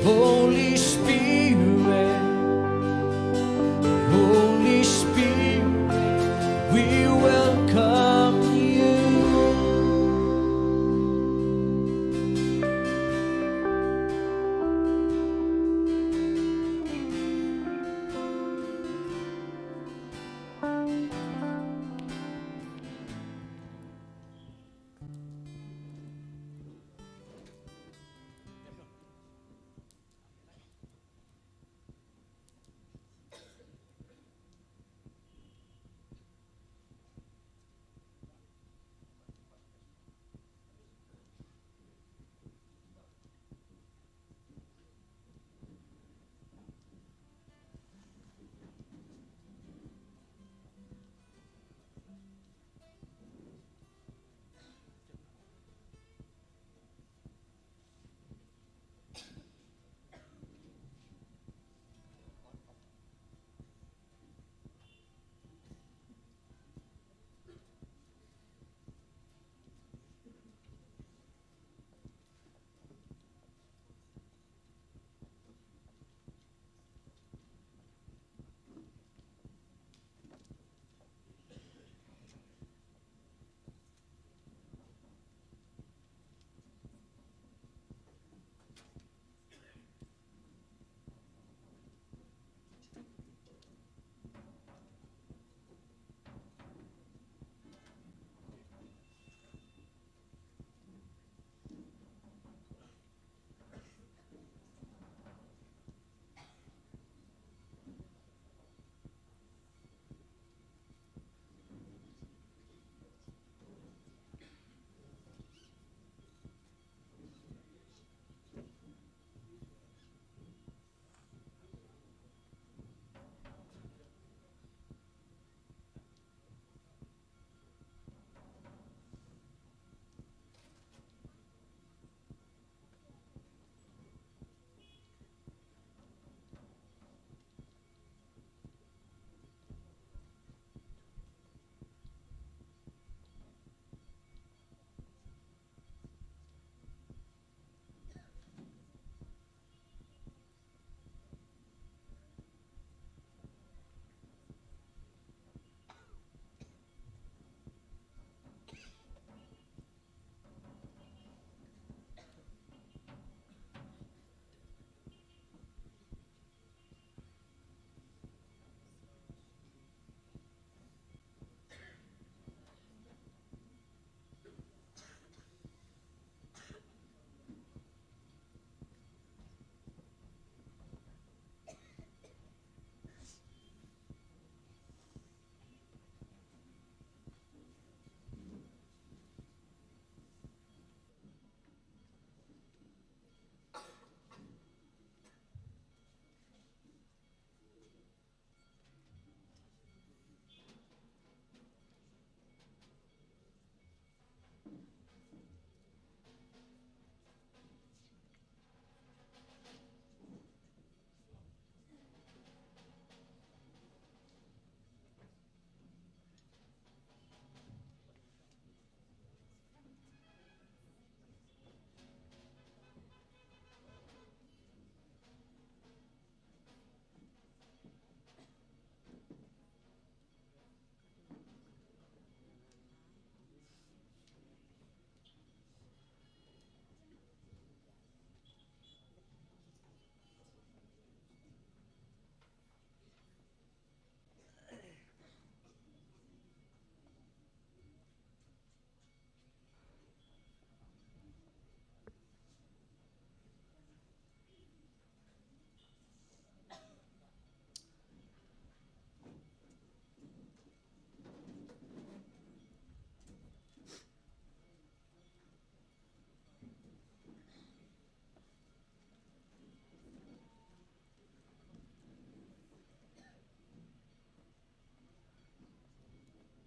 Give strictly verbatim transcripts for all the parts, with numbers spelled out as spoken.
Holy Spirit, Holy Spirit, we welcome you.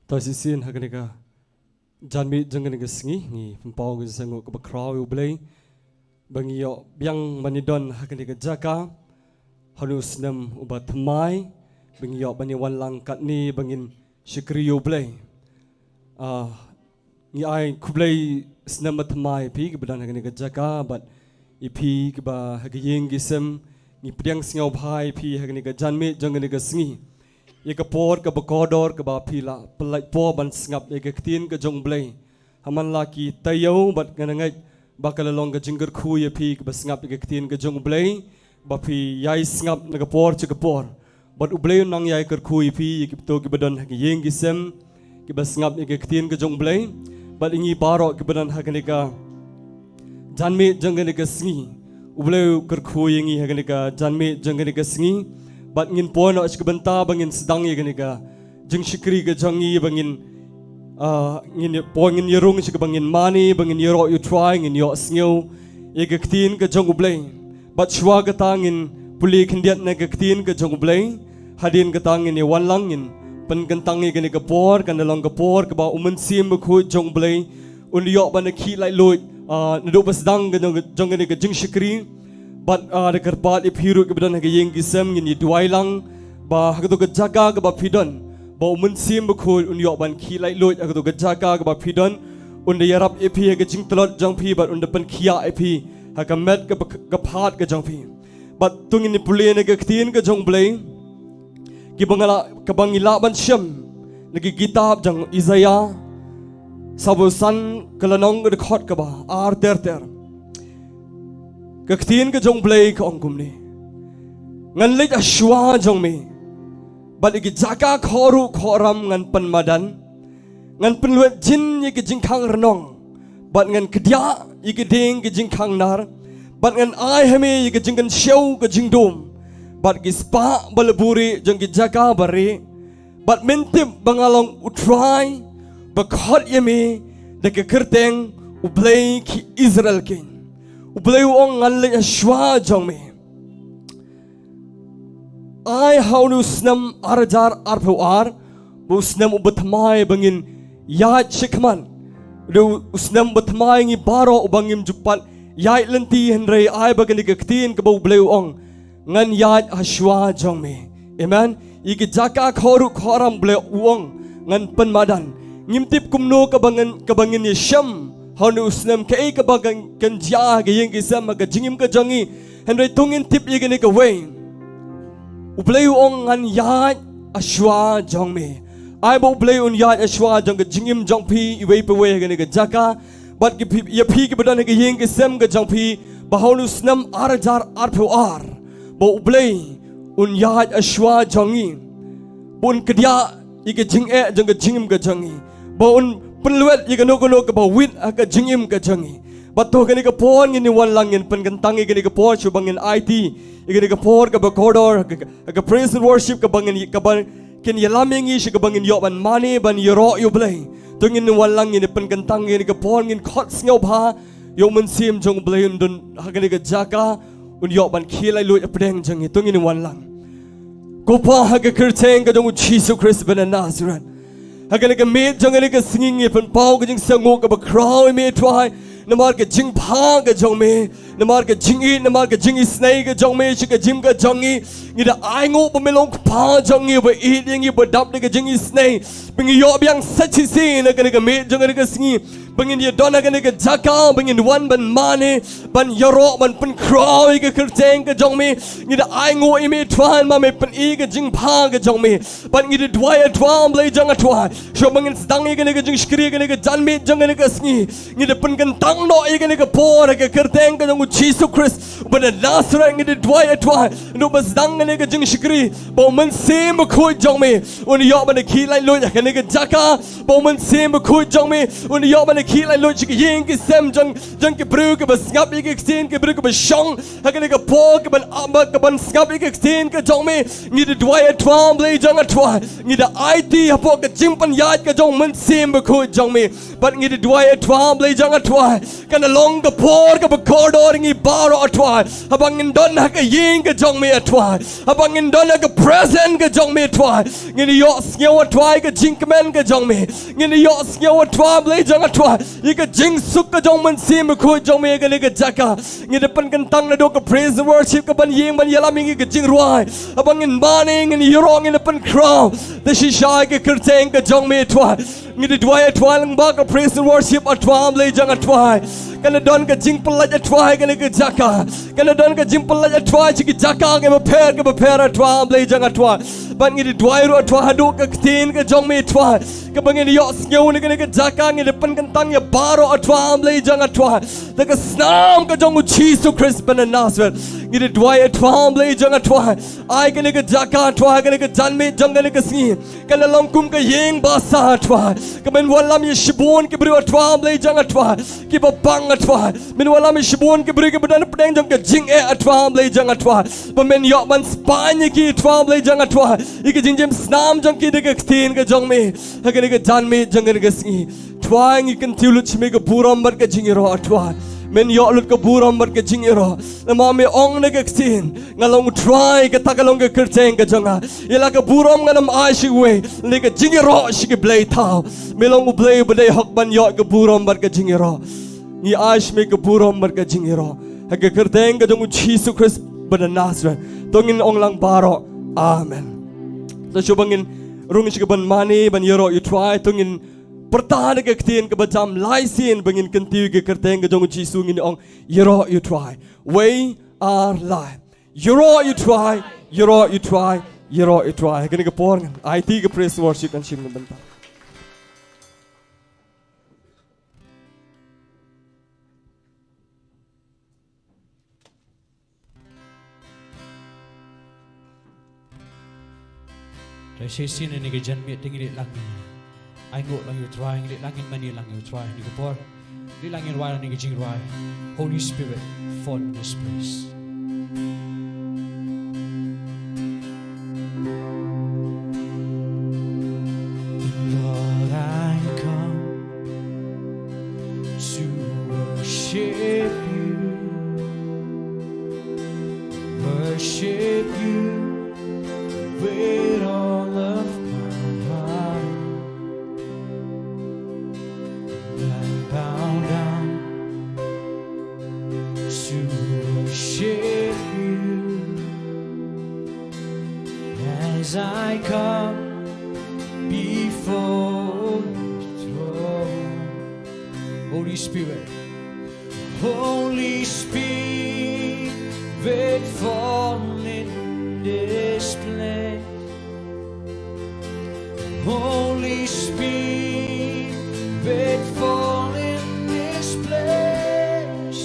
To shisien ha kane ka janmiet jong kane ka sngi ngi pynpaw ka jingsngewnguh kaba khraw ïa U Blei ba ngi ïoh biang ban ïadon ha kane ka jaka ha une u snem uba thymmai, ba ngi ïoh ban ïawan lang katne ba ngin shakri ïa U Blei. Ah, ngi ai khublei snem bathymmai ïa phi kiba don ha kane ka jaka bad Ïa phi kiba ha ka ïing ki sem, ngi pdiang sngewbha ïa phi ha kane ka janmiet jong kane ka sngi, ïa ka por kaba kordor kaba phi la pynlait por ban sngap ïa ka ktien ka jong U Blei. Ha man la ki taïew bad nga ngeit ba ka la long ka jingkyrkhu ïa phi kiba sngap ïa ka ktien ka jong U Blei, ba phi ïai sngap na ka por sha ka por. Bad U Blei un nang ïai kyrkhu ïa phi, ïa kito kiba don ha ka ïing ki sem kiba sngap ïa ka ktien ka jong U Blei. Bad ïa ngi baroh kiba don ha kane ka janmiet jong kane ka sngi, U Blei u kyrkhu ïa ngi ha kane ka janmiet jong kane ka sngi. Bad ngin poi noh sha ka bynta ba ngin sdang ïa kane ka jingshakri ka jong ngi, ba ngin, ah, ngin ïa, poi ngin ïarung sha kaba ngin mane, ba ngin ïaroh ïa U Trai, ngin ïohsngew ïa ka ktien ka jong U Blei. Bad shuwa kata ngin pule khyndiat na ka ktien ka jong U Blei. Hadien kata ngin ïa wan lang, ngin pynkyntang ïa kane ka por, kan da long ka por kaba U Mynsiem Bakhuid jong U Blei un ïoh ban da khih laitluid, ah, naduh ba sdang ka jong, jong kane ka jingshakri. Bad, ah, da kyrpad ïa phi ruh kiba don ha ka ïing ki sem, ngin ïa duwai lang ba ha kato ka jaka kaba phi don, ba U Mynsiem Bakhuid un ïoh ban khih laitluid ha kato ka jaka kaba phi don. Un da ïarap ïa phi ha ka jingtlot jong phi, bad un da pynkhiah ïa phi ha ka met ka, ka phad ka jong phi. Bad to ngin ïa pule na ka ktien ka jong U Blei, kiba nga la, kaba ngi lah ban shem na ka kitab jong Isaïah, sawphew san ka lynnong, ka dkhot kaba ar ter ter. Ka ktien ka jong U Blei ka ong kumne: Ngan leit ha shuwa jong me, bad ïa ki jaka khohruh khohram ngan pynmadan. Ngan pynlwet jin ïa ki jingkhang rnong, bad ngan kdiah ïa ki dieng ki jingkhang nar, bad ngan ai ha me ïa ki jingkynshew ki jingdum, bad ki spah ba la buhrieh jong ki jaka ba rieh. Bad men tip ba nga long U Trai ba khot ïa me da ka kyrteng U Blei ki Israel keiñ. U Blei u ong, ngan leit ha shuwa jong me. Ai ha une u snem ar hajar arphew ar ba u snem uba thymmai ba ngin ïaid shakhmat. Une u snem uba thymmai ngi baroh uba ngim ju pat ïaid lynti, hynrei ai ba kane ka ktien kaba U Blei u ong, ngan ïaid ha shuwa jong me. Amen. Ïa ki jaka khohruh khohram U Blei u ong ngan pynmadan. Ngim tip kumno kaba ngin, kaba ngin ïa shem ha une u snem, kaei kaba kan, kan jia ha ka ïing ki sem ha ka jingim ka jong ngi. Hynrei to ngin tip ïa kane kawei. U Blei u ong ngan ïaid ha shuwa jong me. Ai ba U Blei un ïaid ha shuwa jong ka jingim jong phi iwei pa iwei ha kane ka jaka. Bad ki phi, ïa phi kiba don ha ka ïing ki sem ka jong phi, ba ha une u snem ar hajar arphew ar ba U Blei un ïaid ha shuwa jong ngi, ba un kdiah ïa ka jingeh jong ka jingim ka jong ngi, ba un pynlwet ïa kano kano kaba wit ha ka jingim ka jong ngi. Bad to kane ka por ngin ïa wan lang, ngin pynkyntang ïa kane ka por shuh ba ngin aiti ïa kane ka por kaba kordor ha ka, ha ka praise and worship kaba ngin, kaba kin ïalam ïa ngi sha kaba ngin ïoh ban mane ban ïaroh ïa U Blei. To ngin ïa wan lang, ngin ïa pynkyntang ïa kane ka por, ngin khot sngewbha ïa U Mynsiem jong U Blei un don ha kane ka jaka, un ïoh ban khih laitluid hapdeng jong ngi. To ngin ïa wan lang. Ko Pa, ha ka kyrteng ka jong U Jisu Khrist ba na Nasareth, ha kane ka miet jong kane ka sngi ngi pynpaw ka jingsngewnguh kaba khraw ïa me Trai, namar ka jingbha ka jong me, namar ka jingïeit, namar ka jingisynei ka jong me sha ka jingim ka jong ngi. Ngi da ainguh ba me long Kpa jong ngi, ba ïeit ïa ngi, ba dap da ka jingisynei, ba ngi ïoh biang sa shisien ha kane ka miet jong kane ka sngi, ba ngin ïa don ha kane ka jaka, ba ngin wan ban mane, ban ïaroh, ban pynkhraw ïa ka kyrteng ka jong me. Ngi da ainguh ïa me Trai, namar me pyni ka jingbha ka jong me. Bad ngi da duwai, A Trai, Blei jong nga Trai, shuh ba ngin sdang ïa kane ka jingshakri, kane ka janmiet jong kane ka sngi, ngi da pynkyntang noh ïa kane ka por ha ka kyrteng ka jong U Jisu Khrist ba na Nasareth. Ngi da duwai, A Trai, naduh ba sdang kane ka jingshakri, ba U Mynsiem Bakhuid jong me un ïoh ban da khih laitluid ha kane ka jaka, ba U Mynsiem Bakhuid jong me un ïoh ban da khih laitluid sha ki ïing ki sem jong, jong ki briew kiba sngap ïa ka ktien, ki briew kiba shong ha kane ka por, kaban, ah, kaban sngap ïa ka ktien ka jong me. Ngi da duwai, A Trai, Blei jong nga Trai, ngi da aiti hapoh ka jingpynïaid ka jong U Mynsiem Bakhuid jong me. Bad ngi da duwai, A Trai, Blei jong nga Trai, kan da long ka por kaba kordor ïa ngi baroh, A Trai, haba ngin don ha ka ïing ka jong me, A Trai, haba ngin don ha ka presence ka jong me, A Trai. Ngin ïohsngew, A Trai, ka jingkmen ka jong me. Ngin ïohsngew, A Trai, Blei jong nga Trai, ïa ka jingsuk ka jong U Mynsiem Bakhuid jong me ha kane ka jaka. Ngi da pynkyntang naduh ka praise and worship kaban ïeng ban ïalam ïa ngi, ka jingrwai, haba ngin mane, ngin ïaroh, ngin da pynkhraw da shisha ïa ka kyrteng ka jong me, A Trai. Ngi da duwai, A Trai, lyngba ka praise and worship, A Trai, Blei jong nga Trai, Kan da don ka jingpyllait, A Trai, ha kane ka jaka. Kan da don ka jingpyllait, A Trai, sha ki jaka kiba pher kiba pher, A Trai, Blei jong nga, A Trai. Bad ngi da duwai ruh, A Trai, haduh ka ktien ka jong me, A Trai, kaba ngin ïohsngew na kane ka jaka, ngi da pynkyntang ïa baroh, A Trai, Blei jong nga, A Trai, da ka snam ka jong U Jisu Khrist ba na Nasareth. Ngi da duwai, A Trai, Blei jong nga, A Trai, ai kane ka jaka, A Trai, kane ka janmiet jong kane ka sngi kan da long kum ka ïing basa, A Trai, kaba men wallam ïa shibun ki briew, A Trai, Blei jong nga, A Trai, kiba pang, A Trai. Men wallam ïa shibun ki briew kiba don hapdeng jong ka jingeh, A Trai, Blei jong nga, A Trai, ba men ïoh ban spah ïa ki, A Trai, Blei jong nga, A Trai, ïa ka jingjim snam jong ki da ka ktien ka jong me ha kane ka janmiet jong kane ka sngi. Trai, ngi kyntiew lut sha me ka burom bad ka jingïaroh, A Trai. Men ïoh lut ka burom bad ka jingïaroh namar me ong na ka ktien, nga long U Trai, kata ka long ka kyrteng ka jong nga. Ïa la ka burom ngan ym ai sha kiwei, ne ka jingïaroh sha ki blei thaw. Me long U Blei uba dei hok ban ïoh ka burom bad ka jingïaroh. Ngi ai sha me ka burom bad ka jingïaroh ha ka kyrteng ka jong U Jisu Khrist ba na Nasareth. To ngin ong lang baroh, amen. To shuwa ba ngin rung sha ka ban mane ban ïaroh ïa U Trai, to ngin pyrta da ka ktien kaba jam lai sien ba ngin kyntiew ïa ka kyrteng ka jong U Jisu, ngin ong, ïaroh ïa U Trai. We are live. Ïaroh ïa U Trai, ïaroh ïa U Trai, ïaroh ïa U Trai. Ha kane ka por ngan aiti ka praise worship, kan shim na ka bynta. Te shisien ha kane ka janmiet te ngi leit lang, ai nguh lang ïa U Trai, ngi leit lang, ngin mane lang ïa U Trai ha kane ka por. Leit lang ngin rwai na kane ka jingrwai, Holy Spirit, fall in this place. Lord, I come to worship you, worship you with all of my heart. I bow down to worship you as I come before your throne. Holy Spirit, Holy Spirit, fall in this place. Holy Spirit, fall in this place.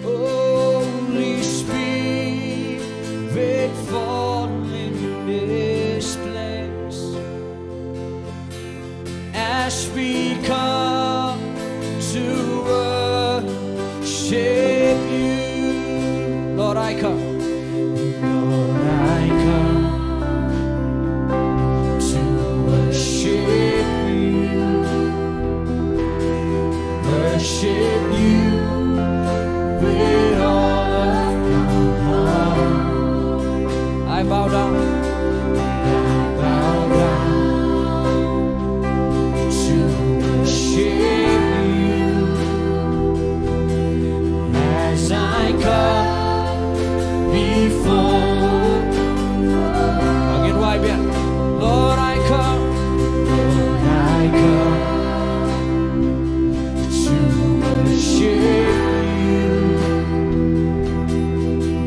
Holy Spirit, fall in this place. As we come to worship you. Lord, I come. Lord, I come to worship you. Worship you with all of my heart. I bow down. I bow down to worship you as I come before. Again, why, yeah. Lord, I come. Lord, I come to worship you,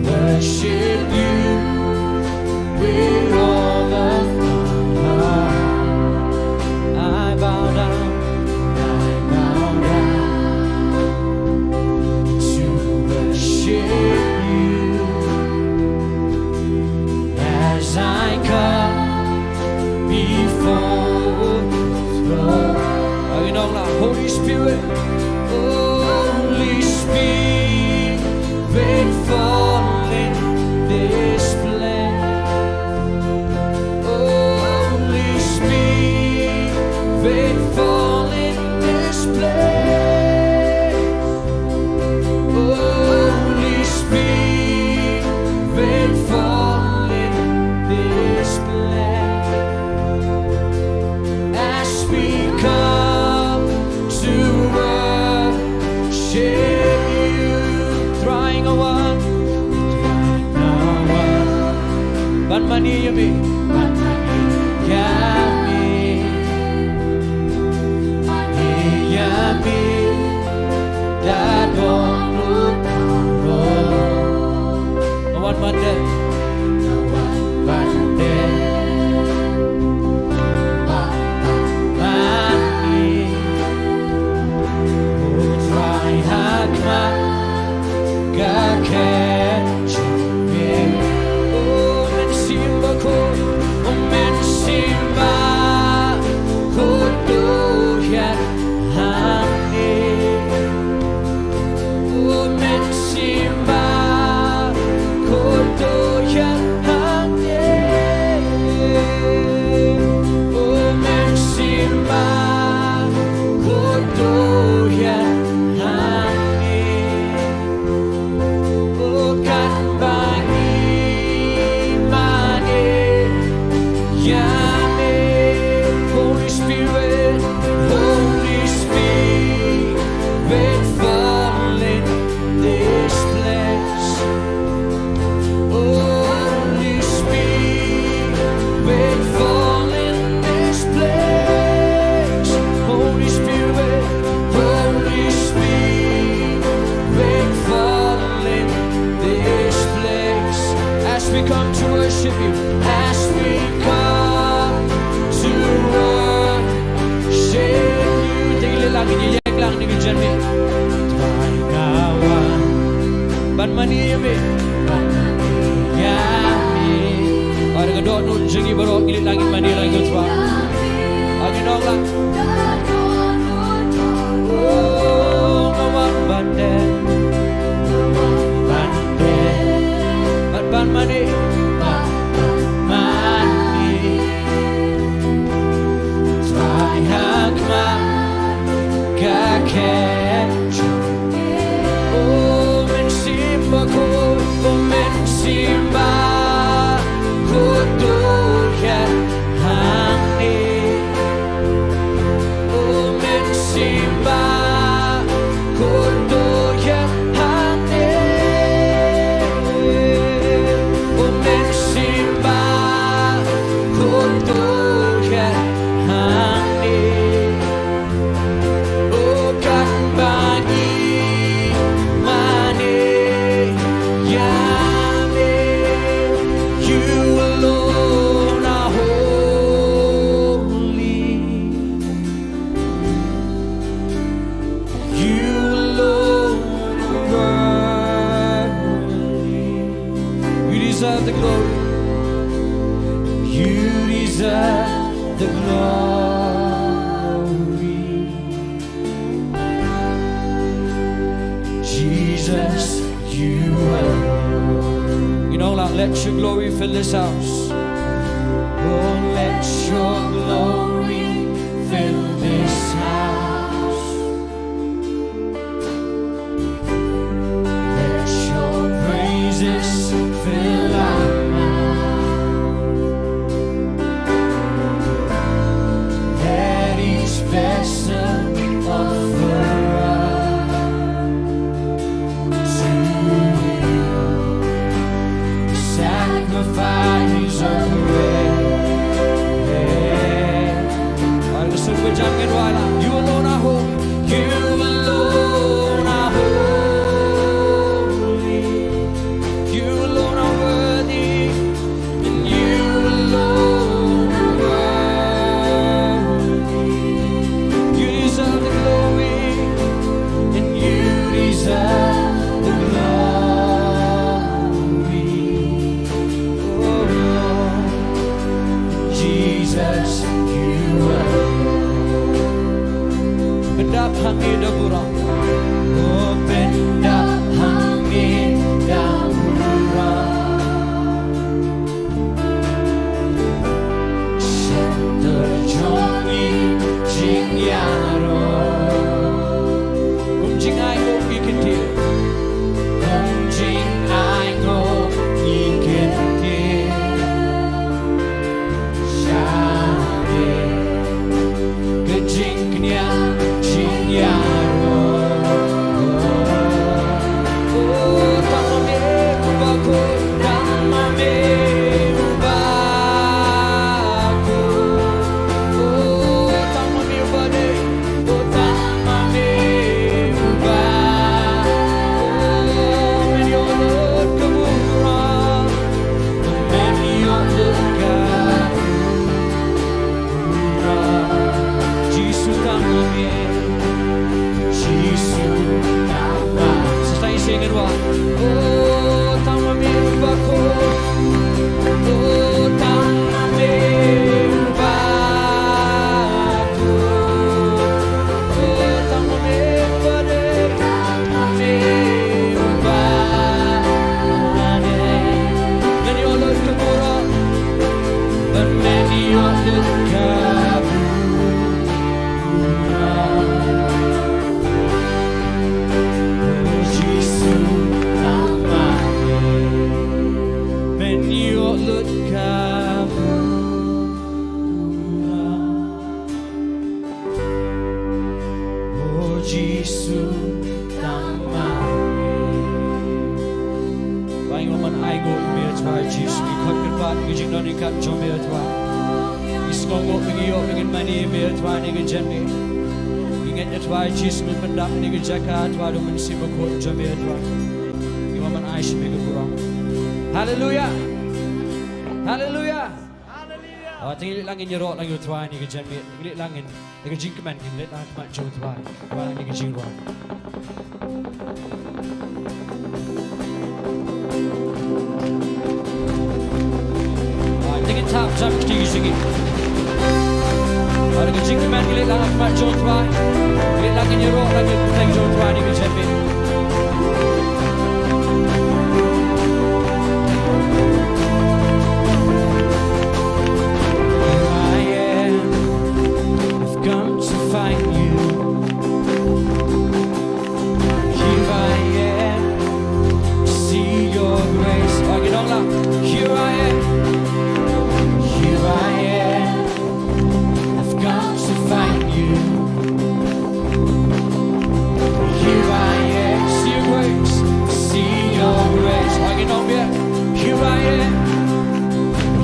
worship you with all of my heart. I bow down, I bow down to worship you as I come before your throne. Holy Spirit, Holy Spirit, fall in this place. Holy Spirit, fall in this place. Holy Spirit, fall in this place. As we come to worship you, trying a one, trying a one. Ban mane ïa me, ban mane ïa me, mane ïa me. Mande. Mande. Mande. Ka khet jong me. O Mynsiem Bakhuid, o Mynsiem Bakhuid, to ïaid hangne. O Mynsiem Bakhuid, to ïaid hangne. O Mynsiem Bakhuid, to ïaid hangne. O katba ngi mane ïa me. Holy Spirit, Holy Spirit, fall in this place. Holy Spirit, fall in this place. Holy Spirit, Holy Spirit, fall in this place. As we come to worship you, as we come to worship you. Te ngi leit lang, ngi ïeng lang, ngi ïeng lang. Ban mane ïa me. Ïa me. Bad ka dohnud jong ngi baroh, ngi leit lang, ngi mane lang ïa u Trai. Ngi ong lang. Oh, nga wan ban dei. Ban dei. Ban, ban mane. Ban, ban mane. Trai ha khmat ka khet jong me. O Mynsiem Bakhuid, o Mynsiem Bakhuid, to ïaid hangne. O Mynsiem Bakhuid, to ïaid hangne. O Mynsiem Bakhuid, to ïaid hangne. O katba ngi mane ïa me, you alone are holy. You alone are worthy. You deserve the glory. You deserve the glory. Jesus, you alone. You know, like, let your glory fill this house. Oh, let your glory fill this house. Let your praises fill our mouth. Let each vessel offer up to you a sacrifice of praise. Ngi wan ai nguh ïa me, Trai Jisu, ngi khot kyrpad ïa ka jingdon ryngkat jong me, Trai. Ngi sngewnguh ba ngi ïoh ba ngin mane ïa me, Trai, ha kane ka janmiet. Ngi ngeit, Trai Jisu, men pyndap ïa kane ka jaka, Trai, da u Mynsiem Bakhuid jong me, Trai. Ngi wan ai sha me ka burom. Haleluya. Haleluya. Haleluya. Te ngin leit lang ngin ïaroh lang ïa u Trai ha kane ka janmiet. Ngin leit lang ngin, da ka jingkmen ngin leit lang ha khmat jong u Trai. Wan ha kane ka jingrwai. Te ngin thap jam kti ki jingim. Wan ha ka jingkmen ngin leit lang ha khmat jong u Trai. Ngin leit lang ngin ïaroh lang ïa u Trai ha kane ka janmiet. Here I am, I've come to find you. Here I am, to see your grace. Wan ngi ong lang. Here I am, here I am, I've come to find you. Here I am, see your grace, see your grace. Wan ngi ong biang. Here I am,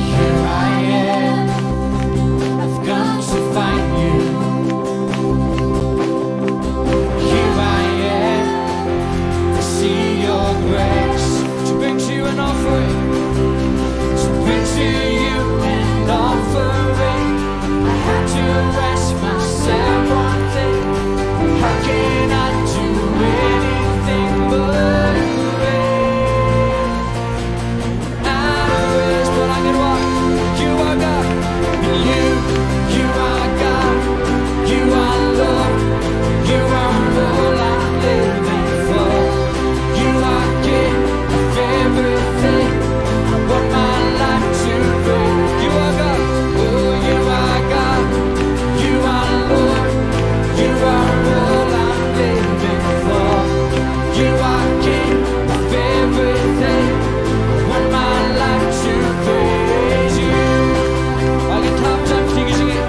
here I am, I've come to find you. Here I am, to see your grace, to bring to you an offering, to bring to you an offering. I had to ask myself one thing: how can I do anything but praise? And praise, but I can walk. You are God, and you, you are God, you are Lord, you are all I'm living for. You are King of everything. I want my life to bring. You are God, oh, you are God, you are Lord, you are all I'm living for. You are King of everything. I want my life to praise you. Wan ngi thap jam kti ki jingim.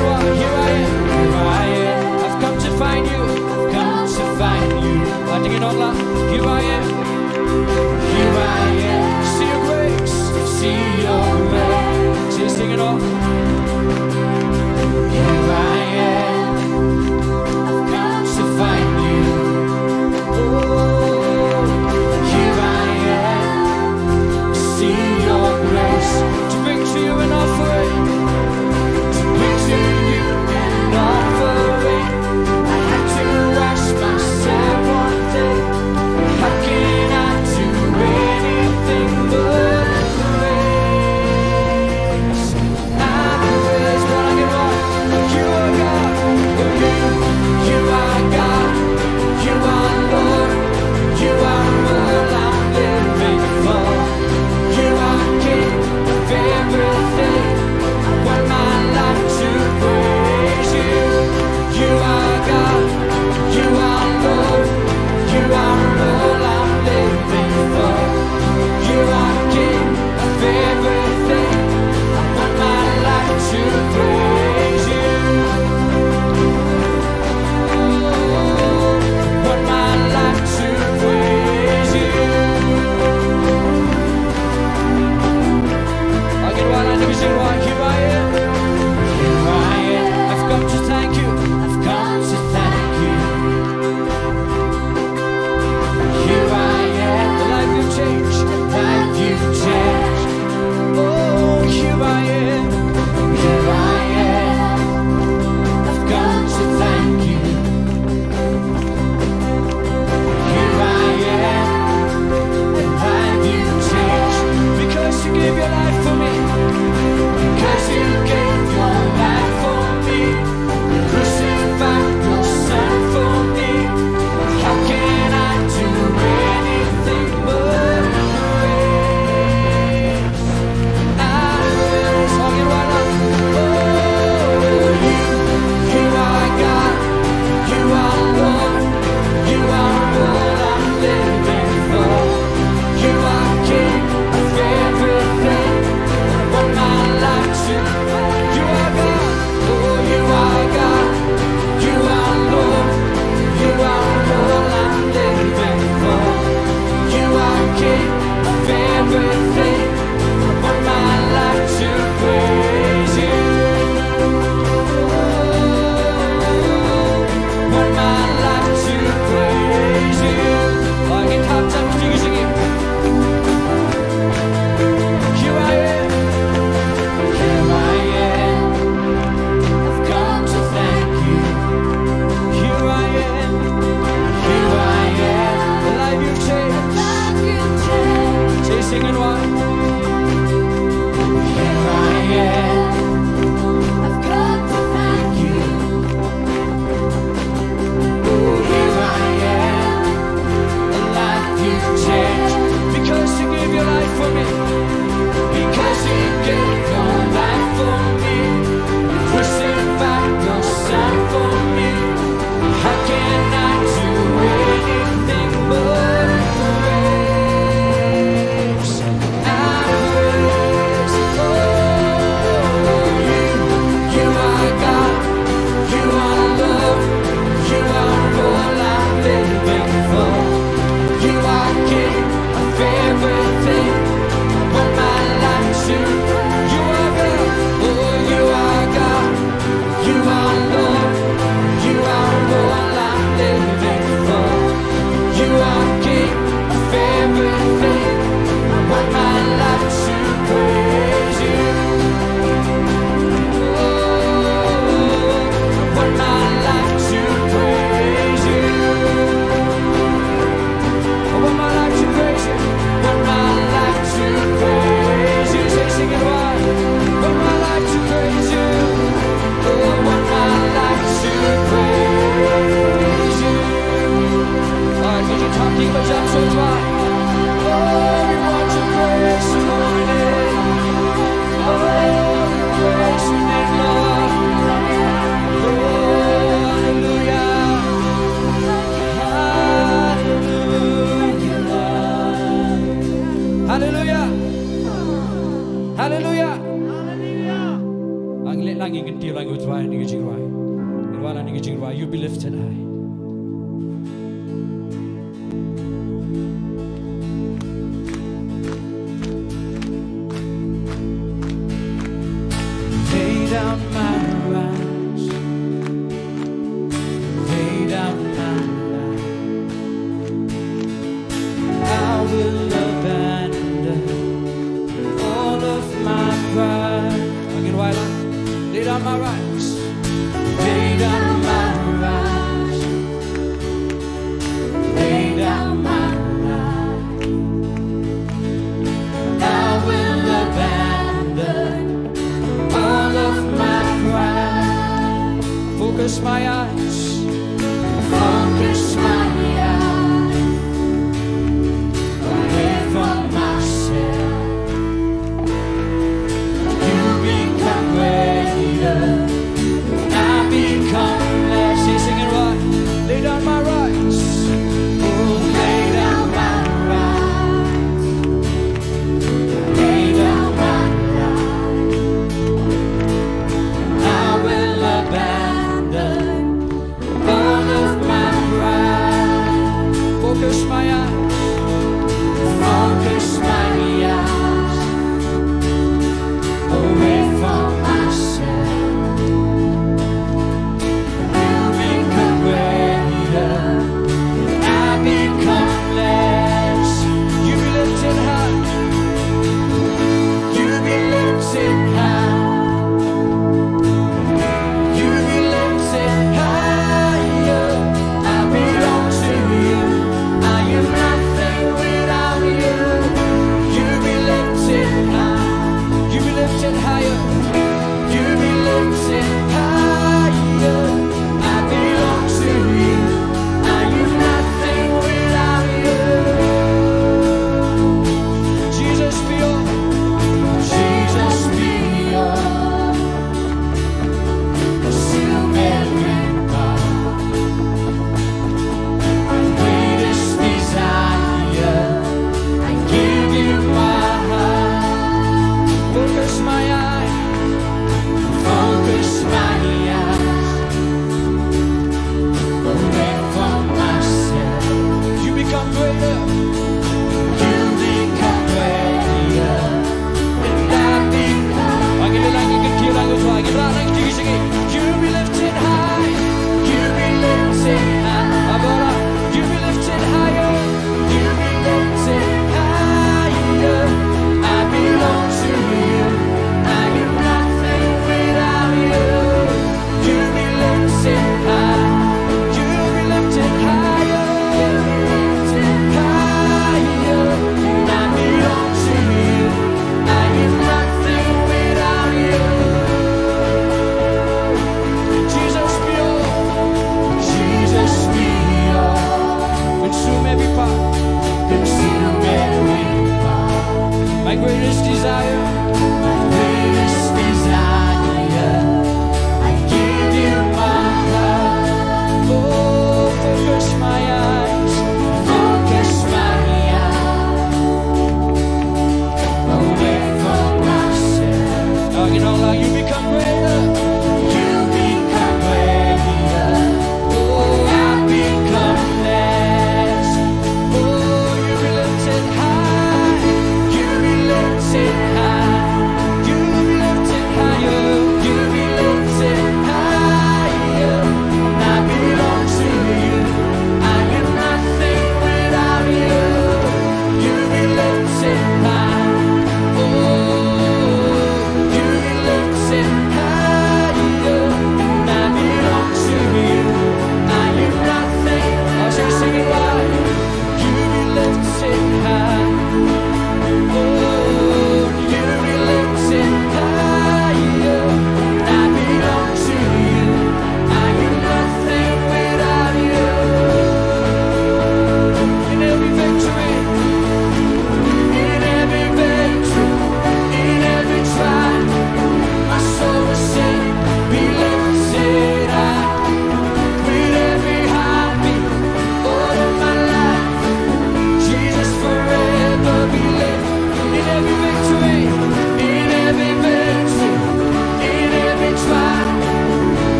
Here I am, here I am, I've come to find you, I've come to find you. Wan ngi ong lang. Here I am, here I am, see your grace, see your grace. Sing it all. Here I am, I've come to find you. Oh, here I am, to see your grace, to bring to you an offering, to bring to you an offering. I had to ask myself one thing: how can I do anything but praise? I Hallelujah. Hallelujah. Hallelujah. Hallelujah. Hallelujah. Ngi leit lang, ngi kyntiew lang ïa U Trai ha kane ka jingrwai. Ngi rwai lang kane ka jingrwai, You Be Lifted High. Lay down my rights, lay down my life. I will abandon all of my pride. Ngi rwai lang. Lay down my rights. Lay down my rights. Lay down my life. I will abandon all of my pride. Focus my eyes. Focus my eyes away from myself. You become greater, I become less. Sing it right. Lay down my rights. Oh, lay down my rights. Lay down my rights. I will abandon all of my pride. Focus my eyes. Focus my eyes away from myself. You become greater, I become less. You be lifted high. You be lifted high. You be lifted higher. I belong to you. I am nothing without you.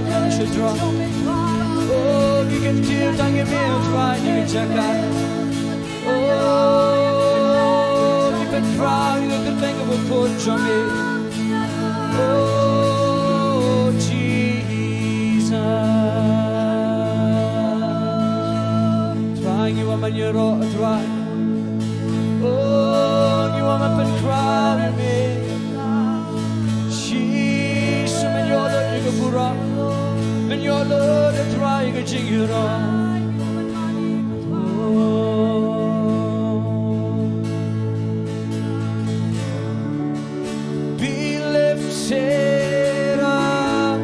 Sha Trai. Oh, ngi kyntiew tang ïa me, Trai, ha kane ka jaka. Oh, ngi pynkhraw ïa ka kyrteng kaba khuid jong me. Oh, Jesus. Trai, ngi wan ban ïaroh, Trai. Oh, ngi wan ban pynkhraw ïa me. Jisu, men ïoh lut ïa ka burom. Men ïoh lut, Trai, ïa ka jingïaroh. Oh. Be lifted up.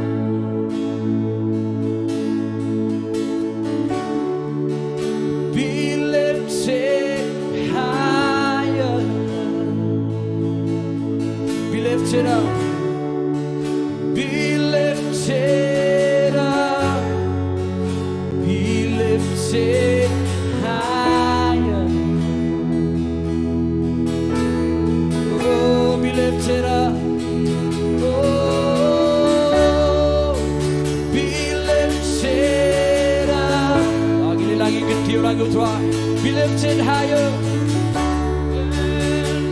Be lifted higher. Be lifted up. Be lifted up. Be lifted higher. Oh, be lifted up. Oh, be lifted up. Ah, ngi la ngi kyntiew lang u Trai. Be lifted higher.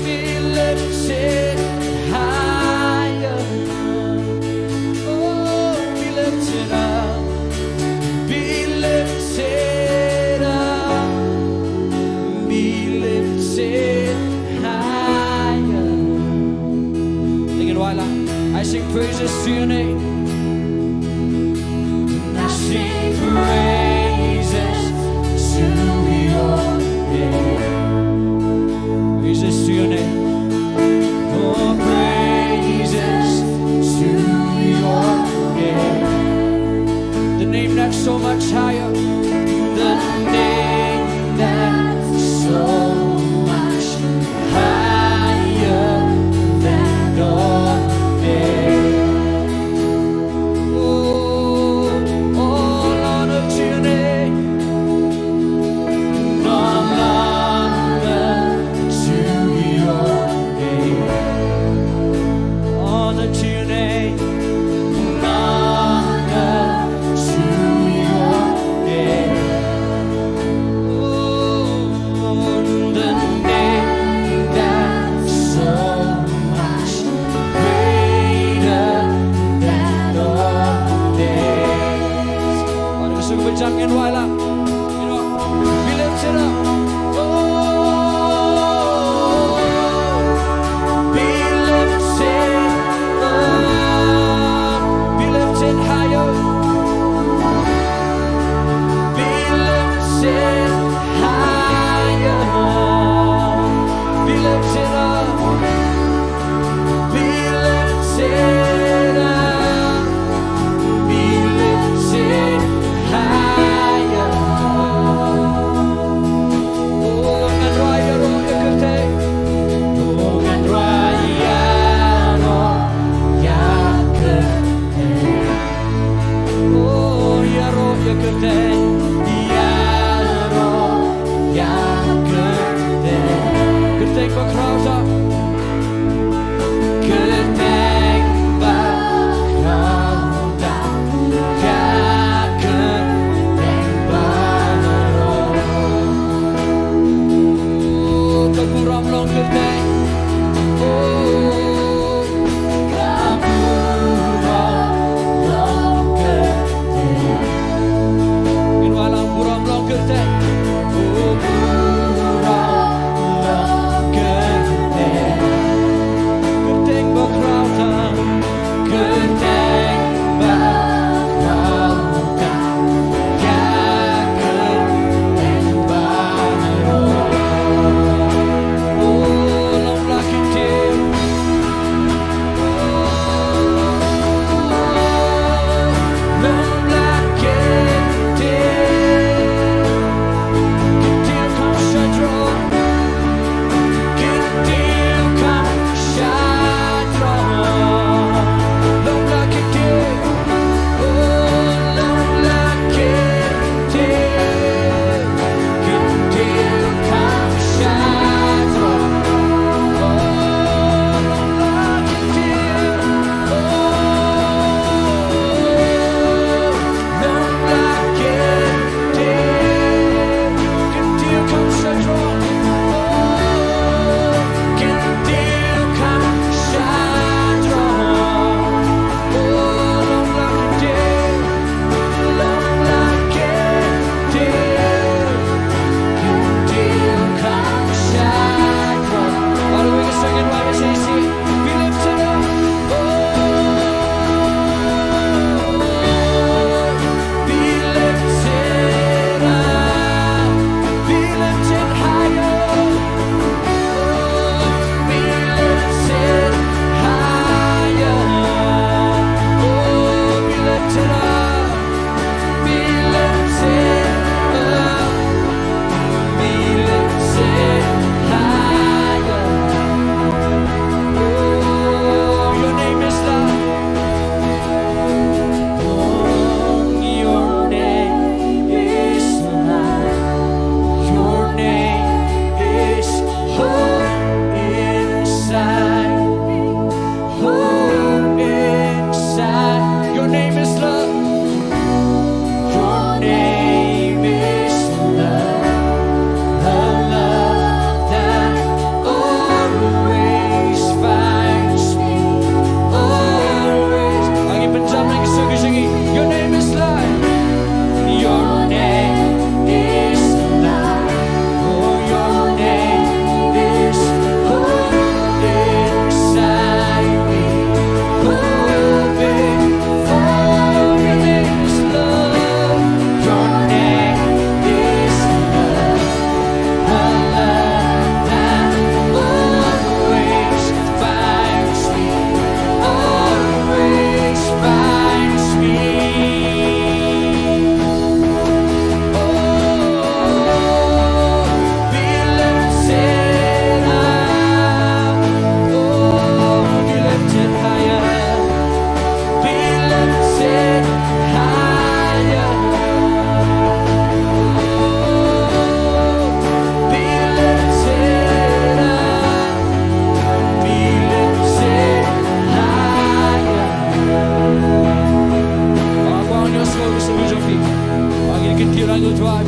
Be lifted higher. Oh, be lifted up. Be lifted up. Be lifted higher. Sing it, Waila. I sing praises to your name. I sing praises to your name. Praises to your name. Oh, praises to your name. The name that's so much higher. The name that's so much higher than all names. Oh, all honor to your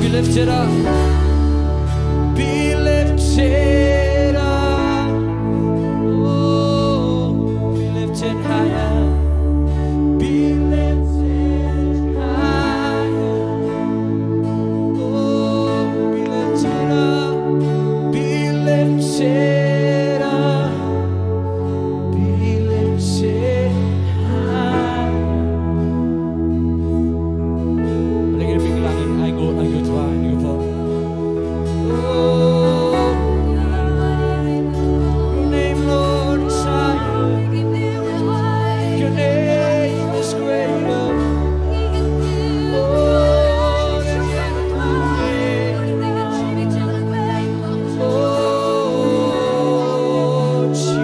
Be lifted up. Be lifted up. Oh, be lifted higher. Be lifted higher. Oh, be lifted up. Be lifted up. Be lifted high. Lagi lebih lagi, I go, I go to, I go for. Oh, your name, Lord, is higher. Your name is greater. Oh, there's no name. Oh, Jesus.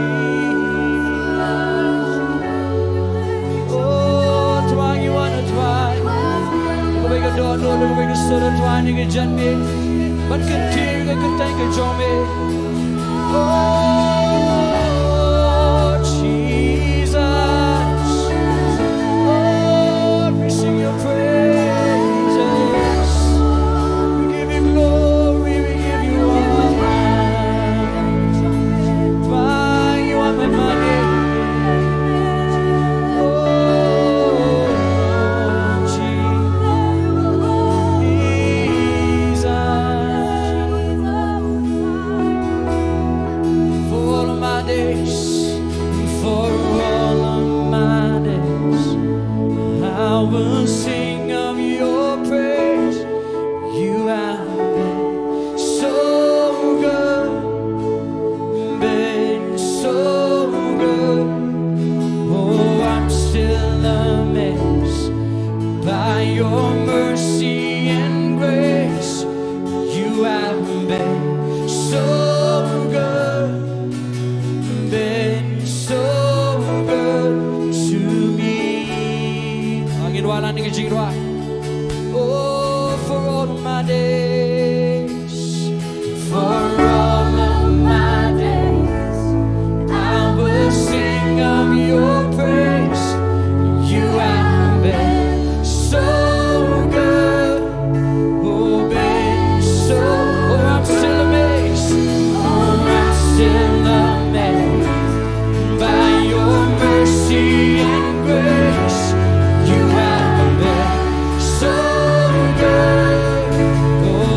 Oh, Trai, you are the Trai. Kawei ka dohnud, kawei ka sur, Trai, ha ka janmiet. Ban kyntiew ïa ka kyrteng ka jong me. Oh, Jesus. Oh, we sing your praises. We give you glory, we give you honor. Trai, you are my money. Oh, Jesus. For all of my days, for all of my days, I will sing of your praise. You have been so good, been so good. Oh, I'm still amazed by your mercy and grace. You have been so good, been so good to me. Ngin wallam ïa ka jingrwai. Oh, for all of my days, for all of my days, I will sing of your praise. You have been so good. Oh, been so, oh, I'm still amazed. Oh, I'm still amazed by your mercy and grace. You have been so good. Oh,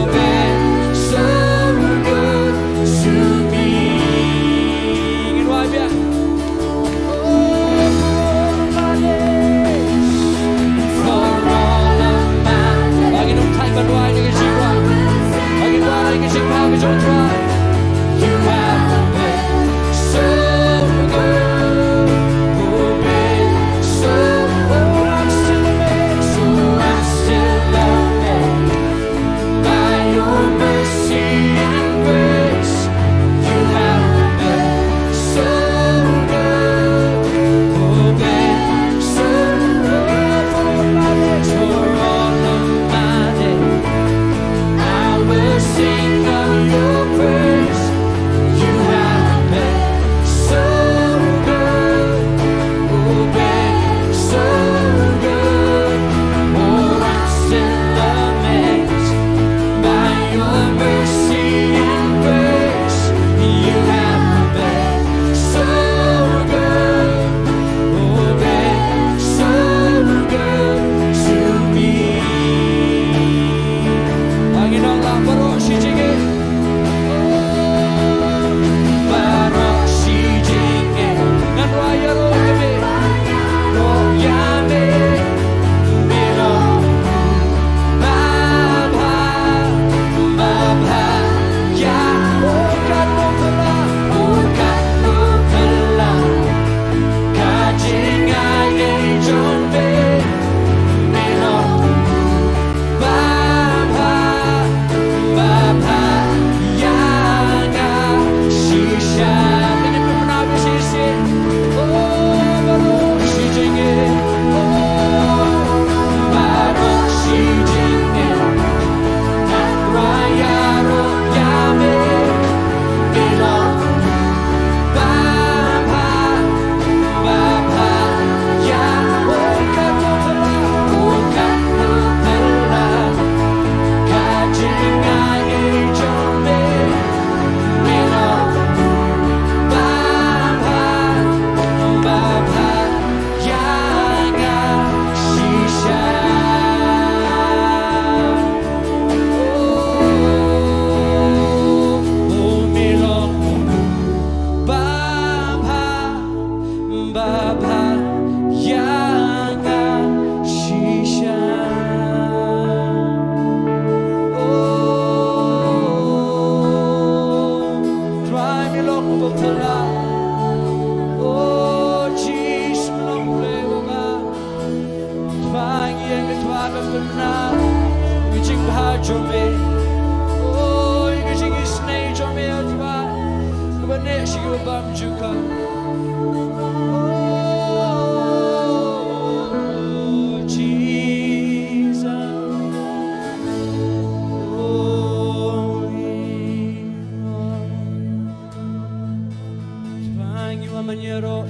Na ka jingbha jong me, oh, ïa ka jingisynei jong me, oh Trai, kaba neh sha kiba bymjukut. Oh, Jesus. Oh, Trai, ngi wan ban ïaroh.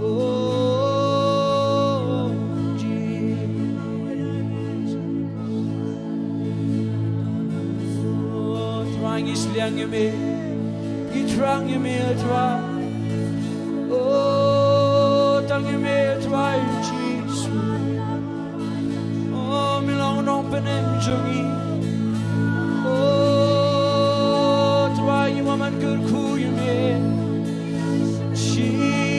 Oh, Jesus. Oh, Trai, ngi sliang ïa me. Ngi thrang ïa me, Trai. Oh, tang ïa me, Trai Jisu. Oh, me long u nongpynim jong ngi. Oh, Trai, ngi wan ban kyrkhu ïa me. Jesus.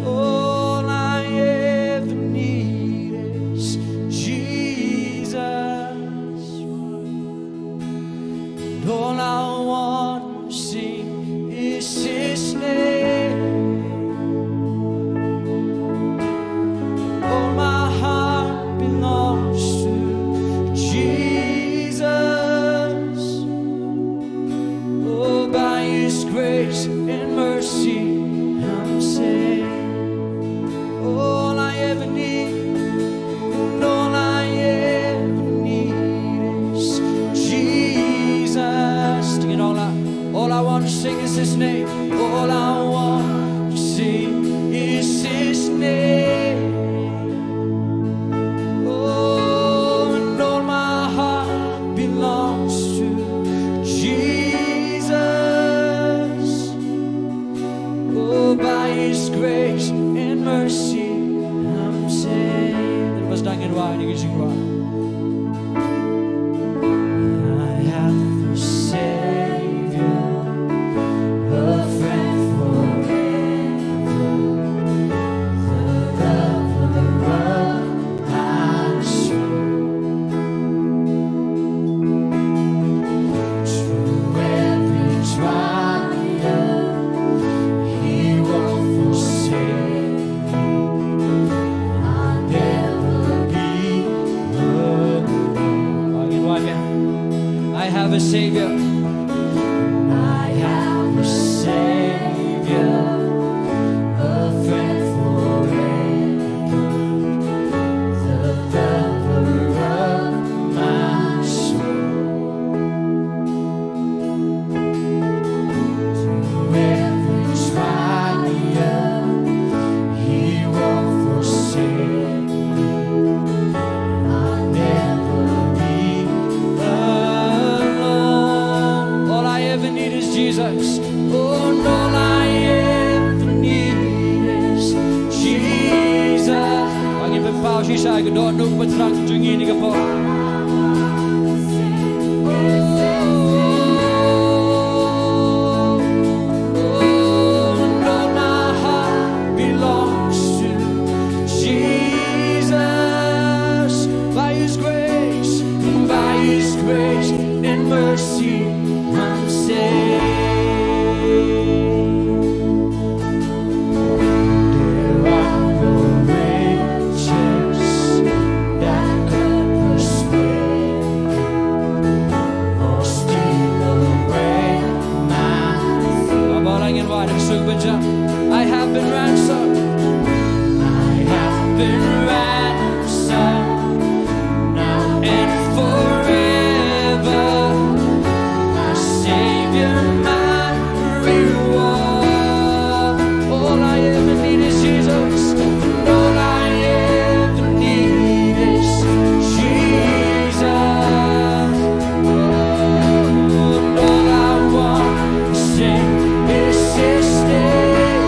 All I ever need is Jesus. And all I want to sing is his name. All my heart belongs to Jesus. Oh, by his grace and mercy, I'm saved. All I ever need, and all I ever need is Jesus. Sing it all out. All I want to sing is his name. All I want to sing is his name. Oh, and all my heart belongs to Jesus. Oh, by his grace and mercy, I'm saved. Lepas dang ngi rwai, ngi sing rwai. I have a Savior, a friend forever, the lover of my soul. Through every trial, he won't forsake me. I'll never be alone. Again, one again. I have a Savior. I have a Savior, a friend forever, the lover of my soul. Through every trial, he won't forsake me. I'll never be alone. All I ever need is Jesus. Oh, and all I ever need is Jesus. Ba ngin pynpaw shisha ïa ka dohnud ba thrang jong ngi ha kane ka por. Oh, and all my heart belongs to Jesus. By his grace, by his grace and mercy, I'm saved. There are no riches that could persuade me or steal away my faith. Ba bor angin wa da suk beja. I have been ransomed. I have been ransomed. Now and forever, my Savior, my reward. All I ever need is Jesus. All I ever need is Jesus. And all I want to sing is his name.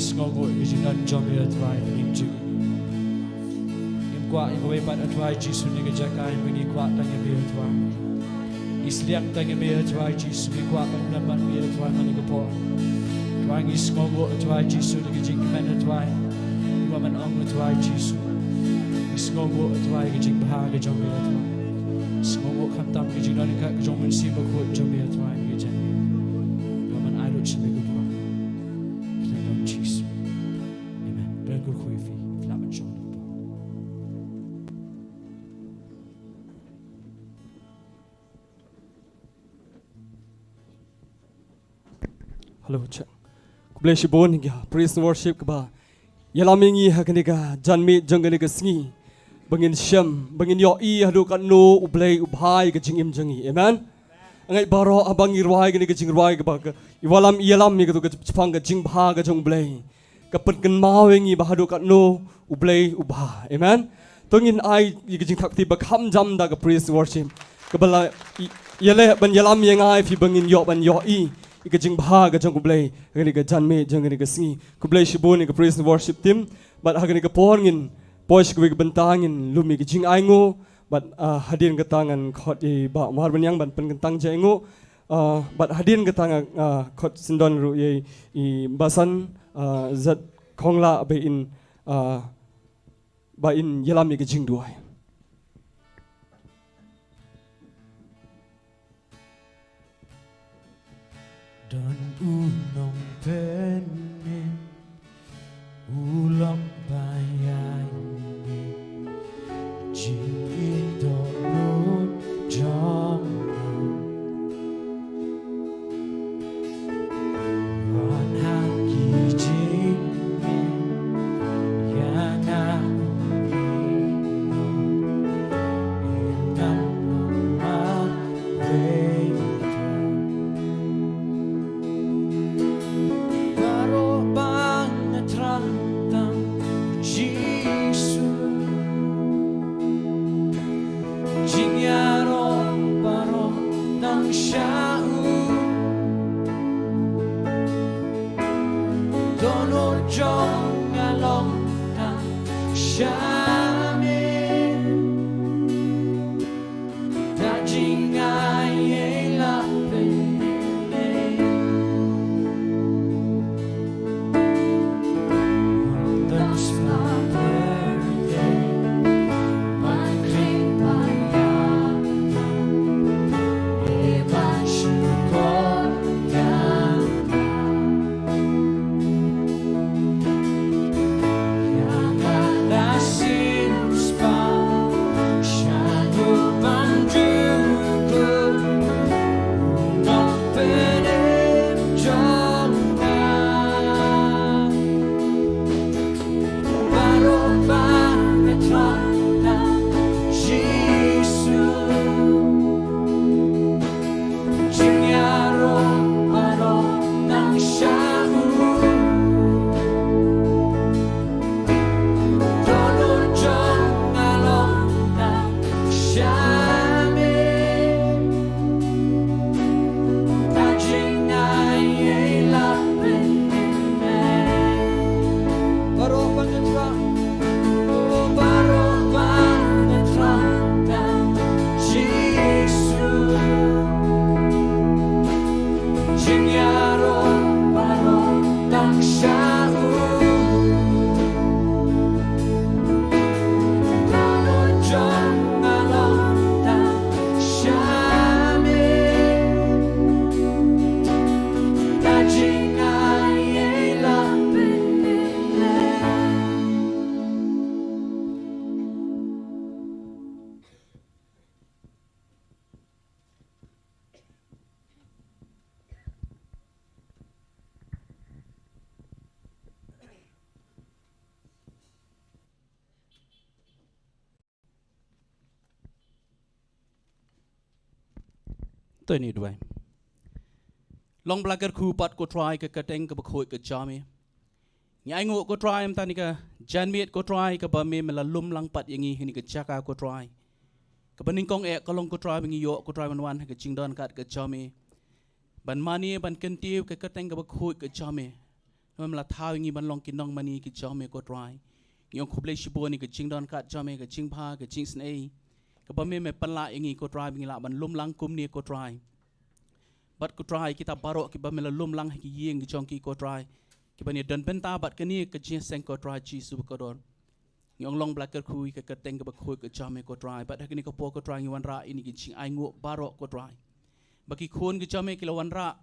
Sngewnguh ïa ka jingdon jong me, Trai, ha ka jingim jong ngi. Ngim kwah ïa kawei pat, Trai Jisu, na ka jaka, hynrei ngi kwah tang ïa me, Trai. Ngi sliang tang ïa me, Trai Jisu, ngi kwah ban ïalam bad me, Trai, man la ka por. Trai, ngi sngewnguh, Trai Jisu, na ka jingkmen, Trai. Ngi kwah ban ong, Trai Jisu, ngi sngewnguh, Trai, ka jingbha ka jong me, Trai. Sngewnguh khamtam ka jingdon ka jong u Mynsiem Bakhuid jong me, Trai, na ka jingim. Ngi kwah ban ai lut sha me, Trai. Kyrteng jong Jisu. Amen. Pynban kyrkhu ïa phi, phi lah ban shong. Hello, check. Khublei shibun ïa ka praise and worship kaba ïalam ïa ngi ha kane ka janmiet jong kane ka sngi. Ba ngin shem, ba ngin ïohi haduh katno U Blei u bha ïa ka jingim jong ngi. Amen. Nga ngeit baroh haba ngi rwai kane ka jingrwai kaba ka, i wallam i ïalam ïa kato ka shaphang ka jingbha ka jong U Blei, ka pynkynmaw ïa ngi ba haduh katno U Blei u bha. Amen. To ngin ai ïa ka jingthap kti ba kham jam da ka praise worship, kaba la i-, ïaleh ban ïalam ïa nga ïa phi ba ngin ïoh ban ïohi ïa ka jingbha ka jong U Blei ha kane ka janmiet jong kane ka sngi. Khublei shibun ïa ka praise and worship team. Bad ha kane ka por ngin poi sha kawei ka bynta, ngin lum ïa ka jingainguh. Bad, ah, hadien kata ngan khot ïa i Bah Marbaniang ban pynkyntang jingainguh. Ah, bad hadien kata nga, ah, khot syndon ruh ïa i Bah San, ah, Zat Khongla ba in, ah, ba in ïalam ïa ka jingduwai. Don u nongpynim u lok ba ïaineh, jingim dohnud jong nga. Wan ha ki jingim ïa nga, u nongpynim u lok ba Baroh ba nga thrang tang Jisu, jingïaroh baroh nang sha u. Dohnud jong nga long tang sha me. To ngin duwai. Long ba la kyrkhu pat ko Trai ka kyrteng kaba khuid ka jong me. Ngi ainguh ko Trai mynta kane ka janmiet ko Trai kaba me me la lum lang pat ïa ngi ha kane ka jaka ko Trai. Kaba nyngkong eh ka long ko Trai ba ngi ïoh ko Trai ban wan ha ka jingdon kat ka jong me, ban mane ban kyntiew ka kyrteng kaba khuid ka jong me. Me la thaw ïa ngi ban long ki nongmane ki jong me ko Trai. Ngi ong khublei shibun ïa ka jingdonkam jong me, ka jingbha, ka jingisynei kaba me me pynlah ïa ngi ko Trai, ba ngi lah ban lum lang kumne ko Trai. Bad ko Trai, kita baroh kiba me la lum lang ha ki ïing ki jong ki ko Trai, kiba ïadon bynta bad kane ka jingïaseng ko Trai Jisu ba kordor. Ngi ong long ba la kyrkhu ïa ka kyrteng kaba khuid ka jong me ko Trai. Bad ha kane ka por ko Trai ngi wanrah ïa kine ki jingainguh baroh ko Trai, ba ki khun ki jong me ki la wanrah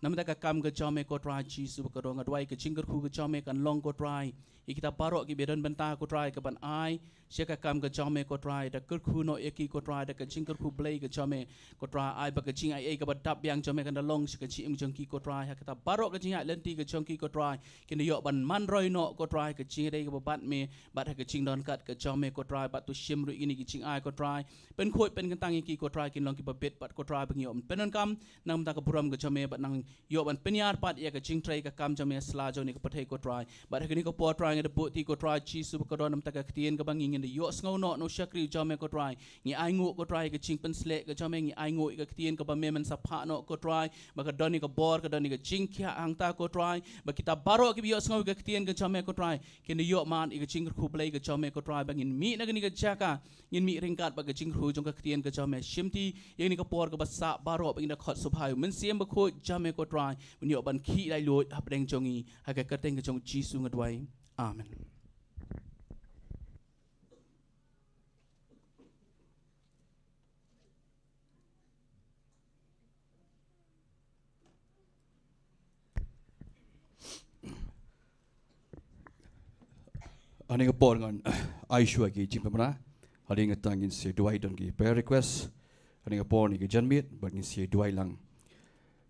namar ka kam ka jong me ko Trai Jisu ba kordor. Nga duwai ka jingkyrkhu ka jong me kan long ko Trai ïa kita baroh kiba ïadon bynta ko Trai, kaban ai sha ka kam ka jong me ko Trai da kyrkhu noh ïa ki ko Trai, da ka jingkyrkhu Blei ka jong me ko Trai. Ai ba ka jingaiei kaba dap biang jong me kan da long sha ka jingim jong ki ko Trai. Ha kata baroh ka jingïaid lynti ka jong ki ko Trai, kin da ïoh ban man roi noh ko Trai ka jingïadei kaba bad me bad ha ka jingdonkam ka jong me ko Trai. Bad to shim ruh ïa kine ki jingai ko Trai, pynkhuid pynkyntang ïa ki ko Trai, kin long kiba bit bad ko Trai ba ngi ïoh ban pyndonkam na ka bynta ka burom ka jong me bad nang ïoh ban pynïar pat ïa ka jingtrei ka kam jong me sla jong kane ka pyrthei ko Trai. Bad ha kane ka por Trai ngi da buh ïa ki ko Trai Jisu ba kordor na ka bynta ka ktien kaba ngi ngin da ïohsngew noh na u shakri jong me ko Trai. Ngi ainguh ko Trai ïa ka jingpynsleh ka jong me, ngi ainguh ïa ka ktien kaba me men sa phah noh ko Trai, ba ka don ïa ka bor, ka don ïa ka jingkhiah hangta ko Trai, ba kita baroh kiba ïohsngew ïa ka ktien ka jong me ko Trai kin da ïoh man ïa ka jingkyrkhu Blei ka jong me ko Trai, ba ngin mih na kane ka jaka ngin mih ryngkat bad ka jingkyrkhu jong ka ktien ka jong me. Shimti ïa kane ka por kaba sah baroh ba ngin da khot sngewbha ïa u Mynsiem Bakhuid jong me ko Trai, un ïoh ban khih laitluid hapdeng jong ngi. Ha ka kyrteng ka jong u Jisu nga duwai. Amen. Ha kane ka por ngan ai shuwa ki jingpynbna. Hadien kata ngin sa duwai, don ki prayer request ha kane ka por ne ka janmiet, bad ngin sa duwai lang.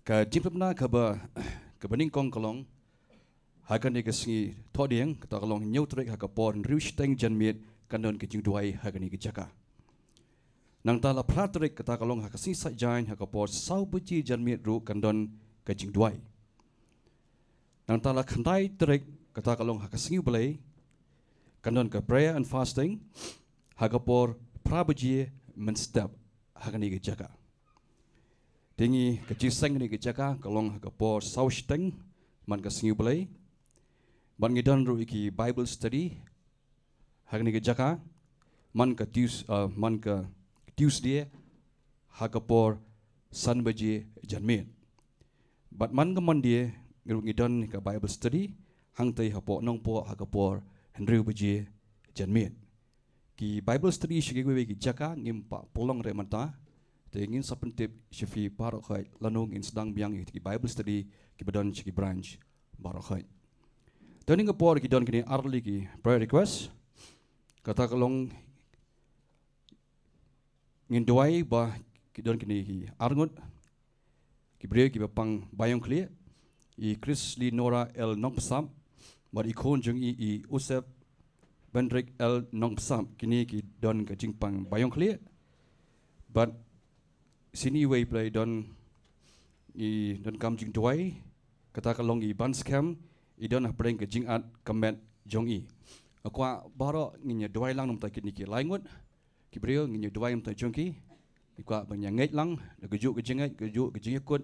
Ka jingpynbna kaba, kaba nyngkong ka long ha kane ka sngi Thohdieng, kata ka long hynñiew tarik ha ka por hynriew shiteng janmiet, kan don ka jingduwai ha kane ka jaka. Nangta la phra tarik, kata ka long ha ka sngi Saitjaiñ ha ka por saw baje janmiet ruh kan don ka jingduwai. Nangta la khyndai tarik, kata ka long ha ka sngi U Blei, kan don ka prayer and fasting ha ka por phra baje mynstep ha kane ka jaka. Te ngi, ka jingseng kane ka jaka ka long ha ka por saw shiteng man ka sngi U Blei. Bad ngi don ruh ïa ki Bible study ha kane ka jaka man ka Tues-, ah, man ka Tuesday ha ka por san baje janmiet. Bad man ka Monday ruh ngi don ka Bible study hangtei hapoh Nongpoh ha ka por hynriew baje janmiet. Ki Bible study sha kiwei kiwei ki jaka ngim pat pynlong re mynta. Te ngin sa pyntip sha phi baroh khoit lano ngin sdang biang ïa ki Bible study kiba don sha ki branch baroh khoit. Te ha kane ka por ki don kine ar tylli ki prayer request. Kata ka long, ngin duwai ba ki don kine ki arngut ki briew kiba pang baïong khlieh, i Chrisly Nora L Nongpsap bad i khun jong i, i Usep Bendrick L Nongpsap. Kine ki don ka jingpang baïong khlieh. Bad sini wei pla i don, i donkam jingduwai, kata ka long i ban skhem, i don hapdeng ka jingat ka met jong i. Nga kwah baroh ngin ïa duwai lang namar kine ki lai ngut ki briew, ngin ïa duwai namar jong ki. Nga kwah ba ngin ïa ngeit lang da kajuh ka jingngeit, kajuh ka jingïakut.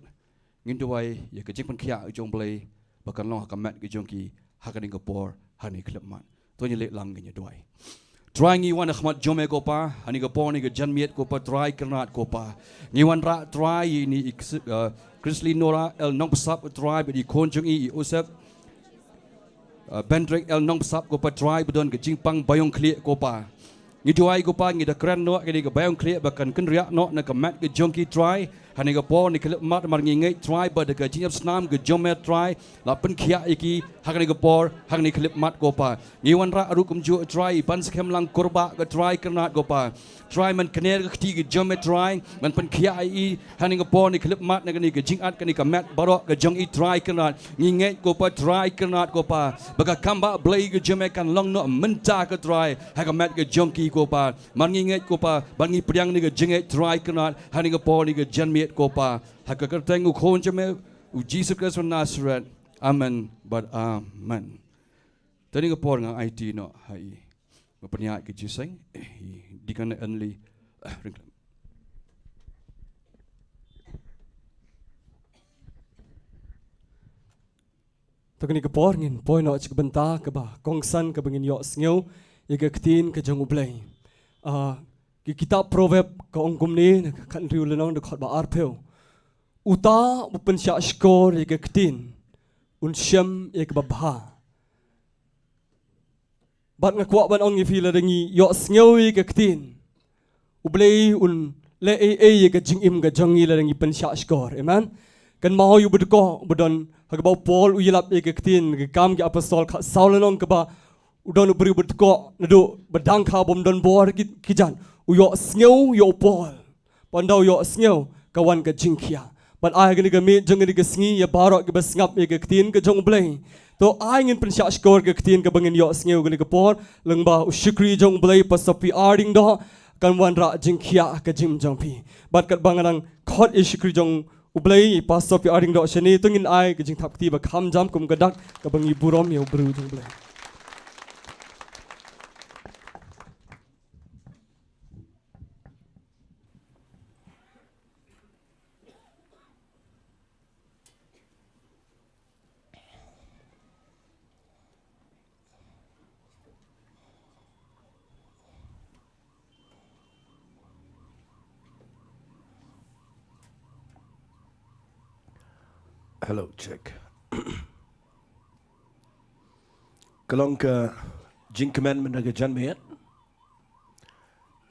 Ngin duwai ïa ka jingpynkhiah jong U Blei ba kan long ha ka met ka jong ki ha kane ka por, ha kane ka khyllipmat. To ngin leit lang ngin ïa duwai. Trai, ngi wan ha khmat jong me ko Pa, ha kane ka por, ha kane ka janmiet ko Pa, Trai kyrnat ko Pa. Ngi wanrah Trai ïa ine i Chris-, uh, Chrisly Nora L Nongpsap Trai, bad i khun jong i, i Usep, uh, Bendrick L Nongpsap ko Pa Trai, ba don ka jingpang baïong khlieh ko Pa. Ngi duwai ko Pa, ngi da kren noh ïa kane ka baïong khlieh ba kan kynriah noh na ka met ka jong ki Trai. Ha kane ka por, ha kane ka khyllipmat, namar ngi ngeit Trai ba da ka jingïap snam ka jong me Trai, la pynkhiah ïa ki ha kane ka por, ha kane ka khyllipmat ko Pa. Ngi wanrah ruh kumjuh Trai i ban skhem lang Kurbah ko Trai kyrnat ko Pa. Trai, men kner ka kti ka jong me Trai, men pynkhiah ïa i ha kane ka por, ha kane ka khyllipmat, na kane ka jingat, kane ka met baroh ka jong i Trai kyrnat. Ngi ngeit ko Pa Trai kyrnat ko Pa, ba ka kam ba Blei ka jong me kan long noh mynta ko Trai ha ka met ka jong ki ko Pa. Namar ngi ngeit ko Pa, bad ngi pdiang ïa kane ka jingngeit Trai kyrnat, ha kane ka por, ha kane ka janmiet ko Pa. Ha ka kyrteng u Khun jong me u Jisu Khrist u Nasaret. Amen bad amen. Te ha kane ka por nga aiti noh ha i ba pynïaid ka jingseng, i Deacon Enley, ah, Ryngkhlem. Kane ka por ngin poi noh sha ka bynta kaba kongsan kaba ngin ïohsngew ïa ka ktien ka jong U Blei. Ah, ka kitab Proverb ka ong kumne, na ka khathynriew lynnong dkhot ba arphew. Uta uba pynshah shkor ïa ka ktien un shem ïa kaba bha. Bad nga kwah ban ong ïa phi, lada ngi ïohsngew ïa ka ktien U Blei un leh ei ei ïa ka jingim ka jong ngi lada ngi pynshah shkor. Amen. Kynmaw ïa u ba dkoh ba don, ha kaba u Paul u ïalap ïa ka ktien, Ki Kam ki Apostol khatsaw lynnong, kaba u don u briew ba dkoh naduh ba dang kha, bym don bor ki, ki jan. U ïohsngew ïa u Paul. Pynda u ïohsngew, ka wan ka jingkhiah. Bad ai ha kane ka miet jong kane ka sngi, ïa baroh kiba sngap ïa ka ktien ka jong U Blei, to ai ngin pynshah shkor ka ktien kaba ngin ïohsngew kane ka por, lyngba u shakri jong U Blei, Pastor P R Diengdoh, kan wanrah jingkhiah ha ka jingim jong phi. Bad katba nga dang khot ïa u shakri jong U Blei, Pastor P R Diengdoh shane, to ngin ai ka jingthap kti ba kham jam kum ka dak kaba ngi burom ïa u briew jong U Blei. Hello, check. Ka long ka jingkmen mynta ka janmiet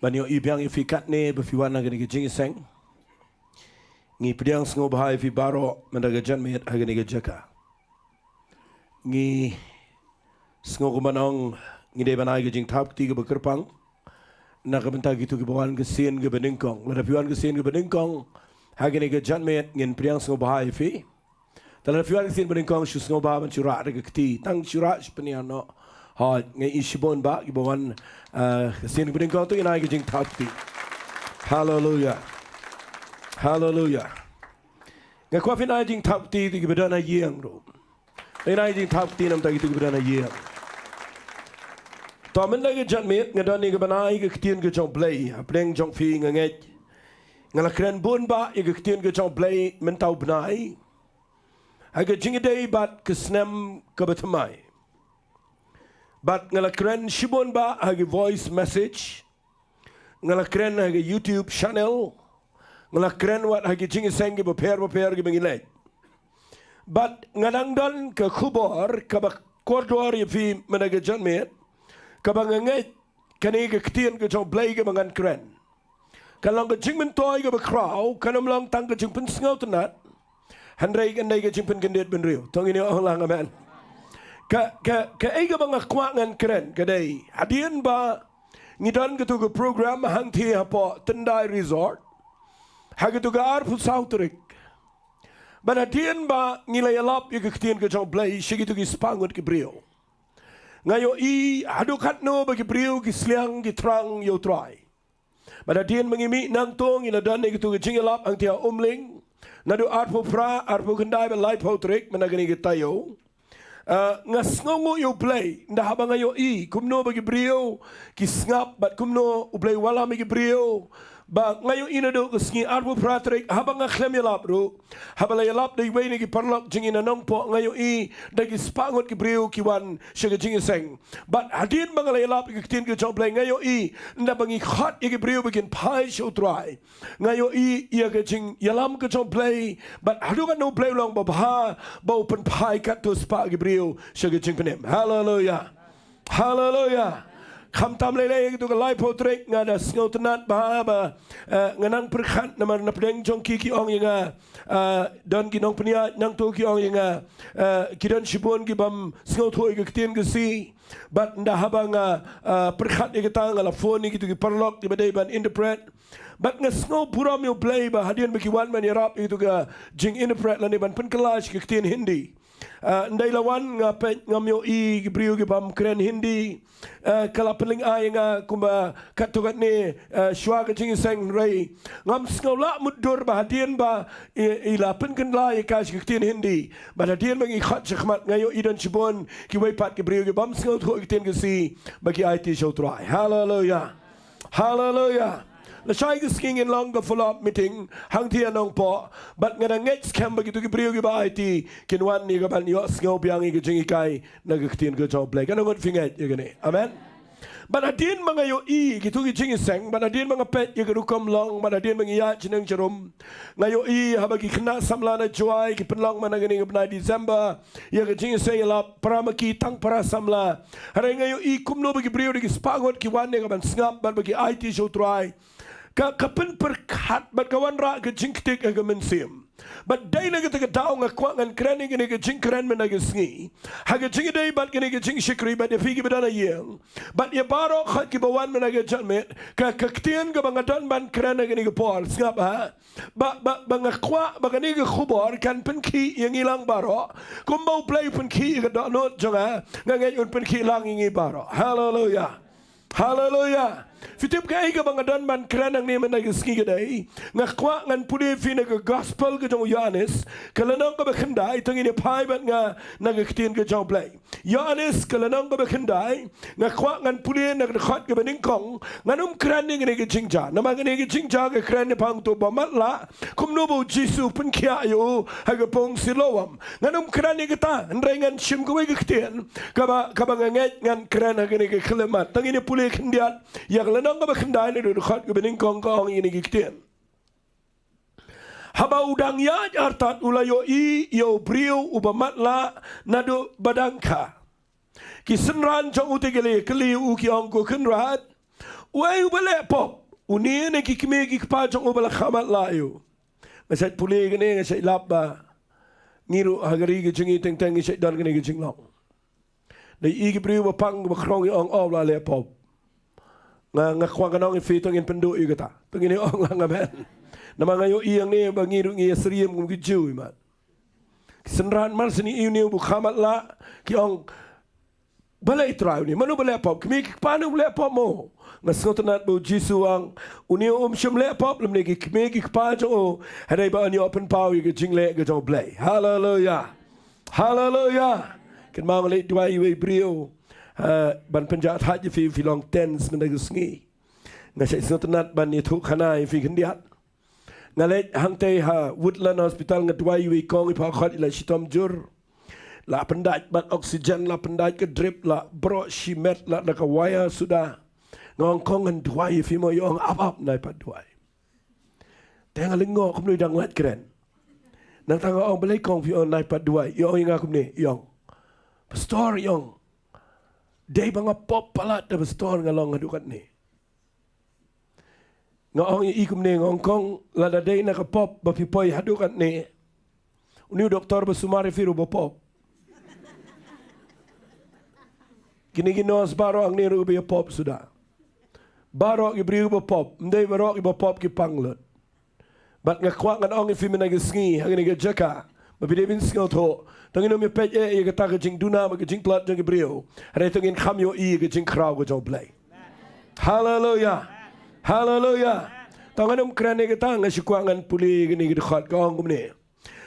ban ïohi biang ïa phi katne ba phi wan ha kane ka jingïaseng. Ngi pdiang sngewbha ïa phi baroh mynta ka janmiet ha kane ka jaka. Ngi sngew kumba ngi dei ban ai ka jingthap kti kaba kyrpang na ka bynta kito kiba wan ka sien kaba nyngkong. Lada phi wan ka sien kaba nyngkong ha kane ka janmiet, ngin pdiang sngewbha ïa phi. Te lada phi wan ka sien ba nyngkong, shu sngewbha ban shu rah da ka kti. Tang shu rah, shu pynïar noh. Hooid, nga ïohi shibun bah kiba wan, eh, ka sien ba nyngkong, to ngin ai ka jingthap kti. Haleluya. Haleluya. Nga kwah phin ai jingthap kti ïa kito kiba don ha ïing ruh. Phin ai jingthap kti namar kito kiba don ha ïing. To mynta ka janmiet nga don ïa kaban ai ka ktien ka jong U Blei hapdeng jong phi. Nga ngeit nga la kren bun bah ïa ka ktien ka jong U Blei mynta u bnai ha ka jingïadei bad ka snem kaba thymmai. Bad nga la kren shibun bah ha ki voice message. Nga la kren ha ka YouTube channel. Nga la kren wat ha ki jingïaseng kiba pher bapher kiba ngi leit. Bad nga dang don ka khubor kaba kordor ïa phi mynta ka janmiet, kaba nga ngeit kane ka ktien ka jong U Blei kaba ngan kren kan long ka jingmyntoi kaba khraw, kan ym long tang ka jingpynsngewtynnat, hynrei kan dei ka jingpynkyndit bynriew. To ngin ong lang amen. Ka, ka, kaei kaba nga kwah ngan kren ka dei, hadien ba ngi don kato ka program hangtei hapoh Tendai Resort ha kato ka arphew saw tarik. Bad hadien ba ngi la ïalap ïa ka ktien ka jong U Blei sha kito ki spah ngut ki briew, nga ïohi haduh katno ba ki briew ki sliang ki thrang ïa U Trai. Bad hadien ba ngi mih nangto, ngi la don ïa kato ka jingïalap hangtei ha Umling naduh arphew phra, arphew khyndai bad laiphew tarik mynta kane ka taïew. Ah, nga sngewnguh ïa U Blei ynda haba nga ïohi kumno ba ki briew ki sngap bad kumno U Blei u wallam ïa ki briew. Ba nga ïohi naduh ka sngi arphew phra tarik, haba nga khlem ïalap ruh, haba la ïalap da iwei na ki paralok jong ngi na Nongpoh, nga ïohi da ki spah ngut ki briew ki wan sha ka jingïaseng. Bad hadien ba nga la ïalap ïa ka ktien ka jong U Blei, nga ïohi ynda ba ngi khot ïa ki briew ba kin phai sha U Trai, nga ïohi ïa ka jingïalam ka jong U Blei. Bad haduh katno U Blei u long babha ba u pynphai katto spah ki briew sha ka jingpynim. Haleluya. Haleluya. Khamtam lei lei ïa kato ka laiphew tarik, nga da sngewtynnat bha ba, eh, nga nang pyrkhat namar na pdeng jong ki, ki ong ïa nga, eh, don ki nongpynïaid nangto ki ong ïa nga, eh, ki don shibun ki bym sngewthuh ïa ka ktien Khasi. Bad ynda haba nga, eh, pyrkhat ïa kata, nga la phone ïa kito ki paralok kiba dei ban interpret. Bad nga sngew burom ïa U Blei ba hadien ba ki wan ban ïarap ïa kato ka jing interpret lane ban pynkylla sha ka ktien Hindi, ah, ynda la wan, nga peit ngam ïohi ki briew ki bym kren Hindi. Ah, ka la pynlyngngai ïa nga kumba katto katne, ah, shuwa ka jingïaseng, hynrei ngam sngew lah mutdur ba hadien ba i, i la pynkylla ïa ka sha ka ktien Hindi, bad hadien ba ngi khot shakhmat, nga ïohi don shibun kiwei pat ki briew ki bym sngewthuh ïa ka ktien Khasi ba ki aiti sha U Trai. Haleluya. Haleluya. Lashai ka sngi ngin long ka follow up meeting hangtei ha Nongpoh, bad nga dang ngeit skhem ba kito ki briew kiba aiti kin wan ïa ka ban ïohsngew biang ïa ka jinghikai na ka ktien ka jong U Blei. Katno ngut phi ngeit ïa kane? Amen. Bad hadien ba nga ïohi kito ki jingïaseng, bad hadien ba nga peit ïa ka rukom long, bad hadien ba nga ïaid sha neng sha rum, nga ïohi haba ki khynnah samla na Jowai ki pynlong man ha kane ka bnai December ïa ka jingïaseng ïalap para ma ki tang para samla. Hynrei nga ïohi kumno ba ki briew da ki spah ngut ki wan ïa ka ban sngap bad ba ki aiti sha U Trai. Ka, ka pynpyrkhat bad ka wanrah ka jingktik ha ka mynsiem. Bad dei na kata ka daw nga kwah ngan kren ïa kane ka jingkren mynta ka sngi ha ka jingïadei bad kane ka jingshakri bad ïa phi kiba don ha ïing bad ïa baroh khoit kiba wan mynta ka janmiet. Ka, ka ktien kaba nga don ban kren ha kane ka por, sngap ha, ba, ba, ba nga kwah ba kane ka khubor kan pynkhih ïa ngi lang baroh kumba U Blei u pynkhih ïa ka dohnud jong nga. Nga ngeit un pynkhih lang ïa ngi baroh. Haleluia. Haleluia. Phi tip kaei kaba nga don ban kren hangne mynta ka sngi? Ka dei, nga kwah ngan pule ïa phi na ka gospel ka jong u Ïoannis, ka lynnong kaba khyndai, to ngin ïa phai bad nga na ka ktien ka jong U Blei. Ïoannis ka lynnong kaba khyndai, nga kwah ngan pule na ka dkhot kaba nyngkong. Ngan ym kren ïa kane ka jingjia, namar kane ka jingjia ka kren shaphang uto uba matlah, kumno ba U Jisu u pynkhiah ïa u ha ka pung Siloam. Ngan ym kren ïa kata, hynrei ngan shim kawei ka ktien kaba, kaba nga ngeit ngan kren ha kane ka khyllipmat. To ngin ïa pule khyndiat ïa ka lynnong kaba khyndai, na ka dkhot kaba nyngkong, ka ong ïa kine ki ktien: Haba u dang ïaid artat u la ïohi ïa u briew uba matlah naduh ba dang kha. Ki synran jong u te ki la ïakylli ïa u, ki ong, Ko Kynrad, uei uba leh pop, une ne ki kmie ki kpa jong u ba la kha matlah ïa u? Nga shait pule ïa kane, nga shait lap ba ngi ruh ha ka ri ka jong ngi teng teng ngi shait don kane ka jinglong. Da i ki briew ba pang ba khrong, i ong, Oh, u la leh pop. Nga, nga kwah ngan ong ïa phi, to ngin pynduh ïa kata. To ngin ïa ong lang amen. Namar nga ïohi hangne ba ngi ruh ngi ïa syriem kum ki Jiw, i mat. Ki synran mar shen i, une uba kha matlah, ki ong, Balei Trai, une mano ba leh pop? Kmie ki kpa ne uba leh pop mo? Nga sngewtynnat ba U Jisu u ong, Une um shym leh pop lymne ki kmie ki kpa jong u, hynrei ba un ïoh pynpaw ïa ka jingleh ka jong U Blei. Haleluia. Haleluia. Kynmaw, nga leit duwai ïa iwei i briew, ha, ban pynjah thait ïa phi, phi long tense mynta ka sngi. Nga shait sngewtynnat ban ïathuh khana ïa phi khyndiat. Nga leit hangtei ha Woodland Hospital, nga duwai ïa iwei i kong, i phah khot, i la shitom jur. La pyndait bad oxygen, la pyndait ka drip, la baroh shimet, la da ka wire suda. Nga ong, Kong, ngan duwai ïa phi mo? I ong, Ap ap, nai pat duwai. Te nga lyngngoh kumno i dang lait kren. Nangta nga ong, Balei Kong, phi ong nai pat duwai? I ong ïa nga kumne, i ong, Pastor, i ong, dei ba nga pop palat da Pastor nga long haduh katne. Nga ong ïa i kumne, nga ong, Kong, lada dei na ka pop ba phi poi haduh katne, une u doktor ba sumar ïa phi ruh ba pop. Kine ki nurse baroh hangne ruh ba ïa pop suda. Baroh ki briew ba pop, ym dei baroh kiba pop ki pang lut. Bad nga kwah ngan ong ïa phi mynta ka sngi ha kane ka jaka, ba phi dei ban sngewthuh, to ngin ym ïa peit eh ïa kata ka jingduna bad ka jingtlot jong ki briew, hynrei to ngin kham ïohi ïa ka jingkhraw ka jong U Blei. Haleluia. Haleluia. To ngan ym kren ïa kata, nga shu kwah ngan pule ïa kane ka dkhot, ka ong kumne: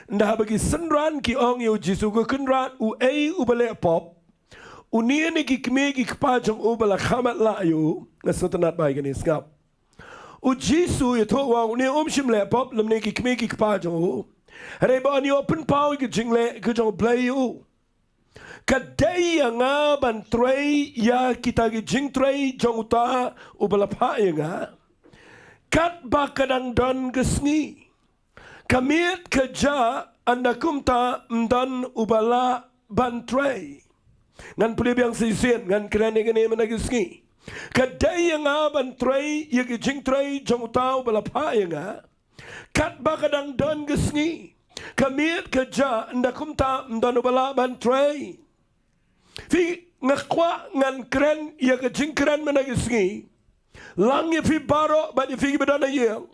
Ynda haba ki synran ki ong ïa U Jisu, Ko Kynrad, uei uba leh pop, une ne ki kmie ki kpa jong u ba la kha matlah ïa u? Nga sngewtynnat bha ïa kane, sngap. U Jisu u ïathuh, u ong, Une um shym leh pop lymne ki kmie ki kpa jong u, hynrei ba un ïoh pynpaw ïa ka jingleh ka jong U Blei ïa u. Ka dei ïa nga ban trei ïa kita ki jingtrei jong uta uba la phah ïa nga, katba ka dang don ka sngi. Ka miet ka jah, ynda kumta ym don uba lah ban trei. Ngan pule biang sa shisien, ngan kren ïa kane mynta ka sngi. Ka dei ïa nga ban trei ïa ki jingtrei jong uta uba la phah ïa nga, katba ka dang don ka sngi. Ka miet ka jah, ynda kumta ym don uba lah ban trei. Phi, nga kwah ngan kren ïa ka jingkren mynta ka sngi lang ïa phi baroh bad ïa phi kiba don ha ïing.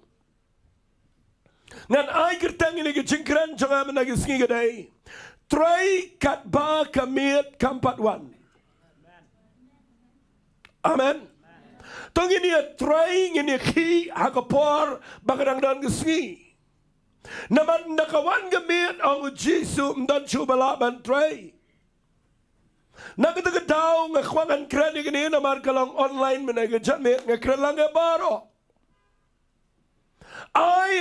Ngan ai kyrteng ïa kane ka jingkren jong nga mynta ka sngi, ka dei: Trei katba ka miet kam pat wan. Amen. To ngin ïa trei, ngin ïa khih ha ka por ba ka dang don ka sngi. Namar ynda ka wan ka miet, ong U Jisu, ym don shuh uba lah ban trei. Na kata ka daw nga kwah ngan kren ïa kane namar ka long online mynta ka janmiet, nga kren lang ïa baroh.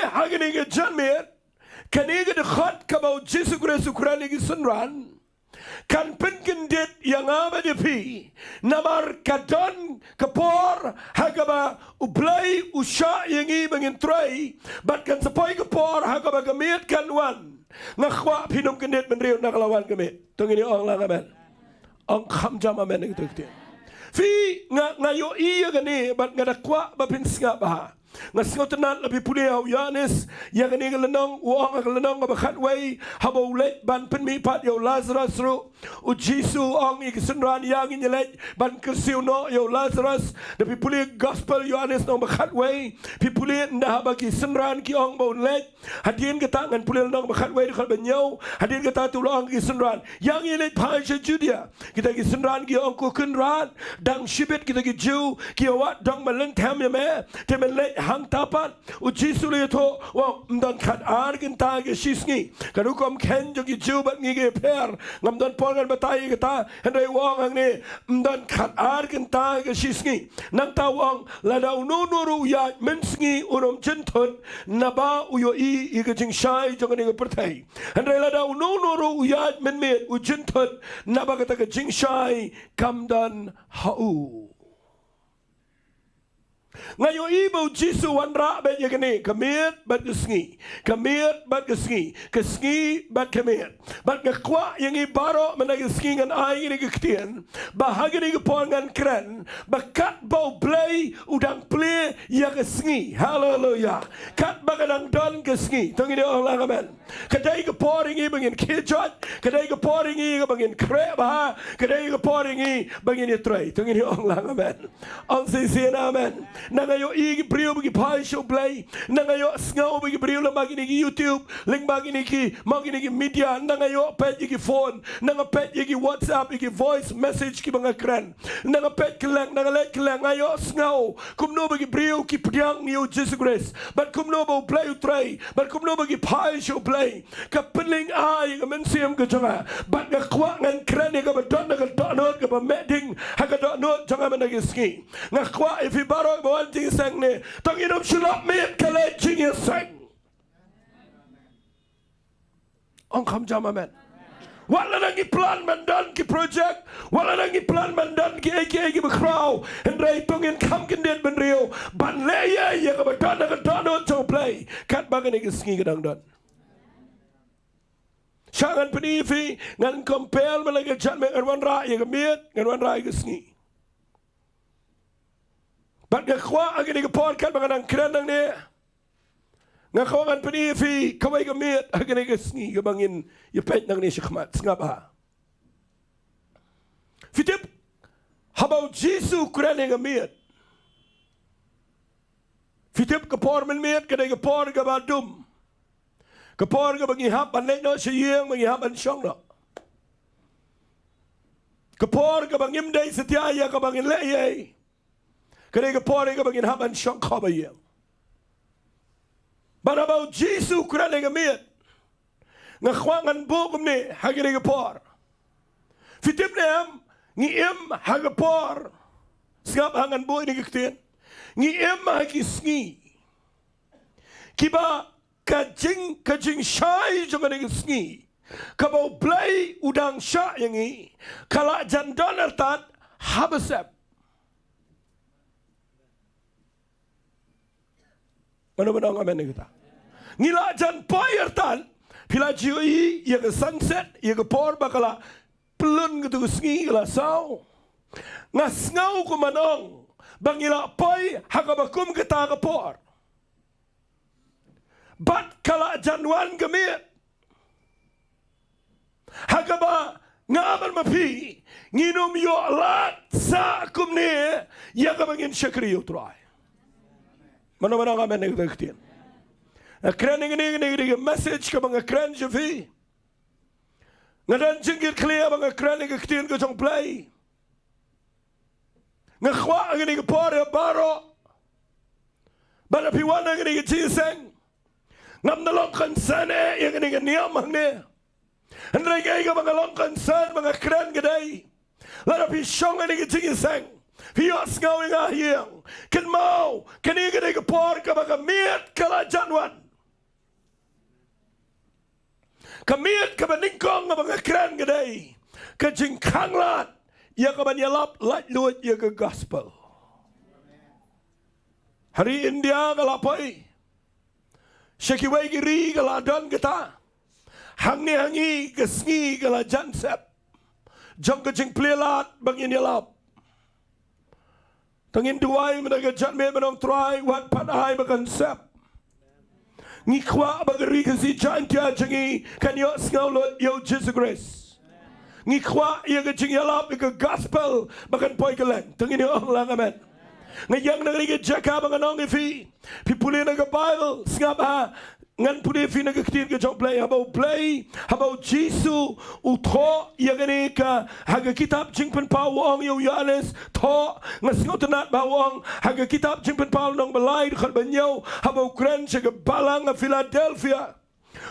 Ha kane ka janmiet, kane ka dkhot kaba u Jisu Khrist u kren ïa ki synran kan pynkyndit ïa nga bad ïa phi. Namar ka don ka por ha kaba U Blei u shah ïa ngi ba ngin trei, bad kan sa poi ka por ha kaba ka miet kan wan. Nga kwah phin ym kyndit bynriew na ka la wan ka miet. To ngin ong lang amen. Ong kham jam amen ïa kata ka ktien. Phi, nga, nga ïohi ïa kane bad nga da kwah ba phin sngap bha. Nga sngewtynnat la phi pule ha u Ïoannis ïa kane ka lynnong, u ong ha ka lynnong kaba khatwei, haba u leit ban pynmihpat ïa u Lasarus ruh, u Jisu u ong ïa ki synran, ïa ngin ïa leit ban kyrsiew noh ïa u Lasarus. Da phi pule gospel Ïoannis lynnong ba khatwei, phi pule ynda haba ki synran ki ong ba un leit, hadien kata ngan pule lynnong ba khatwei dkhot ba hynñiew. Hadien kata te u la ong ki synran, ïa ngin ïa leit phai sha Judia. Kita ki synran ki ong, ko Kynrad, dang shibit kita ki Jiw ki ïa wad dong ban lynthem ïa me, te men leit hangta pat. U Jisu u la ïathuh, u ong, ym don khatar kynta ka shisngi. Ka rukom kheiñ jong ki Jiw bad ngi ka pher. Ngam don por ngan batai ïa kata, hynrei u ong hangne, ym don khatar kynta ka shisngi. Nangta u ong, lada uno uno ruh u ïaid mynsngi un ym jynthut, naba u ïohi ïa ka jingshai jong kane ka pyrthei. Hynrei lada uno uno ruh u ïaid mynmiet u jynthut, naba kata ka jingshai kam don ha u. Nga ïohi ba u Jisu u wanrah beit ïa kane, ka miet bad ka sngi, ka miet bad ka sngi, ka sngi bad ka miet. Bad nga kwah ïa ngi baroh mynta ka sngi ngan ai ïa ngi ka ktien ba ha kane ka por ngan kren ba katba U Blei u dang plie ïa ka sngi. Haleluia. Katba ka dang don ka sngi. To ngin ong lang amen. Ka dei ka por ïa ngi ba ngin khie joit, ka dei ka por ïa ngi ba ngin khreh bha, ka dei ka por ïa ngi ba ngin ïatrei. To ngin ong lang amen. Ong shisien amen. Nang ïoh ïa ki briew ba ki phai sha U Blei. Nang ïoh sngew ba ki briew lyngba kine ki YouTube, lyngba kine ki, mo kine ki media, nang ïoh peit ïa ki phone, nang peit ïa ki WhatsApp, ïa ki voice message kiba nga kren. Nang peit kylleng, nang leit kylleng, nga ïoh sngew kumno ba ki briew ki pdiang ïa u Jisu Khrist, bad kumno ba U Blei u trei, bad kumno ba ki phai sha U Blei. Ka pynlyngngoh ïa ka mynsiem ka jong nga. Bad nga kwah ngan kren ïa kaba don ha ka dohnud kaba meh ding ha ka dohnud jong nga mynta ka sngi. Nga kwah ïa phi baroh ba wan jingïaseng ne, to ngin ym shu lap miet ka leit jingïaseng. Ong kham jam amen. Wat la nang ngi plan ban don ki project, wat la nang ngi plan ban don kiei kiei kiba khraw, hynrei to ngin kham kyndit bynriew ban leh ïa, ïa kaba don ha ka dohnud jong U Blei katba kane ka sngi ka dang don. Sha ngan pyni ïa phi, ngan compare ma la ka janmiet, ngan wanrah ïa ka miet, ngan wanrah ïa ka sngi. Bad nga kwah ha kane ka por katba nga dang kren nangne, nga kwah ngan pyni ïa phi kawei ka miet ha kane ka sngi kaba ngin ïa peit nangne shakhmat. Sngap bha. Phi tip, haba u Jisu u kren ïa ka miet, phi tip ka por mynmiet ka dei ka por kaba dum. Ka por kaba ngi hap ban leit noh sha ïing, ba ngi hap ban shong noh. Ka por kaba ngim dei satia ïa kaba ngin leh ei ei. Ka dei ka por kaba ngin hap ban shong khop ha ïing. Bad haba u Jisu u kren ïa ka miet, nga kwah ngan buh kumne ha kane ka por. Phi tip ne em, ngi im ha ka por. Sngap ha ngan buh ïa kane ka ktien. Ngi im ha ki sngi kiba ka jing, ka jingshai jong kane ka sngi kaba U Blei u dang shah ïa ngi, ka la jan don artat haba sep. Mano mano ong amen ïa kata? Ngi la jan poi artat, phi la ju ïohi ïa ka sunset, ïa ka por ba ka la pynlun, katu ka sngi ka la saw. Nga sngew kum ban ong ba ngi la poi ha kaba kum kata ka por. Bad ka la jan wan ka miet ha kaba nga bad ma phi ngin ym ïoh lad sah kumne ïa kaba ngin shakri ïa U Trai. Mano mano ong amen ïa kata ka ktien? Nga kren ïa kane, kane, kane ka message kaba nga kren sha phi. Nga don jingkit khlieh ba nga kren ïa ka ktien ka jong U Blei. Nga kwah ha kane ka por ïa baroh ba lada phi wan ha kane ka jingïaseng, ngam da long concern eh ïa kane ka niam hangne. Hynrei kaei kaba nga long concern ba nga kren ka dei, lada phi shong ha kane ka jingïaseng, phi ïohsngew ïa nga ha ïing, kynmaw, kane ka dei ka por kaba ka miet ka la jan wan. Ka miet kaba nyngkong kaba nga kren ka dei ka jingkhanglad ïa kaban ïalap laitluid ïa ka gospel. Ha ri India ka la poi, sha kiwei ki ri ka la don kata. Hangne ha ngi ka sngi ka la jan sep jong ka jingplie lad ba ngin ïalap. Te ngin duwai mynta ka janmiet, mynta, Trai, wat pat ai ba kan sep. Ngi kwah ba ka ri Khasi Jaintia jong ngi kan ïohsngew lut ïa u Jisu Khrist. Ngi kwah ïa ka jingïalap ïa ka gospel ba kan poi kylleng. Te ngin ïa ong lang amen. Nga ïeng na kane ka jaka ba ngan ong ïa phi, phi pule na ka Baibl, sngap ha, ngan pule ïa phi na ka ktien ka jong U Blei. Haba U Blei, haba U Jisu u thoh ïa kane ka, ha ka kitab Jingpynpaw u ong ïa u Ïoannis, thoh, nga sngewtynnat ba u ong ha ka kitab Jingpynpaw lynnong ba lai dkhot ba hynñiew, haba u kren sha ka balang ha Philadelphia.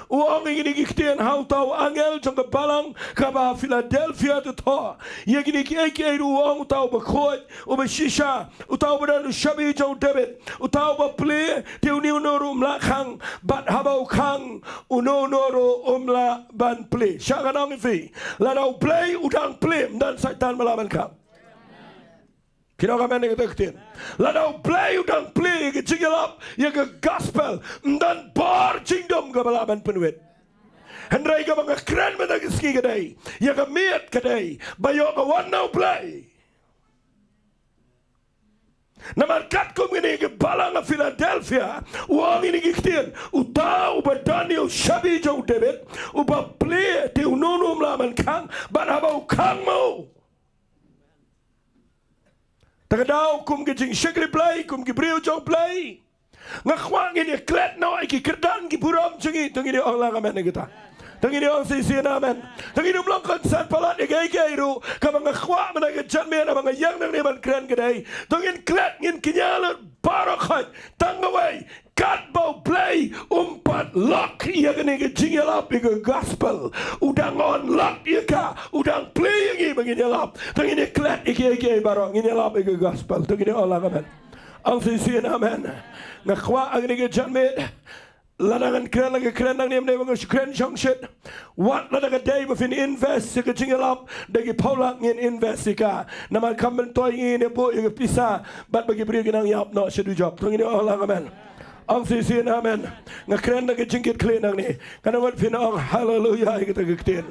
U ong ïa kine ki ktien ha uta u angel jong ka balang kaba ha Philadelphia, to thoh ïa kine kiei kiei ruh, u ong, uta uba khuid, uba shisha, uta uba don u shabi jong u David, uta uba plie, te une uno ruh um lah khang, bad haba u khang, uno uno ruh um lah ban plie. Sha ngan ong ïa phi, lada U Blei u dang plie, ym don Soitan ba lah ban khang. Phi ong amen ïa kata ka ktien? Lada U Blei u dang plie ïa ka jingïalap ïa ka gospel, ym don bor jingdum kaba lah ban pynwit. Hynrei kaba nga kren mynta ka sngi ka dei, ïa ka miet ka dei ba ïoh ka wan na U Blei. Namar katkum kane ka balang ha Philadelphia, u ong ïa kine ki ktien, uta uba don ïa u shabi jong u David, uba plie, te uno uno um lah ban khang, bad haba u khang mo, te ka daw kum ka jingshakri Blei, kum ki briew jong U Blei, nga kwah ngin ïa klet noh ïa ki kyrdan ki burom jong ngi. Te ngin ïa ong lang amen ïa kata. Te ngin ïa ong shisien amen. Te ngin ym long kongsan palat ïa kiei kiei ruh. Kaba nga kwah mynta ka janmiet, haba nga ïeng nangne ban kren ka dei, to ngin klet, ngin kñia lut baroh khoit, tang kawei, katba U Blei um pat lok ïa kane ka jingïalap ïa ka gospel, u dang on lok ïa ka, u dang plie ïa ngi ba ngin ïalap. Te ngin ïa klet ïa kiei kiei baroh, ngin ïalap ïa ka gospel. Te ngin ïa ong lang amen. Ong shisien amen. Nga kwah ha kane ka janmiet, lada ngan kren la ka kren nangne mynne ba nga shu kren shongshit, wat lada ka dei ba phin invest ïa ka jingïalap da ki phew lak, ngin invest ïa ka. Namar kam myntoi ngin ïa buh ïa ka pisa bad ba ki briew ki nang ïap noh sha dujok. To ngin ïa ong lang amen. Ong shisien amen. Nga kren da ka jingkitkhlieh nangne. Ka nang wat phin ong haleluia ïa kata ka ktien.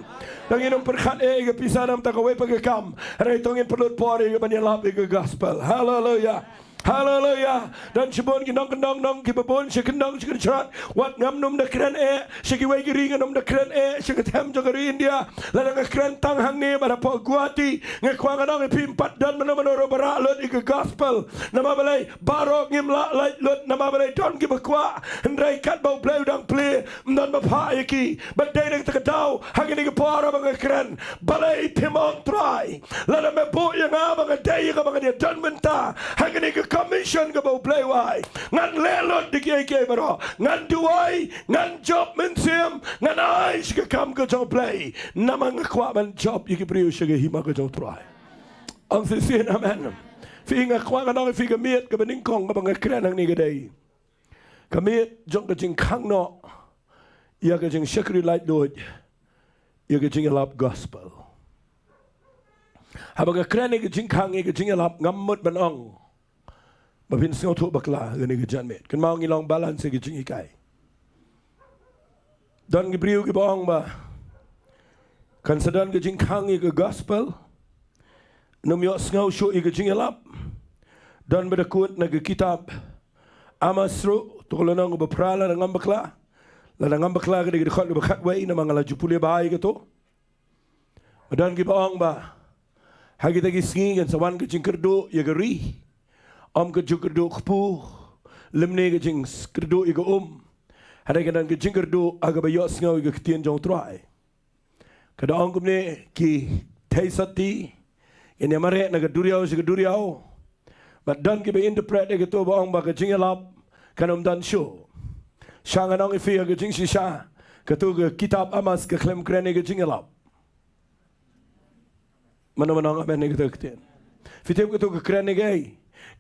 To ngin ym pyrkhat eh ïa ka pisa namar kata kawei pat ka kam. Hynrei to ngin pynlut por ïa ka ban ïalap ïa ka gospel. Haleluia. Haleluia. Don shibun ki nongkyndong, nong kiba bun, sha kyndong sha kynshrat, wat ngam nym da kren eh, sha kiwei ki ri ngam nym da kren eh, sha ka them jong ka ri India. Lada nga kren tang hangne bad hapoh Guwahati, nga kwah ngan ong ïa phi, ym pat don mano mano ruh ba rah lut ïa ka gospel. Namar balei? Baroh ngim lah lait lut. Namar balei? Don kiba kwah. Hynrei katba U Blei u dang plie, ym don ba phah ïa ki. Bad dei na kata ka daw, ha kine ki por ba nga kren, balei phim ong, Trai, lada me buh ïa nga ba nga dei ïa kaba ngan ïa don mynta ha kane ka commission kaba U Blei u ai, ngan leh lut da kiei kiei baroh. Ngan duwai, ngan jop mynsiem, ngan ai sha ka kam ka jong U Blei. Namar nga kwah ban jop ïa ki briew sha ka hima ka jong U Trai. Ong shisien amen. Phi, nga kwah ngan ong ïa phi, ka miet kaba nyngkong kaba nga kren hangne ka dei ka miet jong ka jingkhang noh ïa ka jingshakri laitluid ïa ka jingïalap gospel. Haba nga kren ïa ka jingkhang ïa ka jingïalap, ngam mut ban ong ba phin sngewthuh bakla ha kane ka janmiet. Kynmaw, ngi long balance ïa ka jinghikai. Don ki briew kiba ong ba kan sa don ka jingkhang ïa ka gospel, nym ïohsngew shuh ïa ka jingïalap. Don ba da kut na ka kitab Amos ruh, to ka lynnong kaba phra, lada ngam bakla. Lada ngam bakla ka dei ka dkhot kaba khatwei, namar nga la ju pule bha ïa kato. Don kiba ong ba ha kita ki sngi kan sa wan ka jingkyrduh ïa ka ri. Ym ka jingkyrduh kpu lymne ka jingkyrduh ïa ka um. Hynrei kan don ka jingkyrduh ha kaba ïohsngew ïa ka ktien jong U Trai. Ka da ong kumne, ki thei sotti, kin ïa mareh na ka duriaw sha ka duriaw. Bad don kiba interpret ïa kato ba ong ba ka jingïalap kan ym don shuh. Sha ngan ong ïa phi ha ka jingshisha, kato ka kitab Amos ka khlem kren ïa ka jingïalap. Mano mano ong amen ïa kata ka ktien? Phi tip kato ka kren ïa kaei?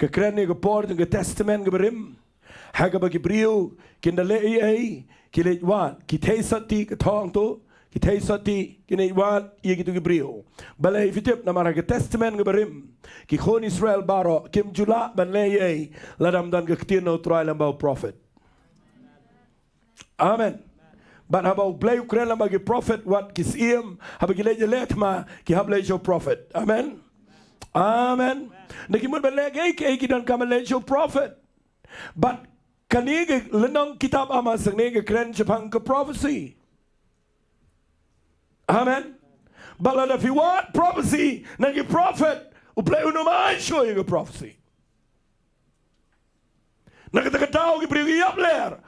Ka kren ïa ka por jong ka Testament kaba rim, ha kaba ki briew kin da leh ei ei, ki leit wad, ki thei sotti, ka thong to, ki thei sotti, ki neh wad ïa kito ki briew. Balei phi tip? Namar ha ka Testament kaba rim, ki khun Israel baroh kim ju lah ban leh ei ei lada ym don ka ktien na u Trai lyngba u prophet. Amen. Bad haba U Blei u kren lyngba ki prophet, wat ki syiem, haba ki leit ïaleh thma, ki hap leit sha u prophet. Amen. Amen. Ynda ki mut ban leh kaei kaei, ki donkam ban leit sha u prophet. Bad kane ka lynnong kitab Amos hangne ka kren shaphang ka prophecy. Amen. Bad lada phi wad prophecy na ki prophet, U Blei un ym ai shuh ïa ka prophecy. Na kata ka daw ki briew ki ïap ler.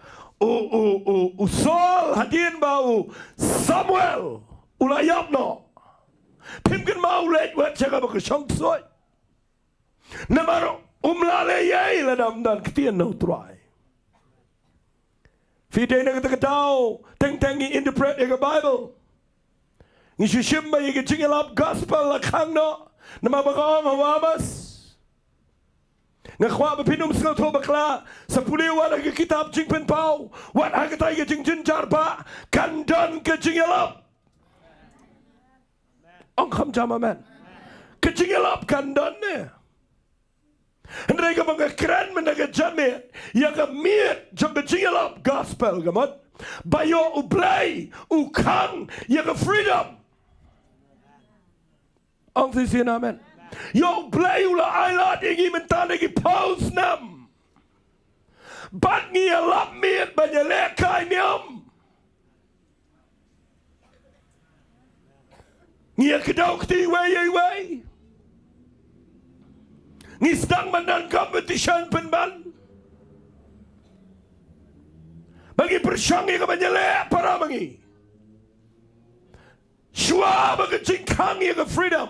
U, u, u, u Saul hadien ba u Samuel u la ïap noh, phim kynmaw u leit wad sha kaba ka shong ksuid. Namar um lah leh ei ei lada ym don ktien na u Trai. Phi dei na kata ka daw, teng teng ngi interpret ïa ka Bible, ngi shu shim ba ïa ka jingïalap gospel la khang noh. Namar ba ka ong ha u Amos. Nga kwah ba phin ym sngewthuh bakla, sa pule wat ha ka kitab Jingpynpaw, wat ha katai ka jingjynjar ba kan don ka jingïalap. Ong kham jam amen. Ka jingïalap kan don ne. Hynrei kaba nga kren mynta ka janmiet ïa ka miet jong ka jingïalap gospel ka mut ba ïoh U Blei u khang ïa ka freedom. Ong shisien amen. Ïoh U Blei u la ailad ïa ngi mynta na ki phew snem. Bad ngi ïalap miet ban ïalehkai niam. Ngi ïa kdew kti iwei ïa iwei. Ngi sdang ban don competition pynban. Ba ngi pyrshang ïa ka ban ïaleh para ma ngi. Shuwa ba ka jingkhang ïa ka freedom,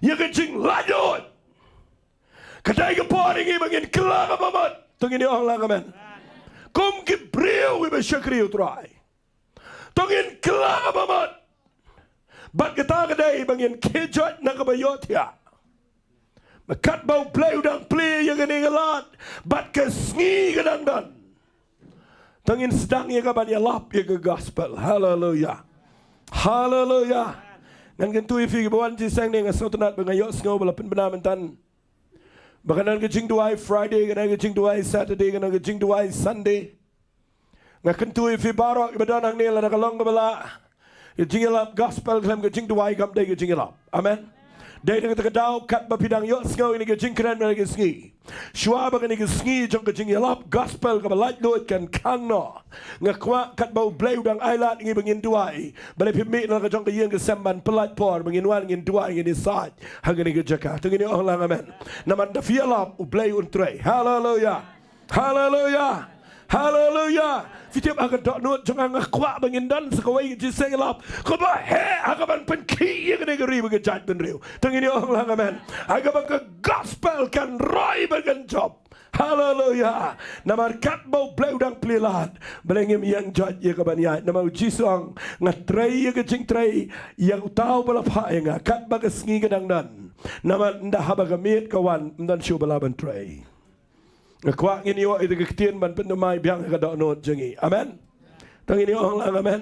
ïa ka jinglaitluid, ka dei ka por ïa ngi ba ngin kylla ka bamut. To ngin ïa ong lang amen. Kum ki briew kiba shakri U Trai, to ngin kylla ka bamut. Bad kata ka dei ba ngin khie joit na kaba ïohthiah. Ba katba U Blei u dang plie ïa kane ka lad bad ka sngi ka dang don, to ngin sdang ïa ka ban ïalap ïa ka gospel. Haleluya. Haleluya. Ngan kyntu ïa phi kiba wan jingïaseng ne, nga sngewtynnat ba nga ïohsngew ba la pynbna mynta ba kan don ka jingduwai Friday, kan don ka jingduwai Saturday, kan don ka jingduwai Sunday. Nga kyntu ïa phi baroh kiba don hangne, lada ka long kaba lah, ka jingïalap gospel khlem ka jingduwai kam dei ka jingïalap. Amen. Dei na kata ka daw katba phi dang ïohsngew ïa kane ka jingkren mynta ka sngi, shuwa ba kane ka sngi jong ka jingïalap gospel kaba laitluid kan khang noh, nga kwah katba U Blei u dang ailad ïa ngi ba ngin duwai, balei phim mih na la ka jong ka ïing ka sem ban pyllait por ba ngin wan ngin duwai, ngin ïasaid ha kane ka jaka? To ngin ïa ong lang amen. Namar da phi ïalap U Blei un trei. Haleluya. Haleluya. Haleluya. Phi tip, ha ka dohnud jong nga nga kwah ba ngin don sa kawei ka jingïalap kaba heh ha kaban pynkhih ïa kane ka ri bad ka jaitbynriew. To ngin ïa ong lang amen. Ha kaba ka gospel kan roi bad kan jop. Haleluya. Namar katba U Blei u dang plie lad, balei ngim ïeng joit ïa kaban ïaid? Namar U Jisu u ong, nga trei ïa ka jingtrei ïa uta uba la phah ïa nga katba ka sngi ka dang don. Namar ynda haba ka miet ka wan, ym don shuh ba lah ban trei. Nga kwah ngin ïoh ïa ka ktien ban pynthymmai biang ha ka dohnud jong ngi. Amen. To ngin ïa ong lang amen.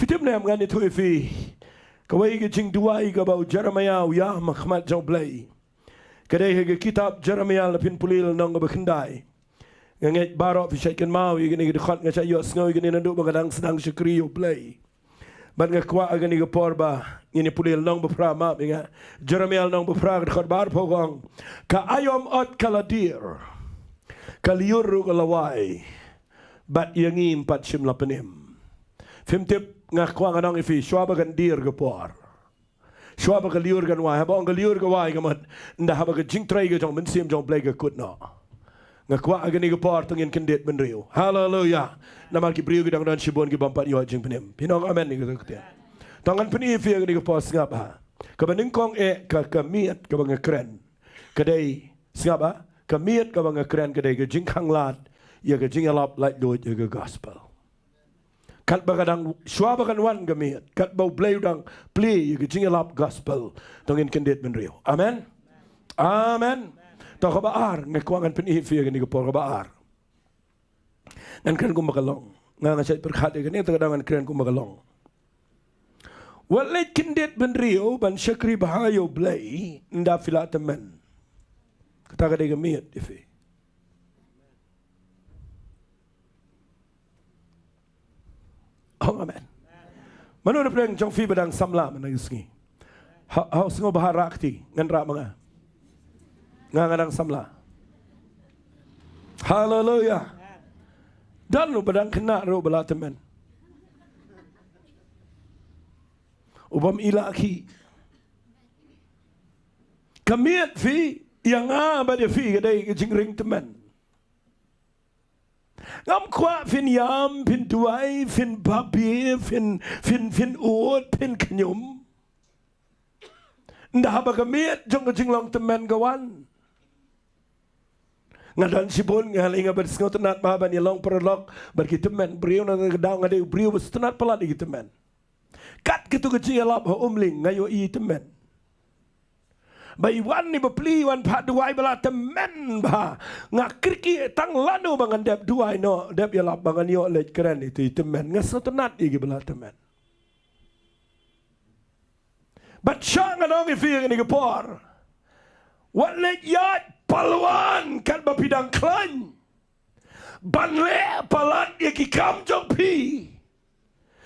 Phi tip ne em, ngan ïathuh ïa phi kawei ka jingduwai kaba u Jeremiah u ïam ha khmat jong U Blei. Ka dei ha ka kitab Jeremiah, lada phin pule lynnong kaba khyndai. Nga ngeit baroh phi shait kynmaw ïa kane ka dkhot, nga shait ïohsngew ïa kane naduh ba nga dang sdang shakri ïa U Blei. Bad nga kwah ha kane ka por ba ngin ïa pule lynnong ba phra, map ïa nga. Jeremiah lynnong ba phra, ka dkhot ba arphew ka ong, ka aïom ot ka la dier, ka lyiur ruh ka la wai, bad ïa ngi ym pat shym la pynim. Phim tip, nga kwah ngan ong ïa phi, shuwa ba kan dier ka por, shuwa ba ka lyiur kan wai. Haba ong ka lyiur ka wai ka mut, ynda haba ka jingtrei ka jong u Mynsiem jong U Blei ka kut noh, nga kwah ha kane ka por to ngin kyndit bynriew. Haleluya. Namar ki briew ki dang don shibun ki bym pat ïoh jingpynim. Phin ong amen ïa kata ka ktien? To ngan pyni ïa phi ha kane ka por, sngap ha. Kaba nyngkong eh, ka, ka miet kaba nga kren ka dei, sngap ha, ka miet kaba nga kren ka dei ka jingkhang lad ïa ka jingïalap laitluid ïa ka gospel. Katba ka dang, shuwa ba kan wan ka miet, katba U Blei u dang plie ïa ka jingïalap gospel, to ngin kyndit bynriew. Amen. Amen. To kaba ar, nga kwah ngan pyni ïa phi ha kane ka por, kaba ar. Ngan kren kumba ka long. Nga nga shait pyrkhat ïa kane, te ka dang ngan kren kumba ka long. Wat leit kyndit bynriew ban shakri bha ïa U Blei ynda phi la tymmen. Kata ka dei ka miet ïa phi. Ong amen. Mano na pdeng jong phi ba dang samla mynta ka sngi? Ha, ha, sngew bha, rah kti, ngan rah ma nga. Nga, nga dang samla. Haleluya. Don uba dang khynnah ruh ba la tymmen. U bym i la ki. Ka miet phi, ïa nga bad ïa phi ka dei ka jingring tymmen. Ngam kwah phin ïam, phin duwai, phin babe, phin, phin, phin ud, phin khñium. Ynda haba ka miet jong ka jinglong tymmen ka wan. Nga don shibun, nga lei nga bad sngewtynnat bha ban ïalong paralok bad ki tymmen briew, na ka daw nga dei u briew ba sngewtynnat palat ïa ki tymmen. Kat katu ka jingïalap ha Umling nga ïohi i tymmen. Ba i wan i bapli, i wan phah duwai ba la tymmen bha. Nga kyrkieh tang lano ba ngan dep duwai noh, dep ïalap ba ngan ïoh leit kren ïa itu i tymmen. Nga sngewtynnat ïa ki ba la tymmen. Bad sha nga ong ïa phi ha kane ka por, wat leit ïaid palwan katba phi dang khlaiñ ban leh palat ïa ki kam jong phi.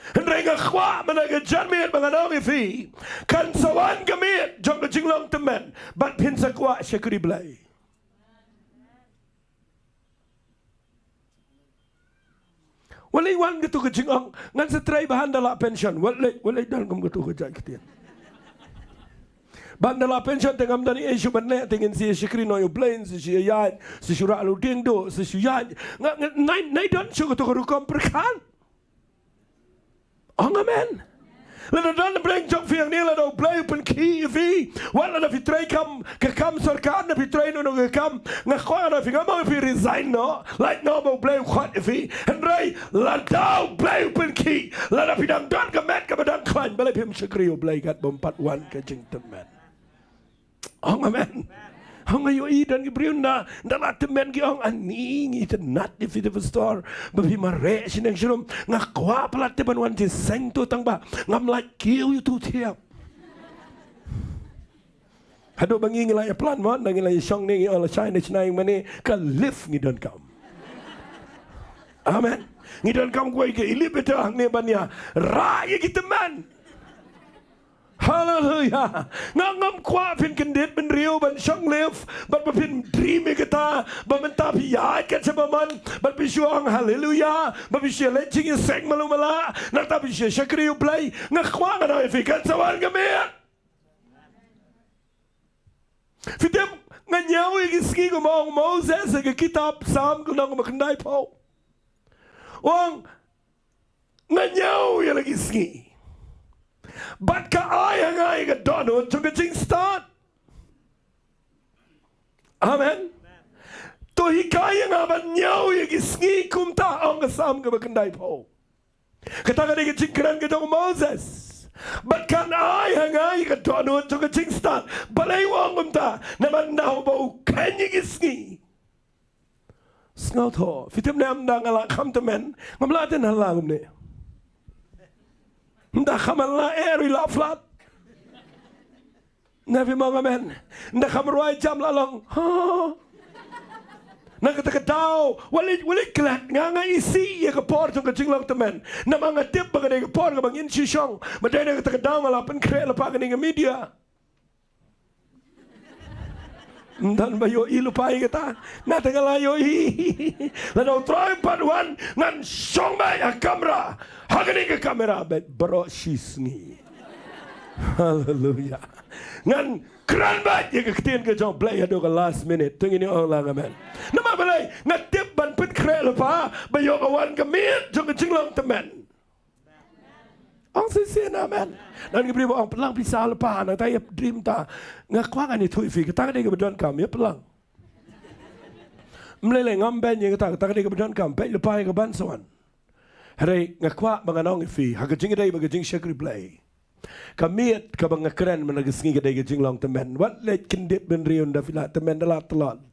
Hynrei nga kwah mynta ka janmiet ba ngan ong ïa phi, kan sa wan ka miet jong ka jinglong tymmen bad phin sa kwah shakri Blei. Wat leit wan katu ka jingong, ngan sa trei bha ynda lah pension. Wat leit, wat leit don kum katu ka jait ktien. Ba ynda lah pension te ngam don ei shuh ban leh, te ngin sa shakri noh ïa U Blei, sa shu ïaid, sa shu rah lut dieng duh, sa shu ïaid. Nga, nga, nai, nai don shuh katu ka rukom pyrkhat. Ong amen. Lada don na pdeng jong phi hangne, lada U Blei u pynkhih ïa phi, wat lada phi trei kam, ka kam sorkar, ne phi trei noh noh ka kam, nga kwah ngan ong ïa phi, ngam ong ïa phi resign noh, lait noh ba U Blei u khot ïa phi. Hynrei lada U Blei u pynkhih, lada phi dang don ka met kaba dang khlaiñ, balei phim shakri U Blei katba ym pat wan ka jingtymmen? Ong amen. Ong, nga ïohi don ki briew ynda, ynda la tymmen ki ong, ani ngi tynnat ïa phi te pastor, ba phi mareh shnong shrum. Nga kwah palat te ban wan jingïaseng to, tang ba ngam lah kiew ïa uto u thiap. Haduh ba ngi ngi la ïa plan mo, ynda ngi la ïa shong ne ngi ong la shai ne shna ïing mane, ka lift ngi donkam. Amen. Ngi donkam kawei ka elevator hangne ban ïa rah ïa ki tymmen. Haleluya. Nga ngam kwah phin kyndit bynriew ban shong lift bad ba phin dream ïa kata, ba mynta phi ïaid kat shaba mon bad phi shu ong haleluya, ba phi shu leit jingïaseng malu mala, nangta phi shu shakri U Blei. Nga kwah ngan ong ïa phi, kan sa wan ka miet. Phi tip, nga ñiew ïa ki sngi kumba ong Moses ha ka kitab Salm ka lynnong ba khyndai phew. U ong, nga ñiew ïa la ki sngi. Bad ka ai ha nga ïa ka dohnud jong ka jingstad. Amen. To hikai ïa nga ban ñiew ïa ki sngi kumta, ong ka Salm kaba khyndai phew. Kata ka dei ka jingkren ka jong u Moses. Bad kan ai ha nga ïa ka dohnud jong ka jingstad. Balei u ong kumta? Namar ynda haba u kheiñ ïa ki sngi. Sngewthuh, phi tip ne em, ynda nga la kham tymmen, ngam lah te nala kumne. Ynda kham la er i la flat. Ne phi ong amen? Ynda kham rwai jam la long. Ha. Na kata ka daw, wat leit, wat leit klet, nga nga isih ïa ka por jong ka jinglong tymmen. Namar nga tip ba ka dei ka por kaba ngin shu shong. Ba dei na kata ka daw nga la pynkhreh lypa kane ka media. Ym don ba ïohi lypa ïa kata. Nga te nga la ïohi. Lada U Trai um pat wan, ngan shong beit ha kamra, ha kane ka kamera beit baroh shi sngi. Haleluya. Ngan kren beit ïa ka ktien ka jong U Blei haduh ka last minute. To ngin ong lang amen. Namar balei? Nga tip ban pynkhreh lypa ba ïoh ka wan ka miet jong ka jinglong tymmen. Ong shisien amen. Don ki briew ba ong, pynlang pisa lypa, nangta ïa dream ta. Nga kwah ngan ïathuh ïa phi, kata ka dei kaba donkam, ïa pynlang. Ym lei lei, ngam beiñ ïa kata, kata ka dei kaba donkam, peit lypa ïa kaban sa wan. Hynrei nga kwah ba ngan ong ïa phi, ha ka jingïadei bad ka jingshakri Blei, ka miet kaba nga kren mynta ka sngi ka dei ka jinglong tymmen. Wat leit kyndit bynriew ynda phi la tymmen, da la tlot.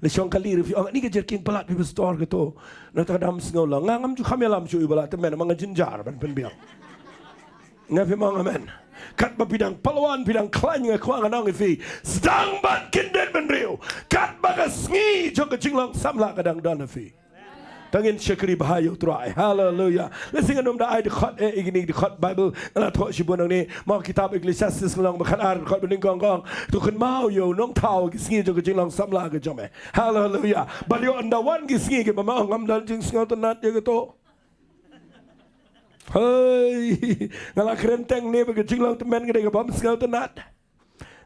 Lashong kali ruh phi ong, ani ka jerkin palat phi ba store kato. Na ta dam sngew la. Nga ngam ju kham ïalam shuh ïa ba la tymmen, ma nga jynjar ban pynbiang. Nga phi ong amen. Katba phi dang palwan, phi dang khlaiñ, nga kwah ngan ong ïa phi, sdang ban kyndit bynriew. Katba ka sngi jong ka jinglong samla ka dang don ha phi. To ngin shakri bha ïa u Trai. Haleluya. Lehse ngan ym da ai dkhot eh ïa kine ki dkhot Baibl, nga la thoh shibun hangne. Ma kitab Ecclesiastes ka lynnong ba khatar, dkhot ba nyngkong ka ong, to kynmaw ïa u nongthaw ha ki sngi jong ka jinglong samla ka jong me. Haleluya. Bad ïoh ynda wan ki sngi kiba me ong, ngam don jingsngewtynnat ïa kato. Hei, nga la kren teng ne ba ka jinglong tymmen ka dei kaba ym sngewtynnat.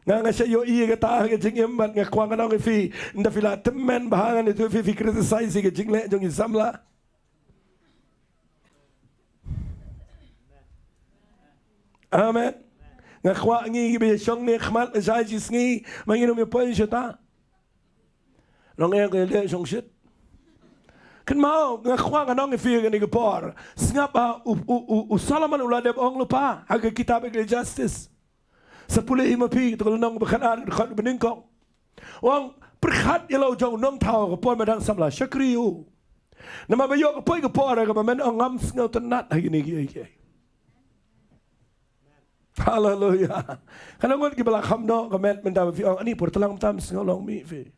Nga, nga shait ïohi ïa kata ha ka jingim, bad nga kwah ngan ong ïa phi, ynda phi la tymmen bha, ngan ïathuh ïa phi, phi criticize ïa ka jingleh jong ki samla. Amen. Nga kwah ngi kiba ïashong ne khmat lashai shi sngi, ma ngin ym ïa poi shata. Nong ïa ka leh shongshit. Kynmaw, nga kwah ngan ong ïa phi ha kane ka por. Sngap ha u, u, u, u Solomon u la dep ong lypa ha ka kitab Ecclesiastes. Sa pule hi ma phi, to ka lynnong ba khatar, dkhot ba nyngkong. U ong, pyrkhat ïa la u jong u nongthaw ha ka por me dang samla, shakri ïa u. Namar ba ïoh ka poi ka por kaba men ong ngam sngewtynnat ha kine kiei kiei. Haleluya. Katno ngut kiba la kham noh ka met mynta ba phi ong, ani por tlang mynta ym sngew long mih phi.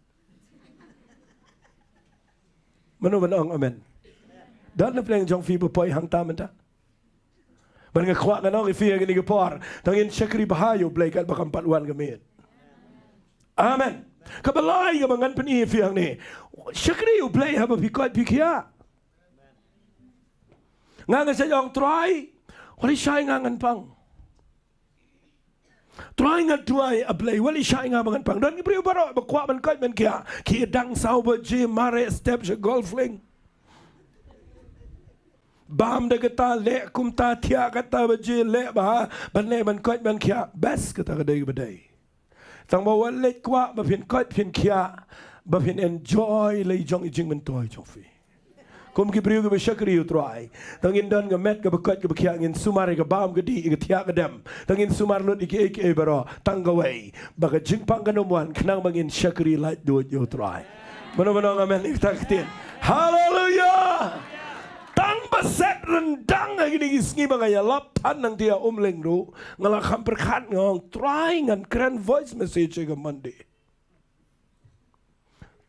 Mano ban ong amen? Don na pdeng jong phi ba poi hangta mynta? Bad nga kwah ngan ong ïa phi ha kane ka por, to ngin shakri bha ïa u Blei katba kam pat wan ka miet. Amen. Kaba lai kaba ngan pyni ïa phi hangne, shakri ïa u Blei haba phi koit phi khiah. Nga, nga shait ong, Trai, wat leit shai nga ngan pang. Trai, nga duwai, A Blei, wat leit shai nga ba ngan pang. Don ki briew baroh ba kwah ban koit ban khiah, ki dang saw baje mareh step sha Golf Link. Bam da kata, leh kumta, thiah kata baje, leh bha ban leh ban koit ban khiah. Best, kata ka dei kaba dei. Tang ba wat leit kwah ba phin koit phin khiah, ba phin enjoy la i jong i jingmyntoi jong phi. Kum ki briew kiba shakri ïa u Trai, to ngin don ka met kaba koit kaba khiah, ngin sumar ïa ka bam ka dih, ïa ka thiah ka dem. To ngin sumar lut ïa kiei kiei baroh, tang kawei, ba ka jingpang kan ym wan khnang ba ngin shakri laitluid ïa u Trai. Mano mano ong amen ïa kata ka ktien? Haleluya. Tang ba set ryndang ha kine ki sngi ba nga ïalap than nangta ha Umling ruh, nga la kham pyrkhat, nga ong, Trai, ngan kren voice message ha ka Monday.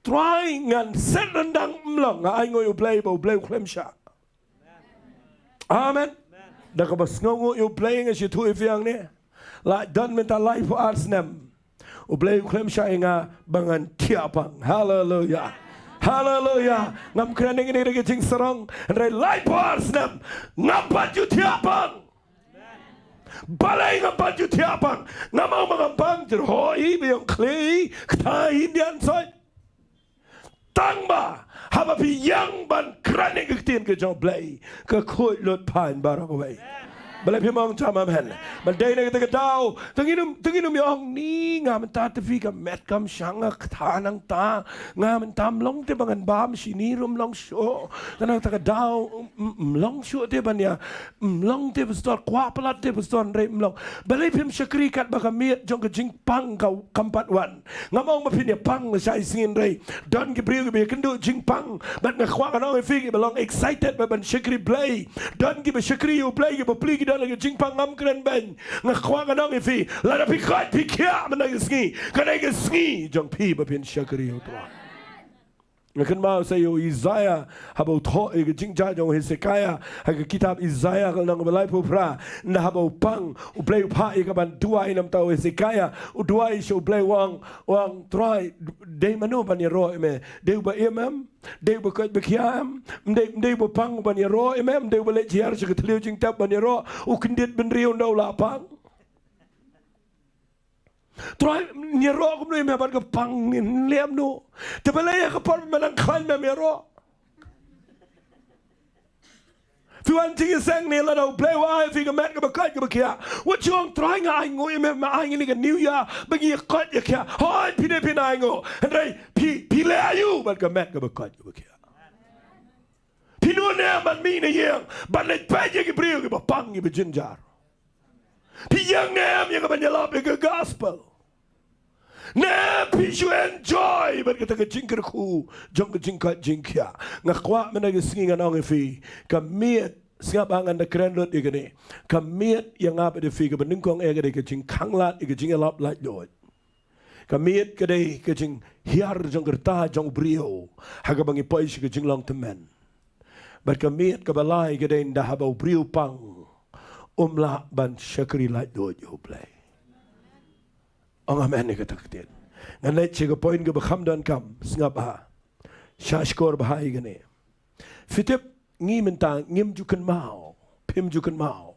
Trai, ngan set ryndang ym long, nga ainguh ïa u Blei ba u Blei u khlem shah. Amen. Da kaba sngewnguh ïa u Blei nga shu ïathuh ïa phi hangne, la don mynta laiphew ar snem, u Blei u khlem shah ïa nga ba ngan thiah pang. Haleluya. Haleluya. Ngam kren ïa kine da ka jingsarong, hynrei laiphew ar snem ngam pat ju thiah pang. Balei ngam pat ju thiah pang? Ngam ong ba ngam pang, jyrhoh hi, ba ïong khlieh hi, kata hi, ïa ngan soi. Tang ba haba phi ïeng ban kren ïa ka ktien ka jong u Blei, ka khuid lut phaiñ baroh kawei. Balei phim ong jam amen? Ban dei na kata ka daw, to ngin ym, to ngin ym ïa ong, ni nga mynta te phi, ka met kam shang, nga kata nangta, nga mynta ym long te ba ngan bam shini ruh ym long shuh. Te na kata ka daw ym, ym, ym long shuh te ban ïa, ym long te pastor, kwah palat te pastor, hynrei ym long. Balei phim shakri katba ka miet jong ka jingpang ka kam pat wan? Ngam ong ba phin ïa pang lashai sngi, hynrei don ki briew kiba ïakynduh jingpang. Bad nga kwah ngan ong ïa phi kiba long excited bad ban shakri Blei, don kiba shakri ïa u Blei, kiba plie ki don la ka jingpang, ngam kren beiñ. Nga kwah ngan ong ïa phi, lada phi koit phi khiah mynta ka sngi, ka dei ka sngi jong phi ba phin shakri ïa u Trai. Nga kynmaw sa ïa u Isaiah haba u thoh ïa ka jingjia jong u Hezekiah ha ka kitab Isaiah ka lynnong ba laiphew phra. Ynda haba u pang, u Blei u phah ïa ka ban duwai na ka bynta u Hezekiah. U duwai sha u Blei, u ong, u ong, Trai, dei mano ban ïaroh ïa me? Dei uba im em? Dei uba koit ba khiah em? Ym dei, ym dei uba pang ban ïaroh ïa me? Ym dei uba leit hiar sha ka thliew jingtep ban ïaroh? U kyndit bynriew ynda u la pang. Trai, ngi ïaroh kumno ïa me bad ka pang, ngi lem noh. Te balei ha ka por ba me dang khlaiñ mem ïaroh? Phi wan jingïaseng ne, lada u Blei u ai ïa phi ka met kaba koit kaba khiah, wat ju ong, Trai, nga ainguh ïa me, me ai ngi ïa ka new year ba ngi ïa koit ïa khiah. Hooid, phi dei phin ainguh, hynrei phi, phi leh aïu bad ka met kaba koit kaba khiah? Phi nud ne em ban mih na ïing ban leit peit ïa ki briew kiba pang, kiba jynjar? Phi ïeng ne em ïa ka ban ïalap ïa ka gospel? Ne phi shu enjoy bad kata ka jingkyrkhu jong ka jingkoit jingkhiah? Nga kwah mynta ka sngi ngan ong ïa phi, ka miet, sngap ba ngan da kren lut ïa kane, ka miet ïa nga bad ïa phi kaba nyngkong eh ka dei ka jingkhanglad ïa ka jingïalap laitluid. Ka miet ka dei ka jinghiar jong ka rta jong u briew ha kaba ngi poi sha ka jinglong tymmen. Bad ka miet kaba lai ka dei ynda haba u briew pang, um lah ban shakri laitluid ïa U Blei. Ong amen ïa kata ka ktien. Ngan leit sha ka point kaba kham donkam, sngap bha. Sngap shkor bha ïa kane. Phi tip, ngi mynta ngim ju kynmaw, phim ju kynmaw.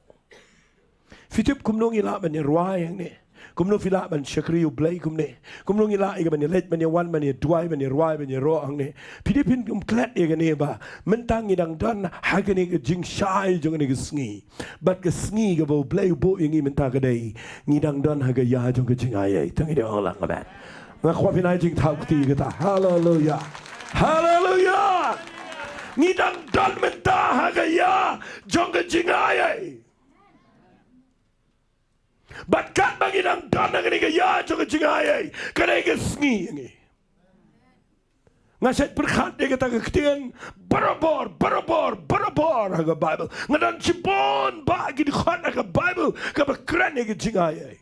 Phi tip kumno ngi lah ban ïa rwai hangne? Kumno phi lah ban shakri U Blei kumne? Kumno ngi lah ïa ka ban ïa leit, ban ïa wan, ban ïa duwai, ban ïa rwai, ban ïa roh hangne? Phi tip, phin ym klet ïa kane ba mynta ngi dang don ha kane ka jingshai jong kane ka sngi. Bad ka sngi kaba U Blei u buh ïa ngi mynta ka dei, ngi dang don ha ka ïa jong ka jingaiei. To ngin ïa ong lang, amen. Nga kwah phin ai jingthaw kti ïa kata. Haleluya. Haleluya. Ngi dang don mynta ha ka ïa jong ka jingaiei. Bad katba ngi dang don ha kane ka ïa jong ka jingaiei, ka dei ka sngi ïa ngi. Nga shait pyrkhat ïa kata ka ktien barabor, barabor, barabor ha ka Baibl. Nga don shibun bah ki dkhot ha ka Baibl kaba kren ïa ka jingaiei.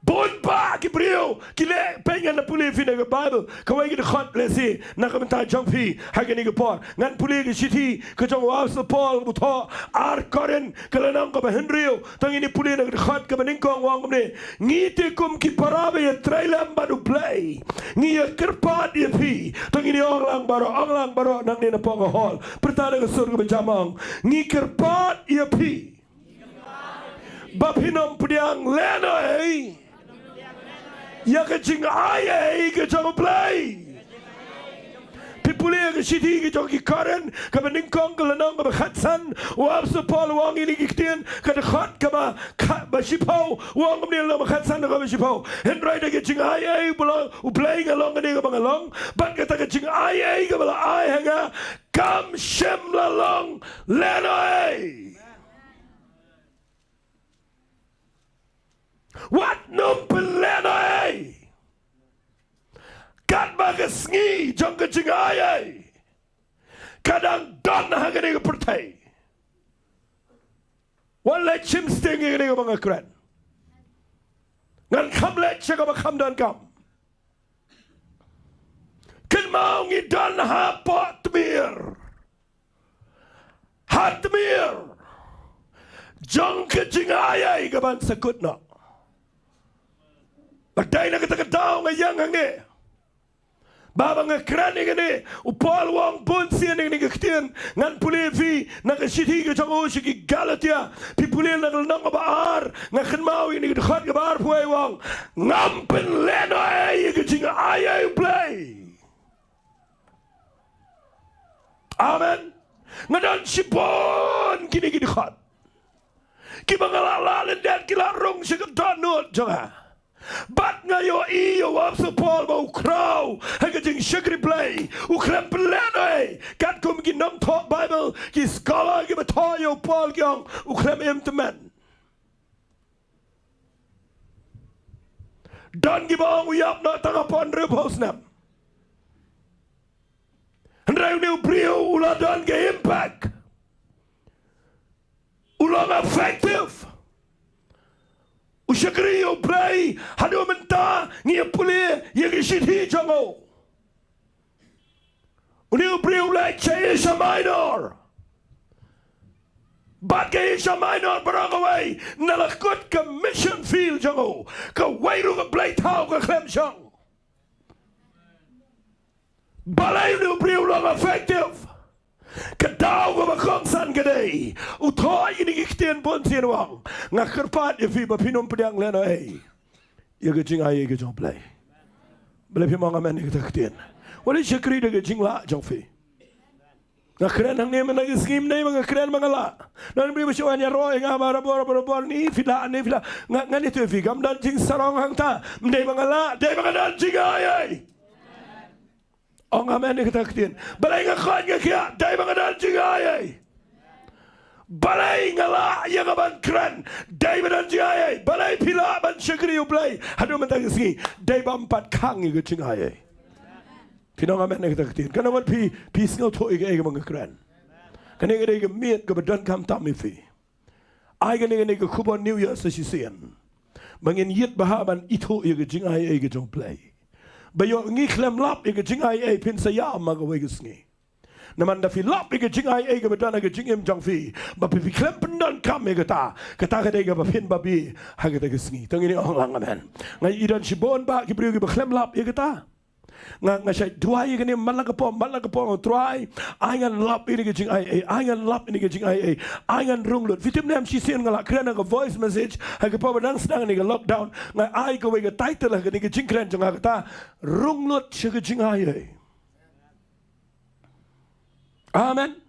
Bun bah ki briew ki leh, peit, ngan da pule ïa phi na ka Baibl, kawei ka dkhot lehse na ka bynta jong phi ha kane ka por. Ngan pule ka shithi ka jong u Apostol Paul, u thoh ar Korinth ka lynnong kaba hynriew. To ngin ïa pule na ka dkhot kaba nyngkong, u ong kumne: Ngi te kum ki para ba ïatrei lem bad U Blei, ngi ïa kyrpad ïa phi. To ngin ïa ong lang baroh, ong lang baroh nangne napoh ka hall. Pyrta da ka sur kaba jam, ong: Ngi kyrpad ïa phi ba phin ym pdiang lehnohei ïa ka jingaiei ka jong U Blei. Phi pule ïa ka shithi ka jong ki Korinth kaba nyngkong ka lynnong kaba khatsan, u Apostol Paul u ong ïa kine ki ktien, ka dkhot kaba kha-, ba shiphew, u ong kumne, lynnong ba khatsan dkhot ba shiphew: Hynrei da ka jingaiei U Blei, U Blei nga long kane kaba nga long, bad kata ka jingaiei kaba la ai ha nga kam shym la long lehnohei. Wat nym pynlehnohei. Katba ka sngi jong ka jingaiei ka dang don ha kane ka pyrthei. Wat leit shim sting ïa kane kaba nga kren. Ngan kham leit sha kaba kham donkam. Kynmaw, ngi don hapoh tmier, ha tmier jong ka jingaiei kaban sa kut noh. Bad dei na kata ka daw nga ïeng hangne ba, ba nga kren ïa kane, u Paul u ong bun sien ïa kane ka ktien. Ngan pule ïa phi na ka shithi ka jong u sha ki Galatia. Phi pule na ka lynnong kaba ar, nga kynmaw ïa kane ka dkhot kaba arphew wei, u ong: Ngam pynlehnohei ïa ka jingaiei U Blei. Amen. Nga don shibun kine ki dkhot kiba nga la lah lyndet, ki la rung sha ka dohnud jong nga. Bad nga ïohi ïa u Apostol Paul ba u khraw ha ka jingshakri Blei, u khlem pynlehnohei. Katkum ki nongthoh Baibl, ki scholar kiba thoh ïa u Paul ki ong u khlem im tymmen. Don kiba ong u ïap noh tang hapoh hynriewphew snem. Hynrei une u briew u la don ka impact. U long effective. U shakri ïa U Blei haduh mynta, ngi ïa pule ïa ki shithi jong u. Une u briew u leit sha Asia Minor. Bad ka Asia Minor baroh kawei, na la kut ka mission field jong u, kawei ruh ka blei thaw ka khlem shong. Balei une u briew u long effective? Ka daw kaba kongsan ka dei, u thoh ïa kine ki ktien bun sien, u ong: Nga kyrpad ïa phi ba phin ym pdiang lehnohei ïa ka jingaiei ka jong U Blei. Balei phim ong amen ïa kata ka ktien? Wat leit shakri da ka jinglah jong phi. Nga kren hangne mynta ka sngi, ym dei ba nga kren ba nga lah. Don briew ba shu wan ïaroh ïa nga barabor barabor, ni phi lah, ni phi lah. Nga, ngan ïathuh ïa phi, kam don jingsarong hangta. Ym dei ba nga lah, dei ba nga don jingaiei. Ong amen ïa kata ka ktien. Balei nga koit nga khiah? Dei ba nga don jingaiei. Balei nga lah ïa ka ban kren? Dei ba don jingai ei. Balei phi lah ban shakri U Blei haduh mynta ka sngi? Dei ba ym pat khang ïa ka jingai ei. Phi nang amen ïa kata ka ktien. Ka nang wan phi, phi sngewthuh ïa kaei kaba nga kren. Kane ka dei ka miet kaba donkam tam ïa phi. Ai kane, kane ka khubor New Year sa shisien. Ba ngin ïit bha ban ithuh ïa ka jingai ei ka jong U Blei. Ba ïoh ngi khlem lap ïa ka jingai ei phin sa ïam ha kawei ka sngi. Namar da phi lap ïa ka jingai ei kaba don ha ka jingim jong phi, ba phi, phi khlem pyndonkam ïa kata, kata ka dei kaba phin babe ha kata ka sngi. To ngin ong lang amen. Nga i don shibun bah ki briew kiba khlem lap ïa kata. Nga, nga shait duwai ïa kane man la ka por, man la ka por, nga Trai, ai ngan lap ïa kane ka jingai ei, ai ngan lap ïa kane ka jingai ei, ai ngan rung lut. Phi tip ne em, shisien nga la kren ha ka voice message ha ka por ba dang sdang kane ka lockdown, nga ai kawei ka title ha kane ka jingkren jong nga, kata, rung lut sha ka jingai ei. Amen.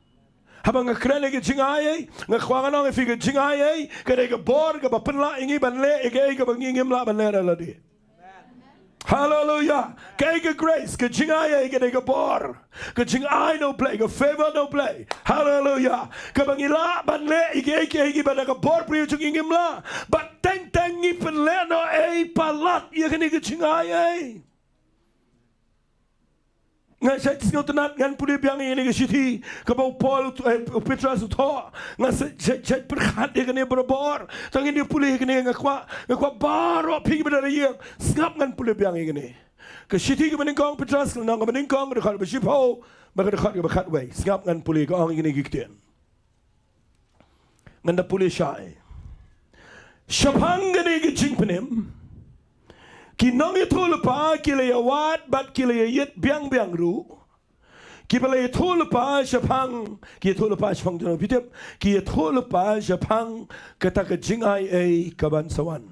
Haba nga kren ïa ka jingai ei, nga kwah ngan ong ïa phi ka jingai ei ka dei ka bor kaba pynlah ïa ngi ban leh ïa kaei kaba ngi ngim lah ban leh da lade. Haleluia. Kaei ka grace, ka jingai ei ka dei ka bor, ka jingai na U Blei, ka favor na U Blei. Haleluia. Kaba ngi lah ban leh ïa kaei kaei kiba da ka bor briew jong ngi ngim lah. Bad teng teng ngi pynleh noh ei palat ïa kane ka jingai ei. Nga shait sngewtynnat ngan pule biang ïa kane ka shithi kaba u Paul, eh, u Petros u thoh. Nga shait, shait, shait pyrkhat ïa kane barabor. Tang ngin ïa pule ïa kane, nga kwah, nga kwah baroh phi kiba don ha ïing, sngap ngan pule biang ïa kane. Ka shithi kaba nyngkong Petros, lynnong kaba nyngkong, dkhot ba shiphew bad ka dkhot kaba khatwei. Sngap ngan pule, ka ong ïa kane ki ktien. Ngan da pule shai. Shaphang kane ka jingpynim, ki nongïathuhlypa ki la ïawad bad ki la ïaieit biang biang ruh. Kiba la ïathuhlypa shaphang, ki ïathuhlypa shaphang jong, phi tip, ki ïathuhlypa shaphang kata ka jingai ei kaban sa wan.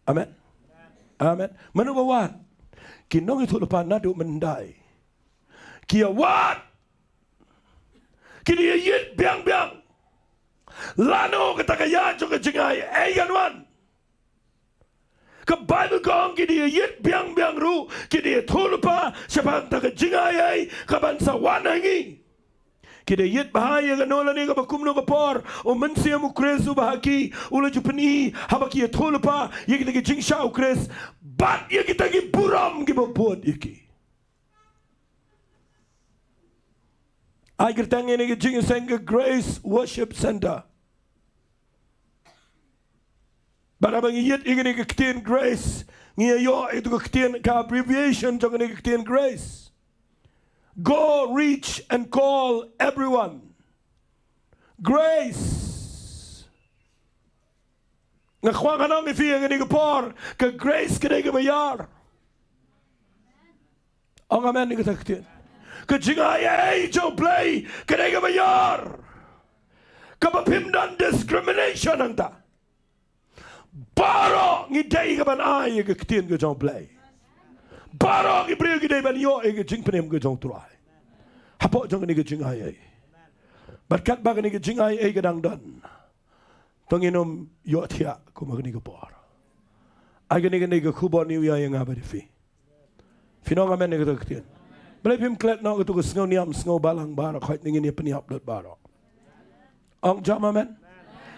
Amen. Amen. Mano ba wad? Ki nongïathuhlypa naduh mynhyndai. Ki ïawad. Ki da ïaieit biang biang. Lano kata ka ïaid jong ka jingai ei kan wan. Ka Baibl ka ong ki da ïaieit biang biang ruh, ki da ïathuhlypa shaphang kata ka jingai ei kaban sa wan ha ngi. Ki da ïeit bha ïa kano lane kaba kumno ka por, u Mynsiem u Khrist uba ha ki u la ju pyni, haba ki ïathuhlypa ïa kita ki jingshah u Khrist bad ïa kita ki burom kiba bud ïa ki. Ai kyrteng ïa kane ka jingïaseng ka Grace Worship Center. Bad haba ngi ïeit ïa kane ka ktien grace, ngi ïoh ïa ka ktien, ka abbreviation jong kane ka ktien grace. Go, reach and call everyone. Grace. Nga kwah ngan ong ïa phi ïa kane ka por, ka grace ka dei kaba ïar. Ong amen ïa kata ka ktien. Ka jingai ei jong U Blei ka dei kaba ïar, kaba phim don discrimination hangta. Baroh ngi dei ka ban ai ïa ka ktien ka jong U Blei. Baroh ki briew ki dei ban ïoh ïa ka jingpynim ka jong U Trai hapoh jong kane ka jingai ei. Bad katba kane ka jingai ei ka dang don, to ngin ym ïohthiah kum ha kane ka por. Ai kane, kane ka khubor New Year ïa nga bad ïa phi. Phin ong amen ïa kata ka ktien? Balei phim klet noh katu ka sngewniam sngewbalang baroh, hooid, ngin ïa pynïap lut baroh. Ong jam amen.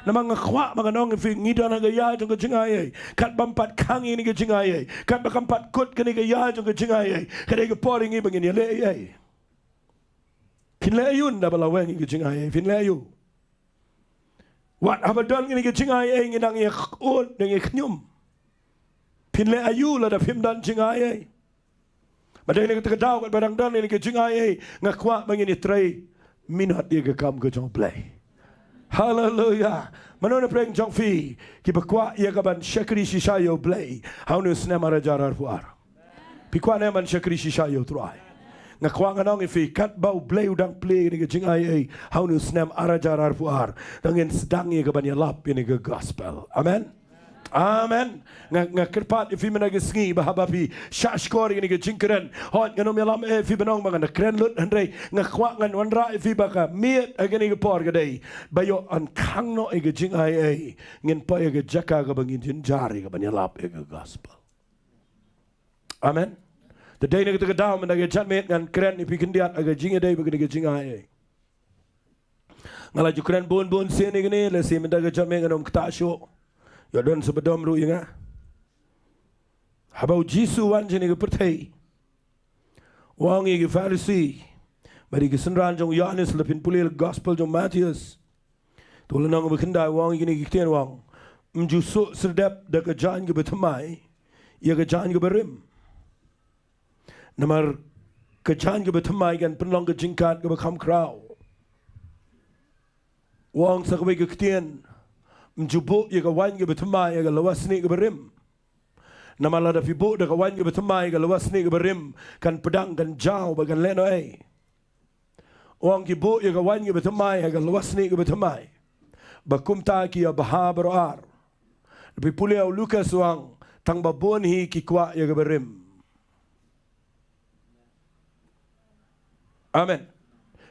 Namar nga kwah ba ngan ong ïa phi, ngi don ha ka ïaid jong ka jingai ei. Katba ym pat khang ïa kane ka jingai ei, katba kam pat kut kane ka ïaid jong ka jingai ei, ka dei ka por ïa ngi ba ngin ïaleh ei ei. Phin leh aïu ynda ba la weng ïa ka jingai ei? Phin leh aïu? Wat haba don kane ka jingai ei ngi nang ïa khun, nang ïa khñium. Phin leh aïu lada phim don jingai ei? Bad dei na kata ka daw katba dang don kane ka jingai ei, nga kwah ba ngin ïatrei minot ïa ka kam ka jong U Blei. Haleluia. Mano na pdeng jong phi kiba kwah ïa ka ban shakri shisha ïa U Blei ha une u snem ar hajar arphew ar? Phi kwah ne ban shakri shisha ïa U Trai? Nga kwah ngan ong ïa phi, katba U Blei u dang plie ïa kane ka jingai ei ha une u snem ar hajar arphew ar, to ngin sdang ïa ka ban ïalap ïa kane ka gospel. Amen. Amen. Nga, nga kyrpad ïa phi mynta ka sngi ba haba phi shah shkor ïa kane ka jingkren, hooid, ngan ym ïalam eh ïa phi ban ong ba ngan da kren lut, hynrei nga kwah ngan wanrah ïa phi ba ka miet ha kane ka por ka dei ba ïoh ban khang noh ïa ka jingai ei, ngin poi ha ka jaka kaba ngin jynjar ïa ka ban ïalap ïa ka gospel. Amen. Te dei na kata ka daw mynta ka janmiet ngan kren ïa phi khyndiat ha ka jingïadei bad kane ka jingai ei. Nga la ju kren bun bun sien ïa kane, lehse mynta ka janmiet ngan ym ktah shuh. Ïoh don sa ba dom ruh ïa nga. Haba u Jisu u wan sha kane ka pyrthei, u ong ïa ki Pharisi bad ïa ki synran jong u Ïoannis, lada phin pule ïa ka gospel jong u Mathaios, to lynnong ba khyndai, u ong ïa kine ki ktien, u ong: Ym ju suk syrdet da ka jaiñ kaba thymmai ïa ka jaiñ kaba rim, namar ka jaiñ kaba thymmai kan pynlong ka jingkat kaba kham khraw. U ong sa kawei ka ktien: Ym ju buh ïa ka waiñ kaba thymmai ha ka lywa snieh kaba rim, namar lada phi buh da ka waiñ kaba thymmai ha ka lywa snieh kaba rim, kan pdang, kan jaw bad kan leh noh ei. U ong ki buh ïa ka waiñ kaba thymmai ha ka lywa snieh kaba thymmai, bad kumta ki ïa bha baroh ar. Lada phi pule ïa u Lukas, u ong: Tang ba bun hi ki kwah ïa kaba rim. Amen.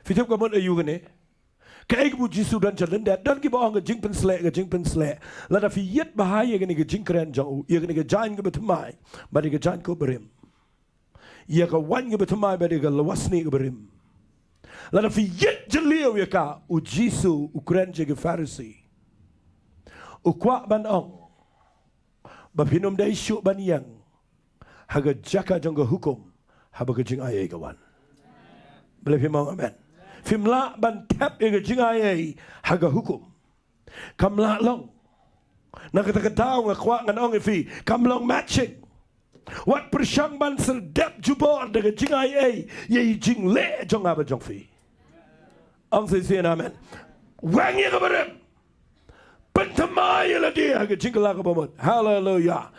Phi tip ka mut aïu kane? Kaei kaba u Jisu u don sha lyndet? Don kiba ong ka jingpynsleh, ka jingpynsleh. Lada phi ïit bha ïa kane ka jingkren jong u, ïa kane ka jaiñ kaba thymmai bad ïa ka jaiñ kaba rim, ïa ka waiñ kaba thymmai bad ïa ka lywa snieh kaba rim, lada phi ïit jylliew ïa ka, u Jisu u kren sha ki Pharisi, u kwah ban ong ba phin ym dei shuh ban ïeng ha ka jaka jong ka hukum haba ka jingaiei ka wan. Balei phim ong amen? Phim lah ban thep ïa ka jingaiei ha ka hukum. Kam lah long. Na kata ka daw nga kwah ngan ong ïa phi, kam long matching. Wat pyrshang ban syrdet jubor da ka jingaiei ïa i jingleh jong nga bad jong phi. Ong shisien amen. Weng ïa kaba rim. Pynthymmai ïa lade ha ka jingkylla kaba mut. Haleluya.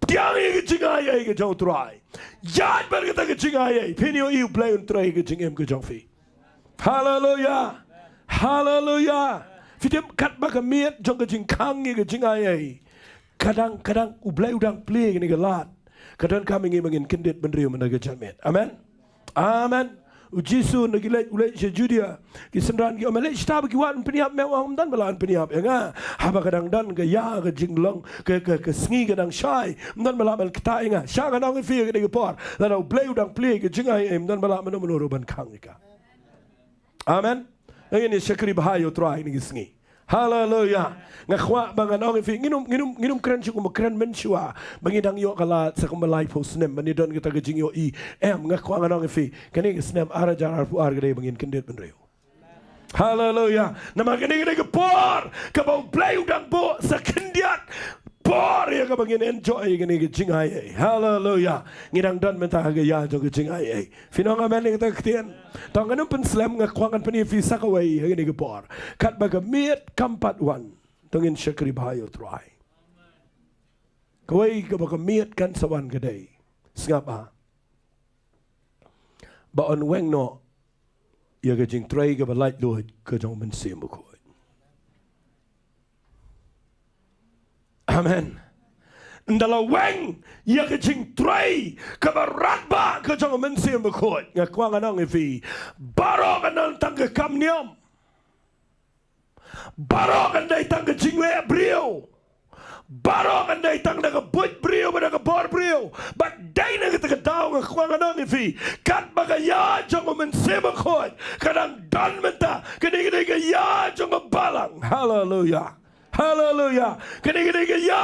Pdiang ïa ka jingaiei ka jong u Trai. Ïaid bad kata ka jingaiei. Phin ïohi U Blei un trei ha ka jingim ka jong phi. Haleluya. Haleluya. Phi tip, katba ka miet jong ka jingkhang ïa ka jingaiei ka dang, ka dang, U Blei u dang plie ïa kane ka lad, ka donkam ïa ngi ba ngin kyndit bynriew mynta ka janmiet. Amen. Amen. U Jisu, haba u leit, u leit sha Judia, ki synran ki ong, me leit shata ba ki wad, yn pynïap me? U ong, ym don ba lah yn pynïap ïa nga. Haba ka dang don ka ïa ka jinglong, ka, ka, ka sngi ka dang shai, ym don ba lah ban ktah ïa nga. Shah ngan ong ïa phi ha kane ka por, lada U Blei u dang plie ïa ka jingaiei, ym don ba lah mano mano ruh ban khang ïa ka. Amen. Ngin ïa shakri bha ïa U Trai ha kine ki sngi. Haleluya. Nga kwah ba ngan ong ïa phi, ngin ym, ngin ym, ngin ym kren shuh kumba kren mynshuwa ba ngi dang ïoh ka lad sa kumba laiphew snem, ba ngi don kata ka jingïohi. Em, nga kwah ngan ong ïa phi, kane ka snem ar hajar arphew ar ka dei ba ngin kyndit bynriew. Haleluya. Namar kane, kane ka por kaba U Blei u dang buh sa khyndiat por ïa kaba ngin enjoy ïa kane ka jingaiei. Haleluya. Ngi dang don mynta ha ka ïa jong ka jingaiei. Phin ong amen ïa kata ka ktien? To ngan ym pynslem, nga kwah ngan pyni ïa phi sa kawei ha kane ka por. Katba ka miet kam pat wan, to ngin shakri bha ïa U Trai. Kawei kaba ka miet kan sa wan ka dei, sngap, ah, ba yn weng noh ïa ka jingtrei kaba laitluid ka jong U Mynsiem Bakhuid. Amen. Ynda la weng ïa ka jingtrei kaba radbah ka jong U Mynsiem Bakhuid, nga kwah ngan ong ïa phi, baroh kan don tang ka kam niam. Baroh kan dei tang ka jingeh briew. Baroh kan dei tang da ka buit briew bad da ka bor briew. Bad dei na kata ka daw nga kwah ngan ong ïa phi, katba ka ïa jong U Mynsiem Bakhuid ka dang don mynta, kane ka dei ka ïa jong ka balang. Haleluya. Haleluya. Kane ka dei ka ïa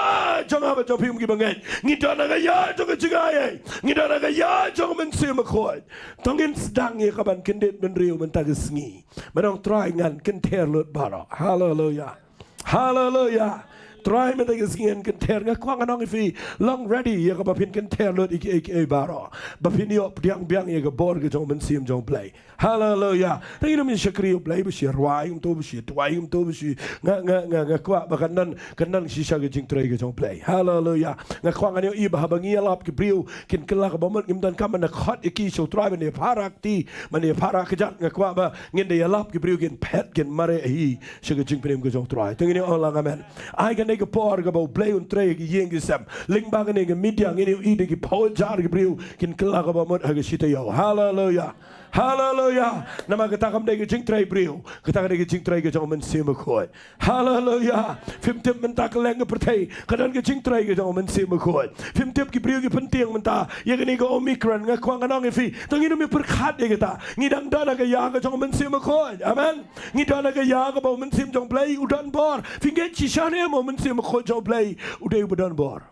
jong nga bad jong phi, um, kiba ngeit. Ngi don ha ka ïa jong ka jingaiei. Ngi don ha ka ïa jong U Mynsiem Bakhuid. To ngin sdang ïa ka ban kyndit bynriew mynta ka sngi. Ban ong, Trai, ngan kynther lut baroh. Haleluya. Haleluya. Trai, mynta ka sngi ngan kynther. Nga kwah ngan ong ïa phi, long ready ïa kaba phin kynther lut ïa kiei kiei baroh, ba phin ïoh pdiang biang ïa ka bor ka jong U Mynsiem jong U Blei. Haleluya. Te ngin ym shakri U Blei ba shi rwai kumto, ba shi duwai kumto, ba shi, nga, nga, nga, nga kwah ba kan don, kan don shisha ka jingtrei ka jong U Blei. Haleluya. Nga kwah ngan ïohi ba haba ngi ïalap ki briew kin kylla kaba mut, ngim donkam ban da khot ïa ki sha U Trai ban ïa pharap kti, ban ïa pharap kjat. Nga kwah ba ngin da ïalap ki briew kin phet, kin mareh hi sha ka jingpynim ka jong U Trai. Te ngin ïa ong lang amen. Ai kane ka por kaba U Blei un trei ha ki ïing ki sem. Lyngba kane ka media ngin ïohi da ki phew hajar ki briew kin kylla kaba mut ha ka shi taïew. Haleluya. Haleluya. Namar kata kam dei ka jingtrei briew, kata ka dei ka jingtrei ka jong u Mynsiem Bakhuid. Haleluya. Phim tip mynta ka leng ka pyrthei ka don ka jingtrei ka jong u Mynsiem Bakhuid. Phim tip ki briew ki pyntieng mynta ïa kane ka Omicron. Nga kwah ngan ong ïa phi, to ngin ym pyrkhat ïa kata. Ngi dang don ha ka ïa ka jong u Mynsiem Bakhuid. Amen. Ngi don ha ka ïa kaba u Mynsiem jong u Blei u don bor. Phi ngeit shisha ne em ba u Mynsiem Bakhuid jong u Blei u dei uba don bor?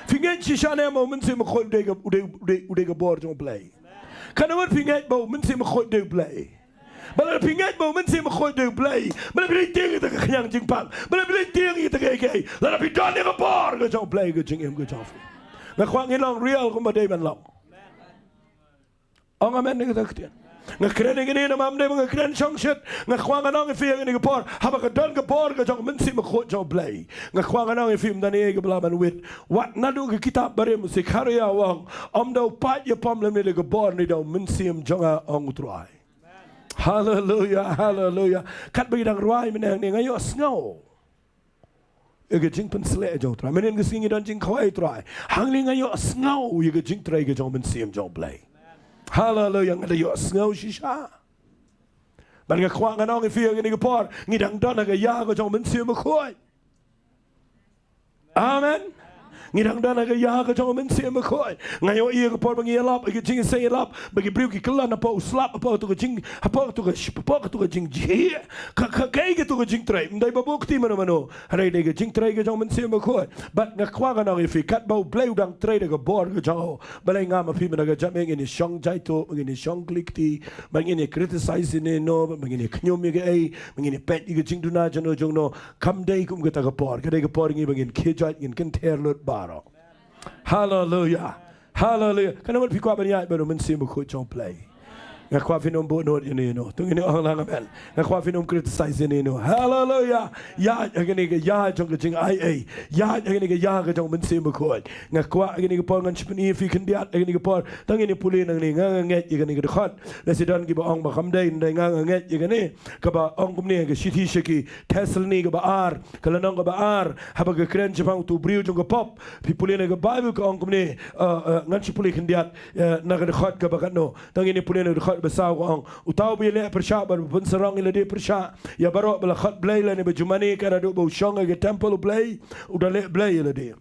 Phi ngeit shisha ne em ba u Mynsiem Bakhuid u dei ka, u dei, u dei, u dei ka bor jong u Blei? Katno ngut phi ngeit ba u Mynsiem Bakhuid u dei u Blei? Ba lada phi ngeit ba u Mynsiem Bakhuid u dei u Blei, ba lada phi leit tieng ïa kata ka khñiang jingpang, ba lada phi leit tieng ïa kata ka ei ka ei, lada phi don ïa ka bor ka jong u Blei ha ka jingim ka jong phi. Nga kwah ngin long real kumba dei ban long. Ong amen ïa kata ka ktien. Nga kren ïa kane namar ym dei ba nga kren shongshit. Nga kwah ngan ong ïa phi ha kane ka por, haba ka don ka bor ka jong u Mynsiem Bakhuid jong u Blei, nga kwah ngan ong ïa phi, ym don ei ei kaba lah ban wit. Wat naduh ka kitab barim, u Sekharia u ong, ym da u paid ïapom lymne da ka bor, hynrei da u Mynsiem jong nga, ong u Trai. Haleluya, haleluya. Katba ngi dang rwai mynne hangne, nga ïohsngew ïa ka jingpynshlur jong u Trai. Mynhynnin ka sngi ngi don jingkhawai u Trai. Hangne nga ïohsngew ïa ka jingtrei ka jong u Mynsiem jong u Blei. Haleluya, nga da ïohsngew shisha. Bad nga kwah ngan ong ïa phi ha kane ka por, ngi dang don ha ka ïa ka jong u Mynsiem Bakhuid. Amen. Ngi dang don ha ka ïa ka jong u Mynsiem Bakhuid. Nga ïohi ha ka por ba ngi ïalap, ha ka jingïaseng ïalap, ba ki briew ki kylla na pdeng u slap, hapoh katu ka jing, hapoh katu ka sh-, hapoh katu ka jingjia. Ka, ka, kaei katu ka jingtrei? Ym dei ba buh kti mano mano. Hynrei dei ka jingtrei ka jong u Mynsiem Bakhuid. Bad nga kwah ngan ong ïa phi, katba u Blei u dang trei da ka bor ka jong u, balei nga ma phi mynta ka jingim ngin ïa shong jaituh, ngin ïa shong kli kti, ba ngin ïa criticize ïa no, ba ngin ïa khñium ïa kaei, ba ngin ïa peit ïa ka jingduna jong no jong no? Kam dei kum kata ka por. Ka dei ka por ngi ba ngin khie joit, ngin kynther lut baroh. Haleluya. Haleluya. Katno ngut phi kwah ban ïaid bad u Mynsiem Bakhuid jong u Blei? Nga kwah phin ym buh nud ïano ïano. To ngin ong lang amen. Nga kwah phin ym criticize ïano ïano. Haleluya. Ïaid ha kane ka ïa jong ka jingaiei. Ïaid ha kane ka ïa ka jong u Mynsiem Bakhuid. Nga kwah ha kane ka por ngan sa pyni ïa phi khyndiat ha kane ka por. To ngin ïa pule nangne, nga, nga ngeit ïa kane ka dkhot. Lehse don kiba ong ba kam dei, hynrei nga, nga ngeit ïa kane. Kaba ong kumne ha ka shithi sha ki Thessaloni kaba ar, ka lynnong kaba ar, haba ka kren shaphang utu u briew jong ka pop. Phi pule na ka Baibl ka ong kumne, eh, eh, ngan sa pule khyndiat, eh, na ka dkhot kaba katno. To ngin ïa pule na ka dkhot ba saw, ka ong, uta uba ïaleh pyrshah bad uba pynsarong ïalade pyrshah ïa baroh ba la khot Blei lane ba ju mane, ka naduh ba u shong ha ka templ u Blei, u da leh blei ïalade.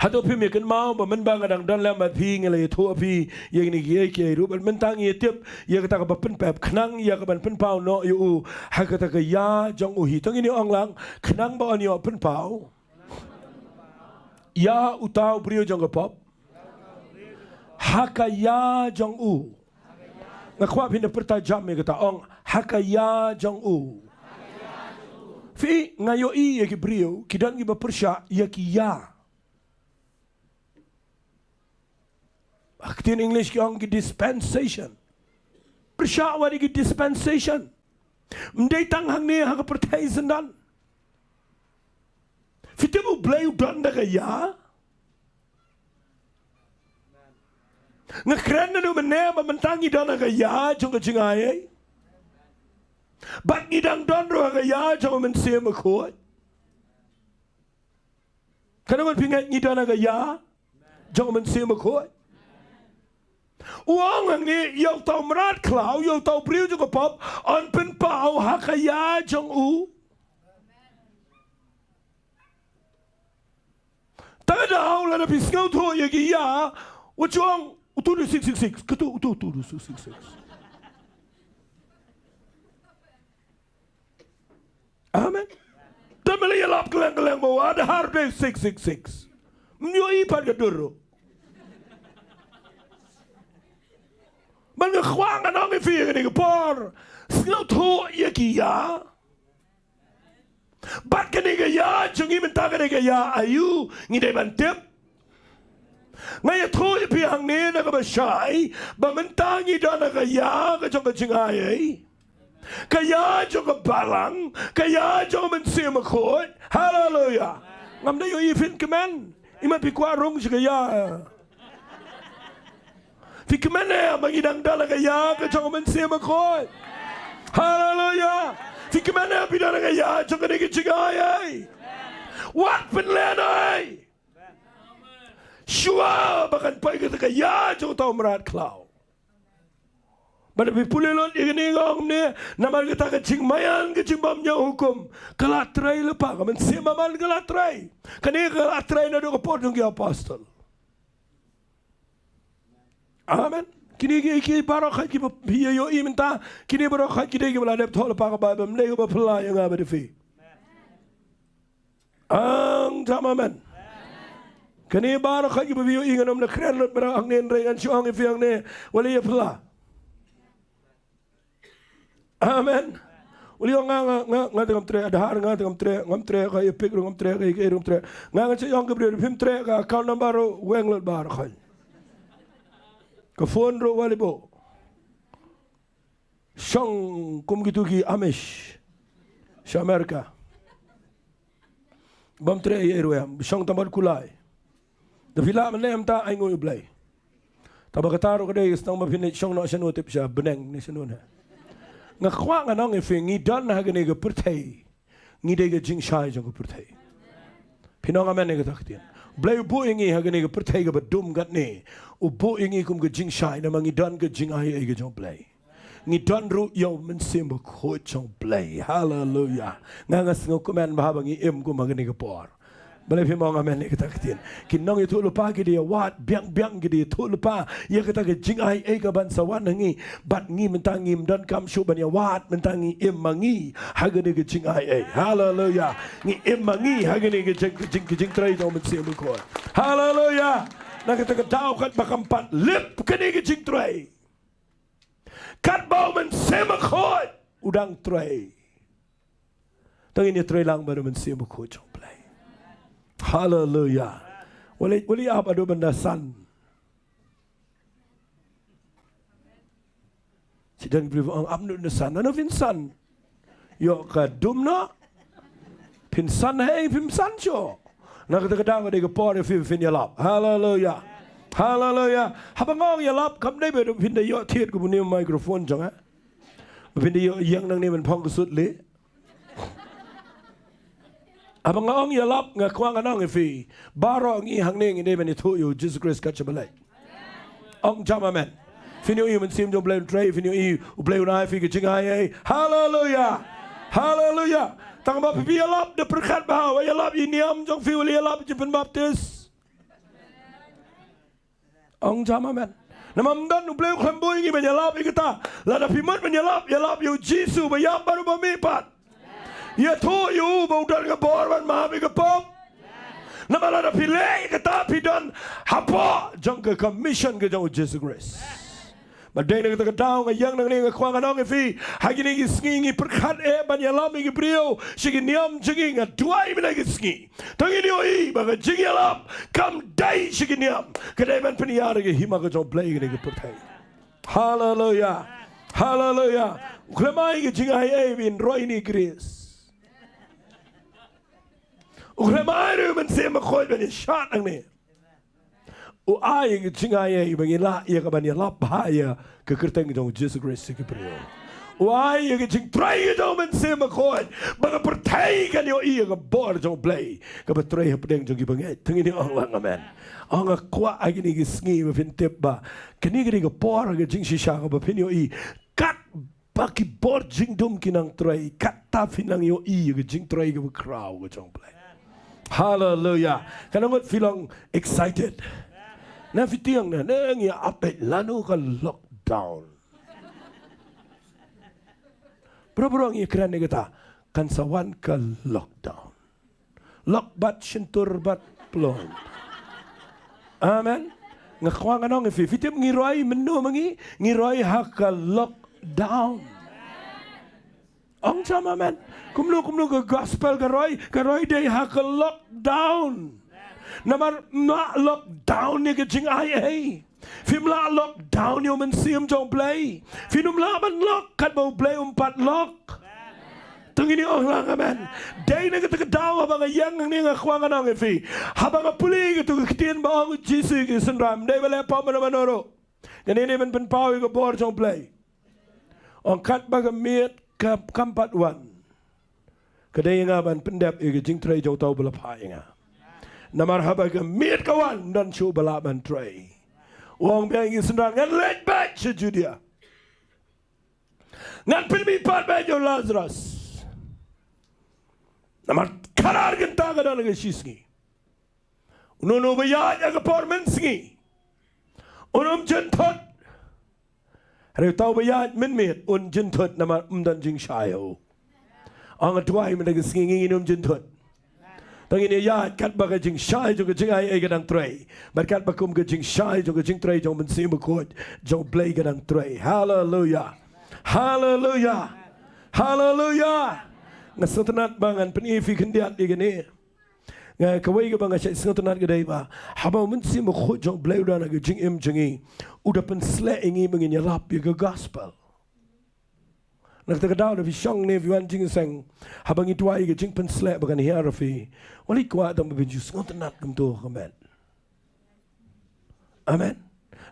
Hato phim ïa kynmaw ba mynba nga dang don lem bad phi, nga la ïathuh ïa phi ïa kine kiei kiei ruh, bad mynta ngi ïa tip ïa kata kaba pynpep, khnang ïa kaban pynpaw noh ïa u ha kata ka ïa jong u hi? To ngin ïa ong lang, khnang ba un ïoh pynpaw ïa uta u briew jong ka pop ha ka ïa jong u. Nga kwah phin da pyrta jam ïa kata, ong, ha ka ïa jong u. Phi, nga ïohi ïa ki briew ki don kiba pyrshah ïa ki ïa. Ha ka ktien English ki ong ki dispensation. Pyrshah wat ïa ki dispensation. Ym dei tang hangne ha ka pyrthei syndon. Phi tip u Blei u don da ka ïa. Nga kren naduh mynne ba mynta ngi don ha ka ïa jong ka jingaiei. Bad ngi dang don ruh ha ka ïa jong u Mynsiem Bakhuid. Katno ngut phi ngeit ngi don ha ka ïa jong u Mynsiem Bakhuid? U ong hangne, ïa uta u mrad khlaw, ïa uta u briew jong ka pop, yn pynpaw ha ka ïa jong u. Tang da u, lada phi sngewthuh ïa ki ïa, wat ju ong utu u dei six six six, katu utu, utu u dei six six six. Amen. Te me la ïalap kylleng kylleng ba u Adhar u dei six six six. Ym ïohi pat ka dur ruh. Bad nga kwah ngan ong ïa phi ha kane ka por, sngewthuh ïa ki ïa. Bad kane ka ïa jong ngi mynta ka dei ka ïa aïu, ngi dei ban tip. Nga ïathuh ïa phi hangne na kaba shai ba mynta ngi don ha ka ïa ka jong ka jingaiei, ka ïa jong ka balang, ka ïa jong u Mynsiem Bakhuid. Haleluya. Ngam da ïohi phin kmen. Imat phi kwah rung sha ka ïa. Phi kmen ne em ba ngi dang don ha ka ïa ka jong u Mynsiem Bakhuid? Haleluya. Phi kmen ne em ba phi don ha ka ïa jong kane ka jingaiei? Wat pynlehnohei shuwa ba kan poi kata ka ïa jong uta u mrad khlaw. Bad phi pule lut ïa kane nga ong ne, namar kata ka jingmaïan ka jingbym ñiew hukum ka la trei lypa, ka mynsiem bymman ka la trei. Kane ka la trei naduh ka por jong ki apostol. Amen. Kine ki, ki baroh khat kiba phi ïohi mynta, kine baroh khat ki dei kiba la dep thoh lypa ka Baibl, ym dei kaba phylla ïa nga bad ïa phi. Ong jam amen. Kane baroh khat kiba phi ïohi, ngan ym da kren lut, bad hangne hynrei ngan shu ong ïa phi hangne, wat la ïa phylla. Amen. Wat la ong nga, nga, nga, nga te ngam treh Aadhaar, nga te ngam treh, ngam treh ka EPIC ruh, ngam treh ka, ka, ngam treh. Nga, ngan shu ong ka briew, phim treh ka account number ruh, weng lut baroh khat. Ka phone ruh wat la buh. Shong kum kitu ki Amish sha America. Bym treh ei ei ruh em, shong tang bad kulai. Da phi lah mynne mynta, ainguh ïa U Blei. Tangba kata ruh ka dei sdang ba phin leit shong noh shano, tip sha bneng ne shano ne. Nga kwah ngan ong ïa phi, ngi don ha kane ka pyrthei, ngi dei ka jingshai jong ka pyrthei. Phin ong amen ïa kata ka ktien? Blei u buh ïa ngi ha kane ka pyrthei kaba dum katne, u buh ïa ngi kum ka jingshai, namar ngi don ka jingai ei ka jong Blei. Ngi don ruh ïa U Mynsiem Bakhuid jong Blei. Haleluya. Nga, nga sngewkmen bha ba ngi im kum ha kane ka por. Balei phim ong amen ïa kata ka ktien? Ki nongïathuhlypa ki da ïawad biang biang, ki da ïathuhlypa ïa kata ka jingai ei kaban sa wan ha ngi. Bad ngi mynta ngim donkam shuh ban ïawad, mynta ngi im ma ngi ha kane ka jingai ei. Haleluya. Ngi im ma ngi ha kane ka jing, ka jing, ka jingtrei jong U Mynsiem Bakhuid. Haleluya. Na kata ka daw, katba kam pat lip kane ka jingtrei, katba U Mynsiem Bakhuid u dang trei, to ngin ïatrei lang bad U Mynsiem Bakhuid jong U Blei. Haleluya. Wat la, wat la ap haduh ban da san. Shu don ki briew ong, ap noh da san, nano phin san? Ïoh ka dum noh. Phin san hei, phim san shuh. Na kata ka daw ka dei ka por ïa phi ba phin ïalap. Haleluya. Haleluya. Haba nga ong ïalap, kam dei ba phin da ïoh thied kum une u microphone jong nga, ba phin da ïoh ïeng nangne ban phong ka sut leh. Haba nga ong ïalap, nga kwah ngan ong ïa phi, baroh ngi hangne ngi dei ban ïathuh ïa U Jisu Khrist kat shaba leit. Ong jam amen. Phin ïohi U Mynsiem jong U Blei un trei, phin ïohi U Blei un ai phi ka jingai ei. Haleluya. Haleluya. Tangba phi, phi ïalap da pyrkhat bha, wat ïalap ïa i niam jong phi, wat ïalap ïa ka jingpynbaptis. Ong jam amen. Namar ym don, U Blei u khlem buh ïa ngi ban ïalap ïa kata. Lada phi mut ban ïalap, ïalap ïa U Jisu ba ïap bad uba mih pat. Ïathuh ïa u ba u don ka bor ban map ïa ka pop. Namar lada phi leh ïa kata, phi don hapoh jong ka commission ka jong U Jisu Khrist. Bad dei na kata ka daw nga ïeng nangne, nga kwah ngan ong ïa phi, ha kine ki sngi ngi pyrkhat eh ban ïalam ïa ki briew sha ki niam jong ngi. Nga duwai mynne ki sngi, to ngin ïohi ba ka jingïalam kam dei sha ki niam, ka dei ban pynïar ïa ka hima ka jong U Blei ha kane ka pyrthei. Haleluya. Haleluya. U khlem ai ka jingai ei ban roi ïa kine ki grace. U khlem ai ruh U Mynsiem Bakhuid ban ïashad nangne. U ai ka jingai ei ba ngin lah ïa ka ban ïalap bha ïa ka kyrteng jong U Jisu Khrist sha ki briew. U ai ïa ka jingtrei ka jong U Mynsiem Bakhuid ba ka pyrthei kan ïohi ïa ka bor jong U Blei kaba trei hapdeng jong ki bangeit. To ngin ong lang amen. Ong, nga kwah ha kine ki sngi ba phin tip ba kane ka dei ka por ka jingshisha kaba phin ïohi kat ba ki bor jingdum ki nang trei, kata phin nang ïohi ïa ka jingtrei kaba khraw ka jong U Blei. Haleluya. Katno ngut phi long excited? Na phi tieng na, na ngi ap beit lano ka lockdown. Bro, bro, ngi kren ïa kata, kan sa wan ka lockdown. Lok bad shyntur bad plung. Amen. Nga kwah ngan ong ïa phi, phi tip ngi roi mynno ma ngi, ngi roi ha ka lockdown. Ong jam amen. Kumno kumno ka gospel ka roi, ka roi dei ha ka lockdown. Namar ym lah lockdown ïa ka jingai ei. Phim lah lockdown ïa U Mynsiem jong U Blei. Phin ym lah ban lock katba U Blei um pat lock. To ngin ong lang amen. Dei na kata ka daw haba nga ïeng hangne nga kwah ngan ong ïa phi, haba nga pule ïa kato ka ktien ba ong U Jisu ïa ki synran, ym dei ba leh pop mano mano ruh. Kane dei ban pynpaw ïa ka bor jong U Blei. Ong katba ka miet ka, kam pat wan, ka dei ïa nga ban pyndep ïa ka jingtrei jong uta uba la phah ïa nga. Namar haba ka miet ka wan, ym don shuh uba lah ban trei. U ong biang ïa ki synran, ngan leit beit sha Judia. Ngan pynmih pat ba ïa u Lazarus. Namar khatar kynta ka don ha ka shisngi. Uno uno uba ïaid ha ka por mynsngi un ym jynthut. Hynrei uta uba ïaid mynmiet un jynthut namar ym don jingshai ha u. Ong, nga duwai mynta ka sngi ngin ym jynthut. Tang ngin ïaid katba ka jingshai jong ka jingai ei ka dang trei. Bad katba kum ka jingshai jong ka jingtrei jong u Mynsiem Bakhuid jong U Blei ka dang trei. Haleluya. Haleluya. Haleluya. Nga sngewtynnat ba ngan pyni ïa phi khyndiat ïa kane. Nga, kawei kaba nga shait sngewtynnat ka dei ba haba u Mynsiem Bakhuid jong U Blei u don ha ka jingim jong ngi, u da pynsleh ïa ngi ba ngin ïalap ïa ka gospel. Na kata ka daw, da phi shong ne phi wan jingïaseng, haba ngi duwai ïa ka jingpynsleh ba kan hiar ïa phi, wat leit kwah tang ba phin shu sngewtynnat kumto ha ka met. Amen.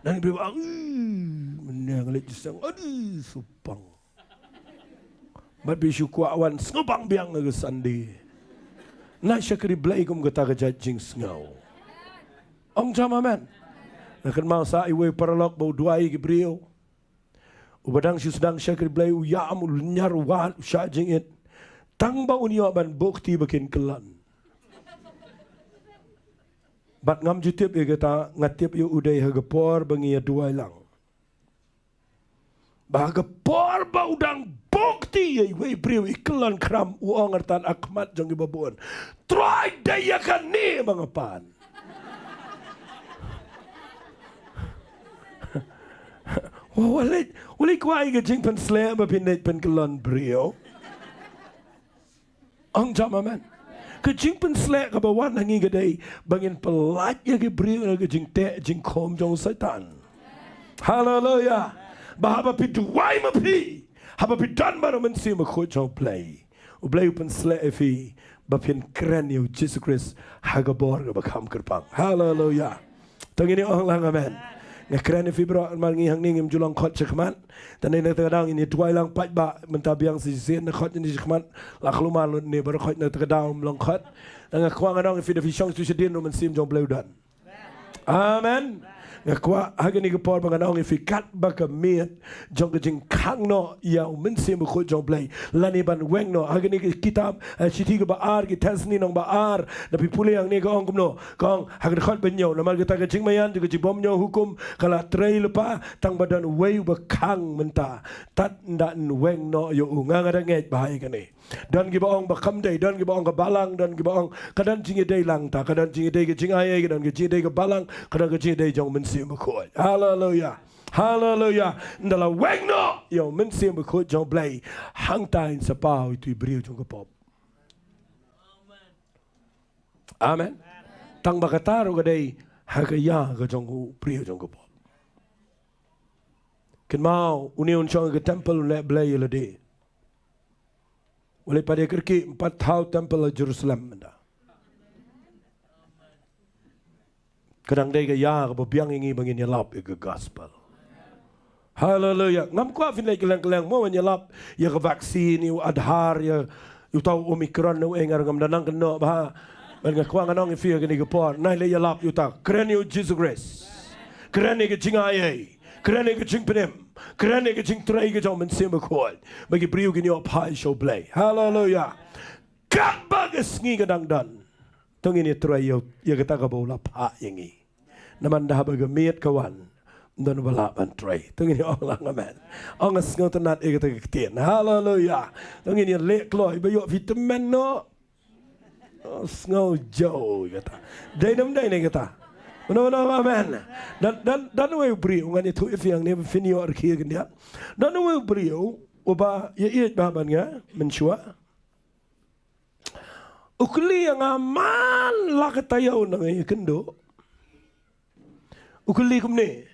Nang phi ba, "Ih, mynne nga leit jingïaseng, adi, sngewbang." Bad phi shu kwah wan sngewbang biang ha ka Sunday. Nang shakri Blei kum kata ka jait jingsngew. Ong jam amen. Nga kynmaw sa iwei u paralok ba u duwai ïa ki briew. Uba dang shu sdang shakri Blei, u ïam, u lynñiar, u wad, u shah jingit. Tang ba un ïoh ban buh kti ba kin kyllon. Bad ngam ju tip ïa kata, nga tip ïa u dei ha ka por ba ngi ïa duwai lang. Ba ha ka por ba u dang buh kti ïa iwei i briew, i kyllon khram, u ong artat ha khmat jong ki babun, "Trai, dei ïa kane ba nga pan." Wa, wa leit, wa leit kwah ïa ka jingpynsleh ba phin leit pynkyllon briew. Ong jam amen. Ka jingpynsleh kaba wan ha ngi ka dei ba ngin pyllait ïa ki briew na ka jingteh jingkhum jong u Soitan. Haleluya. Ba haba phi duwai ma phi, haba phi don bad u Mynsiem Bakhuid jong U Blei, U Blei u pynsleh ïa phi ba phin kren ïa u Jisu Khrist ha ka bor kaba kham kyrpang. Haleluya. To ngin ïa ong lang amen. Nga kren ïa phi baroh namar ngi hangne ngim ju long khot sha khmat. Te na kata ka daw ngin ïa duwai lang paidbah, mynta biang sa shisien, na khot ngin ïa sha khmat, la khlumar lut ne baroh khot, na kata ka daw ym long khot. Te nga kwah ngan ong ïa phi, da phi shong sha u shadien, u Mynsiem jong U Blei u don. Amen. Nga kwah ha kane ka por ba ngan ong ïa phi, katba ka miet jong ka jingkhang noh ïa u Mynsiem Bakhuid jong U Blei, lane ban weng noh. Ha kane ka kitab, eh, Shithi kaba ar, ki Thessaloni lynnong ba ar, da phi pule hangne ka ong kumno, ka ong ha ka dkhot ba hynñiew, namar kata ka jingmaïan jong ka jingbymñiew hukum ka la trei lypa, tang ba don uwei uba khang mynta. Tad ynda yn weng noh ïa u. Nga, nga da ngeit bha ïa kane. Don kiba ong ba kam dei, don kiba ong ka balang, don kiba ong ka don jingïadei lang ta, ka don jingïadei ka jingai ei, ka don ka jingïadei ka balang, ka don ka jingïadei jong u Mynsiem Bakhuid. Haleluya. Haleluya. Ynda la weng noh ïa u Mynsiem Bakhuid jong U Blei, hangta yn sa paw ïa utu u briew jong ka pop. Amen. Tang ba kata ruh ka dei ha ka ïa ka jong u briew jong ka pop. Kynmaw, une un shong ha ka temple, un leh blei ïa lade. Wat leit pat ïa kyrkieh, ym pat thaw temple ha Jerusalem mynta. Ka dang dei ka ïa kaba biang ïa ngi ba ngin ïalap ïa ka gospel. Haleluya. Ngam kwah phin leit kylleng kylleng mo, ban ïalap ïa ka vaccine, ïa u Aadhaar, ïa uta u Omicron, ïa u ei, nga ruh ngam da nang kynnoh bha. Bad nga kwah ngan ong ïa phi ha kane ka por, nai leit ïalap ïa uta. Kren ïa u Jisu Khrist. Kren ïa ka jingai ei. Kren ïa ka jingpynim. Kren ïa ka jingtrei ka jong u Mynsiem Bakhuid, ba ki briew kin ïoh phai sha U Blei. Haleluya. Katba ka sngi ka dang don, to ngin ïa trei ïa, ïa kata kaba u la phah ïa ngi. Namar ynda haba ka miet ka wan, ym don uba lah ban trei. To ngin ïa ong lang amen. Ong, nga sngewtynnat ïa kata ka ktien. Haleluya. To ngin ïa leh kloi ba ïoh phi tymmen noh. Oh, sngew jew ïa kata. Dei ne ym dei ne kata? Uno, uno, amen. Don, don, don uwei u briew, ngan ïathuh ïa phi hangne ba phin ïoh rkhie khyndiat. Don uwei u briew uba ïa ïeit bha bad nga mynshuwa. U kylli ïa nga man la ka taïew na nga ïakynduh. U kylli kumne,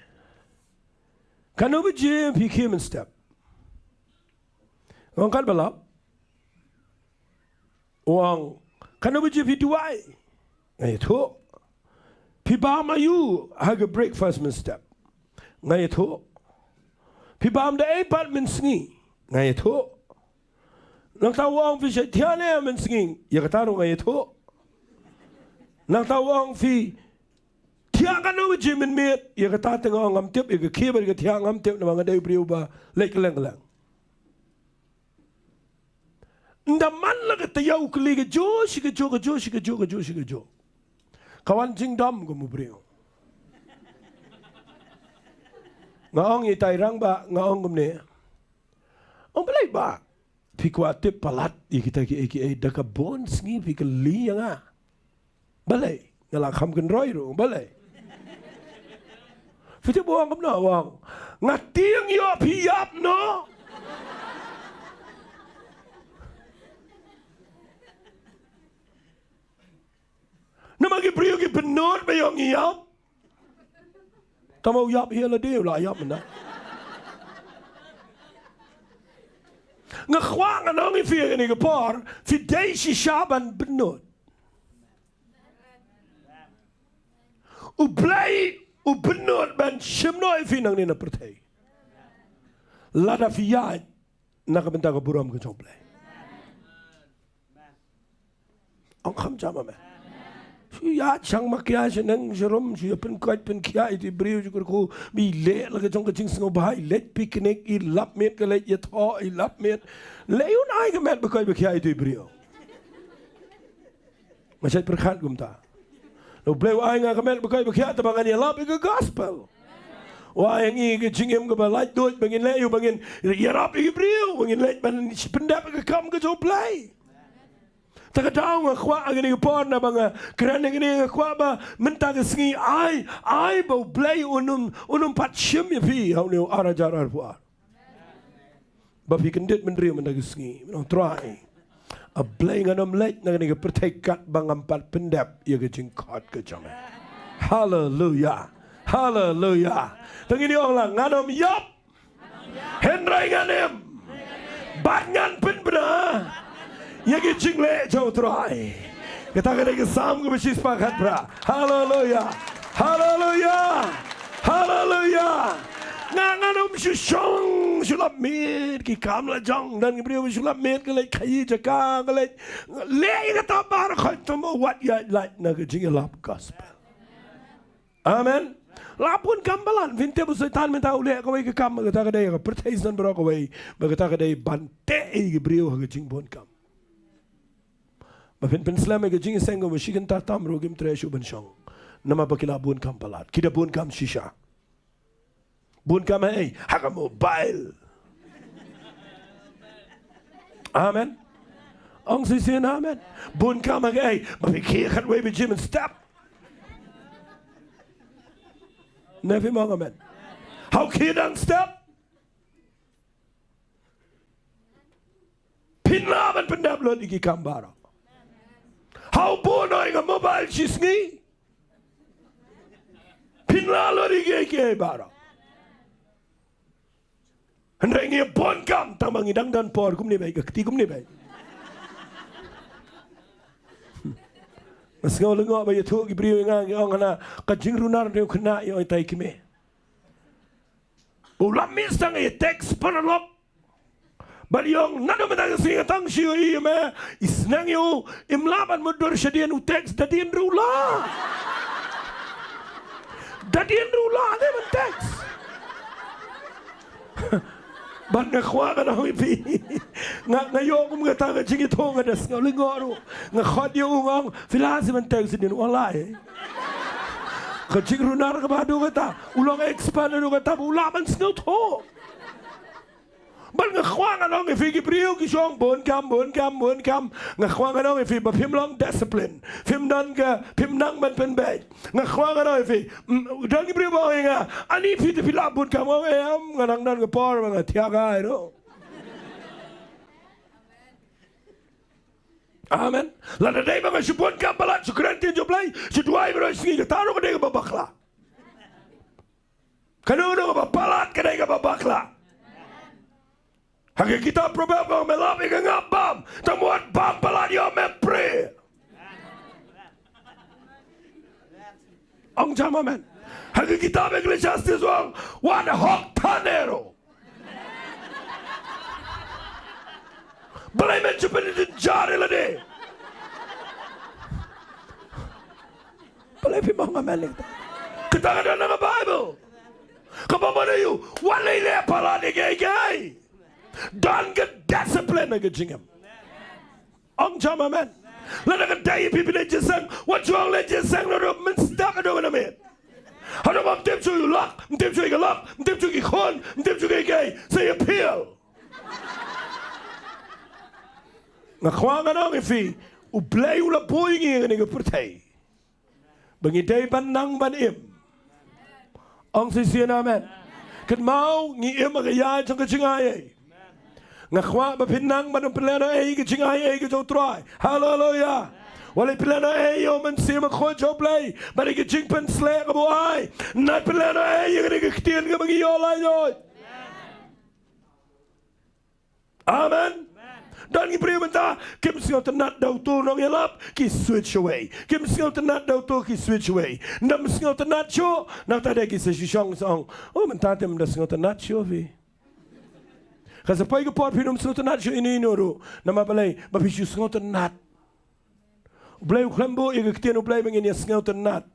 "Katno baje phi khie mynstep?" Nga ong, "Katba lap." U ong, "Katno baje phi duwai?" Nga ïathuh. "Phi bam aïu ha ka breakfast mynstep?" Nga ïathuh. "Phi bam da ei pat mynsngi?" Nga ïathuh. Nangta u ong, "Phi shait thiah ne em mynsngi?" Ïa kata ruh nga ïathuh. Nangta u ong, "Phi thiah katno baje mynmiet?" Ïa kata te nga ong ngam tip, ïa ka khie bad ka thiah ngam tip namar nga dei u briew ba leit kylleng kylleng. Nda man la ka taïew kli ka jo, shi ka jo, ka jo, shi ka jo, ka jo, shi ka jo. Ka wan jingdom kum u briew. Nga ong ïa itai i rangbah, nga ong kumne. Ong balei bah. Phi kwah tip palat ïa kita kiei kiei, da ka bun sngi phi kylli ïa nga. Balei? Nga la kham kynroi ruh, balei? Phi tip u ong kumno u ong. Nga tieng ïoh phi ïap noh. Namar ki briew ki pynnud ba ïoh ngi ïap. Tang ma u ïap hi lade u la ïap mynta. Nga kwah ngan ong ïa phi ha kane ka por, phi dei shisha ban pynnud. U Blei u pynnud ban shim noh ïa phi nangne na pyrthei. Lada phi ïaid na ka bynta ka burom ka jong U Blei. Ong kham jam amen. Shu ïaid shang makia shaneng sharum, shu ïa pynkoit pynkhia ïa uto u briew, shu kyrkhu ba i leh la ka jong ka jingsngewbha, i leit picnic, i lap miet ka leit ïathoh, i lap miet. Leh ïa u, ai ka met ba koit ba khia ïa uto u briew. Nga shait pyrkhat kumta. U Blei u ai nga ka met ba koit ba khia, te ba ngan ïalap ïa ka gospel. U ai ïa ngi ka jingim kaba laitluid ba ngin leh ïa u, ba ngin ïarap ïa ki briew, ba ngin leit ban pyndep ïa ka kam ka jong U Blei. Te ka daw nga kwah ha kane ka por, naba nga kren ïa kane, nga kwah ba mynta ka sngi ai, ai ba U Blei un ym, un ym pat shim ïa phi ha une u ar hajar arphew ar. Ba phi kyndit bynriew mynta ka sngi, mynta, Trai, A Blei, ngan ym leit na kane ka pyrthei katba ngam pat pyndep ïa ka jingkhot ka jong me. Haleluya. Haleluya. Te ngin ong lang, ngan ym ïap, hynrei ngan im, bad ngan pynbna ïa ki jingleh jong U Trai. Kata ka dei ka Salm kaba shispah khatphra. Haleluya. Haleluya. Haleluya. Nga ngan ym shu shong shu lap miet ki kam la jong. Don ki briew shu lap miet, ka leit khaïi jaka, ka leit leh ïa kata baroh, khamtam wat ïaid lait na ka jingïalap gospel. Amen. La bun kam palat, phin tip ba u Soitan mynta u leh kawei ka kam, kata ka dei ka pyrthei san baroh kawei, ba kata ka dei ban teh ïa ki briew ha ka jingbun kam. Ba phin pynslem ïa ka jingïaseng kaba shi kynta tam ruh kim treh shuh ban shong. Namar ba ki la bun kam palat, ki da bun kam shisha. Bun kam ha ei? Ha ka mobile. Amen. Ong shisien amen. Bun kam ha ka ei? Ba phi khie khatwei ba jim step. Ne phim ong amen? Haw khie dang step. Phin lah ban pyndep lut ïa ki kam baroh. Haw bun oi nga mobile shi sngi. Phin lah lut ïa ki, ïa ki baroh. Hynrei ngi bun kam tang ba ngi dang don por kumne beit, ka kti kumne beit. Nga sngew lyngngoh ba ïathuh ki briew ïa nga, ngi ong hana ka jingrunar ne u khynnah ïa ong itai kmie. U lap miet sdang ïa text paralok. Bad ïa ong naduh mynta ka sngi nga tang shu ïohi ïa me, i sneng ïa u, im lah ban mutdur shadien, u text da dien ruh u lah. Da dien ruh u lah ne ban text. Bad nga kwah ngan ong ïa phi, nga, nga ïoh kum kata ka jingïathuh nga da sngew lyngngoh ruh. Nga khot ïa u nga ong phi lah seh ban text shadien, u lah eh. Ka jingrunar kaba haduh kata, u long expert haduh kata ba u lah ban sngewthuh. Bad nga kwah ngan ong ïa phi ki briew ki shong bun kam, bun kam, bun kam. Nga kwah ngan ong ïa phi ba phim long discipline. Phim don ka, phim nang ban pynbeit. Nga kwah ngan ong ïa phi, mm, don ki briew ba ong ïa nga, ani phi te phi lah bun kam, ong em, nga nang don ka por ba nga thiah kai ruh. Amen. Lada dei ba nga shu bun kam palat, shu kren ktien jong U Blei, shu duwai baroh sngi, kata ruh ka dei kaba bakla. Kano kano kaba palat ka dei kaba bakla. Ha ka kitab Proverb ka ong me lap ïa ka ngap bam, tang ba wat bam palat ïoh me prie. Ong jam amen. Ha ka kitab Ecclesiastes ka ong wat hok than arrow. Balei men shu pynjynjar ïa lade? Balei phim ong amen ïa kata? Kata ka don ha ka Baibl. Kaba mane ïa u, wat leh leh palat ïa kiei kiei. Don ka discipline ha ka jingim. Jam amen. Lada ka dei phi phi leit jingïaseng, wat shu ong leit jingïaseng naduh mynstep haduh mynmiet. Haduh ba ym tip shuh ïa u lok, ym tip shuh ïa ka lok, ym tip shuh ïa ki khun, ym tip shuh ïa kiei kiei, sa ïaphill. Nga kwah ngan ong ïa phi, U Blei u la buh ïa ngi ha kane ka pyrthei ba ngi dei ban nang ban im. Ong shisien amen. Kynmaw ngi im ha ka ïa jong ka jingaiei. Nga kwah ba phin nang ban pynlehnohei ïa ka jingaiei ka jong U Trai. Haleluya. Wat leit pynlehnohei ïa U Mynsiem Bakhuid jong U Blei bad ïa ka jingpynshlur kaba u ai. Wat pynlehnohei ïa kane ka ktien kaba ngi ïoh laitluid. Amen. Don ki briew mynta kim sngewtynnat da uto u nongïalap, ki switch away. Kim sngewtynnat da uto, ki switch away. Ym sngewtynnat shuh, nangta de ki sa shu shong sa ong, oh, mynta te ym da sngewtynnat shuh phi. Ka sa poi ka por phin ym sngewtynnat shuh ïano ïano ruh. Namar balei? Ba phi shu sngewtynnat. U Blei u khlem buh ïa ka ktien U Blei ba ngin ïa sngewtynnat.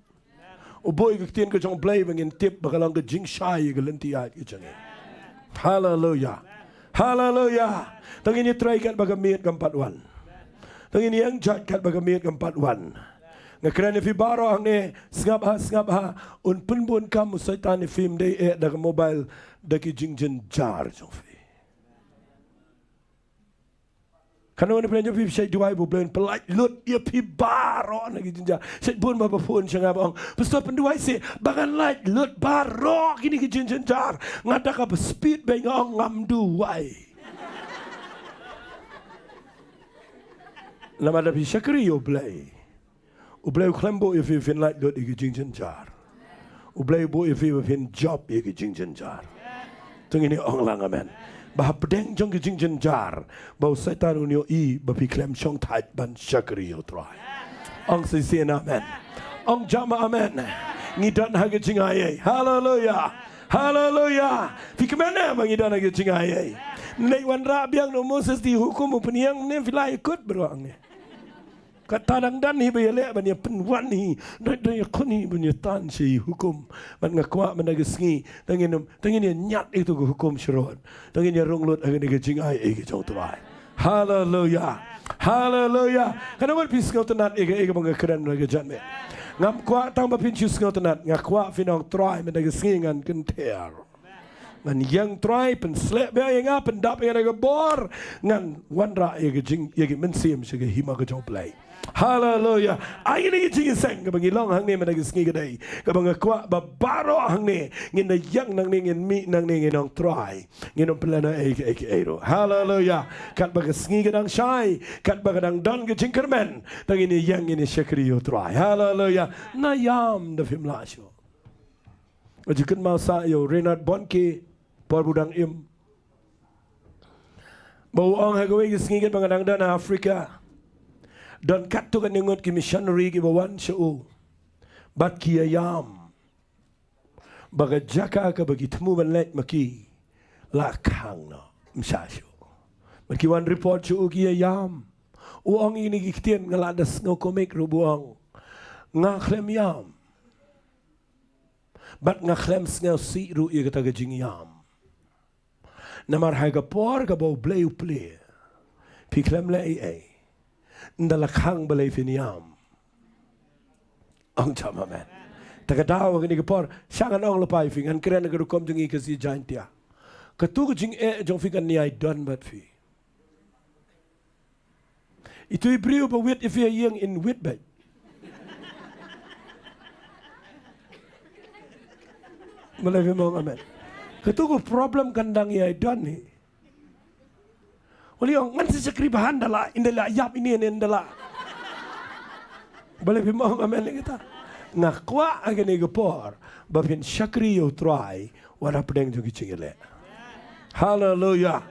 U buh ïa ka ktien ka jong U Blei ba ngin tip ba ka long ka jingshai ïa ka lynti ïaid ka jong ngi. Haleluya. Haleluya. To ngin ïa trei katba ka miet kam pat wan. To ngin ïa ïeng jait katba ka miet kam pat wan. Nga kren ïa phi baroh hangne, sngap ha, sngap ha. Un pynbun kam u Soitan ïa phi, ym dei eh da ka mobile, da ki jingjynjar jong phi. Kane wan pynjah phi shait duwai ba U Blei un pyllait lut ïa phi baroh na ki jingjynjar. Shait bun ba phone sha nga ba ong, Pastor, pynduwai seh ba ngan lait lut baroh kine ki jingjynjar. Nga da kaba speed beit, nga ong ngam duwai. Namar da phi shakri ïa U Blei. U Blei u khlem buh ïa phi phin lait lut ïa ki jingjynjar. U Blei u buh ïa phi ba phin jop ïa ki jingjynjar. To ngin ïa ong lang amen. Ba hapdeng jong ki jingjynjar, ba u Soitan un ïohi ba phi khlem shong thait ban shakri ïa U Trai. Ong shisien amen. Ong jam amen. Ngi don ha ka jingaiei. Haleluya. Haleluya. Phi kmen ne ba ngi don ha ka jingaiei? Ngi wanrah biang na u Moses da i hukum u pynïeng ne, phi la ïakut baroh hangne. Kata dang don hi ba ïaleh ban ïa pynwan hi, dang don ïakhun hi ban ïa tan sha i hukum. Bad nga kwah mynta ka sngi, to ngin, to ngin ïa ñiad ïa kato ka hukum sharud. To ngin ïa rung lut ha kane ka jingaiei ka jong U Trai. Haleluya. Haleluya. Katno ngut phi sngewtynnat ïa kaei kaba nga kren mynta ka janmiet? Ngam kwah tang ba phin shu sngewtynnat, nga kwah phin ong, Trai, mynta ka sngi ngan kynther. Ngan ïeng, Trai, pynshlur biang ïa nga, pyndap ïa nga da ka bor, ngan wanrah ïa ka jing, ïa ka mynsiem sha ka hima ka jong U Blei. Haleluya. Ai kane ka jingïaseng kaba ngi long hangne mynta ka sngi ka dei kaba nga kwah ba baroh hangne ngin da ïeng nangne, ngin mih nangne, ngin ong, Trai, ngin ym pynlehnohei ïa kaei kaei ruh. Haleluya. Katba ka sngi ka dang shai, katba ka dang don ka jingkyrmen, to ngin ïa ïeng, ngin ïa shakri ïa U Trai. Haleluya. Na ïam da phim lah shuh. Nga ju kynmaw sa ïa u Reinhard Bonnke, por ba u dang im, ba u ong, ha kawei ka sngi katba nga dang don ha Africa, don katto katne ngut ki missionary kiba wan sha u bad ki ïa ïam ba ka jaka kaba ki thmu ban leit ma ki la khang noh, ym shah shuh. Bad ki wan report sha u, ki ïa ïam. U ong ïa kine ki ktien, nga la da sngew komik ruh, ba u ong, nga khlem ïam. Bad nga khlem sngewsih ruh ïa kata ka jingïam. Namar ha ka por kaba U Blei u plie, phi khlem leh ei ei. Ynda la khang, balei phin ïam? Ong jam amen. Ta ka daw kane ka por, sha ngan ong lypa ïa phi, ngan kren ka rukom jong ngi ka Khasi Jaiñtia. Kato ka jingeh jong phi kan ïai don bad phi. Itu i briew ba wit ïa phi ha ïing, in wit beit. Balei phim ong amen? Kato ka problem kan dang ïai don hi. Wat ong ngan sa shakri bha, ynda la, ynda la ïap ine, ynda la. Balei phim ong amen ïa kata? Nga kwah ha kane ka por ba phin shakri ïa U Trai wat hapdeng jong ki jingïaleh. Haleluya.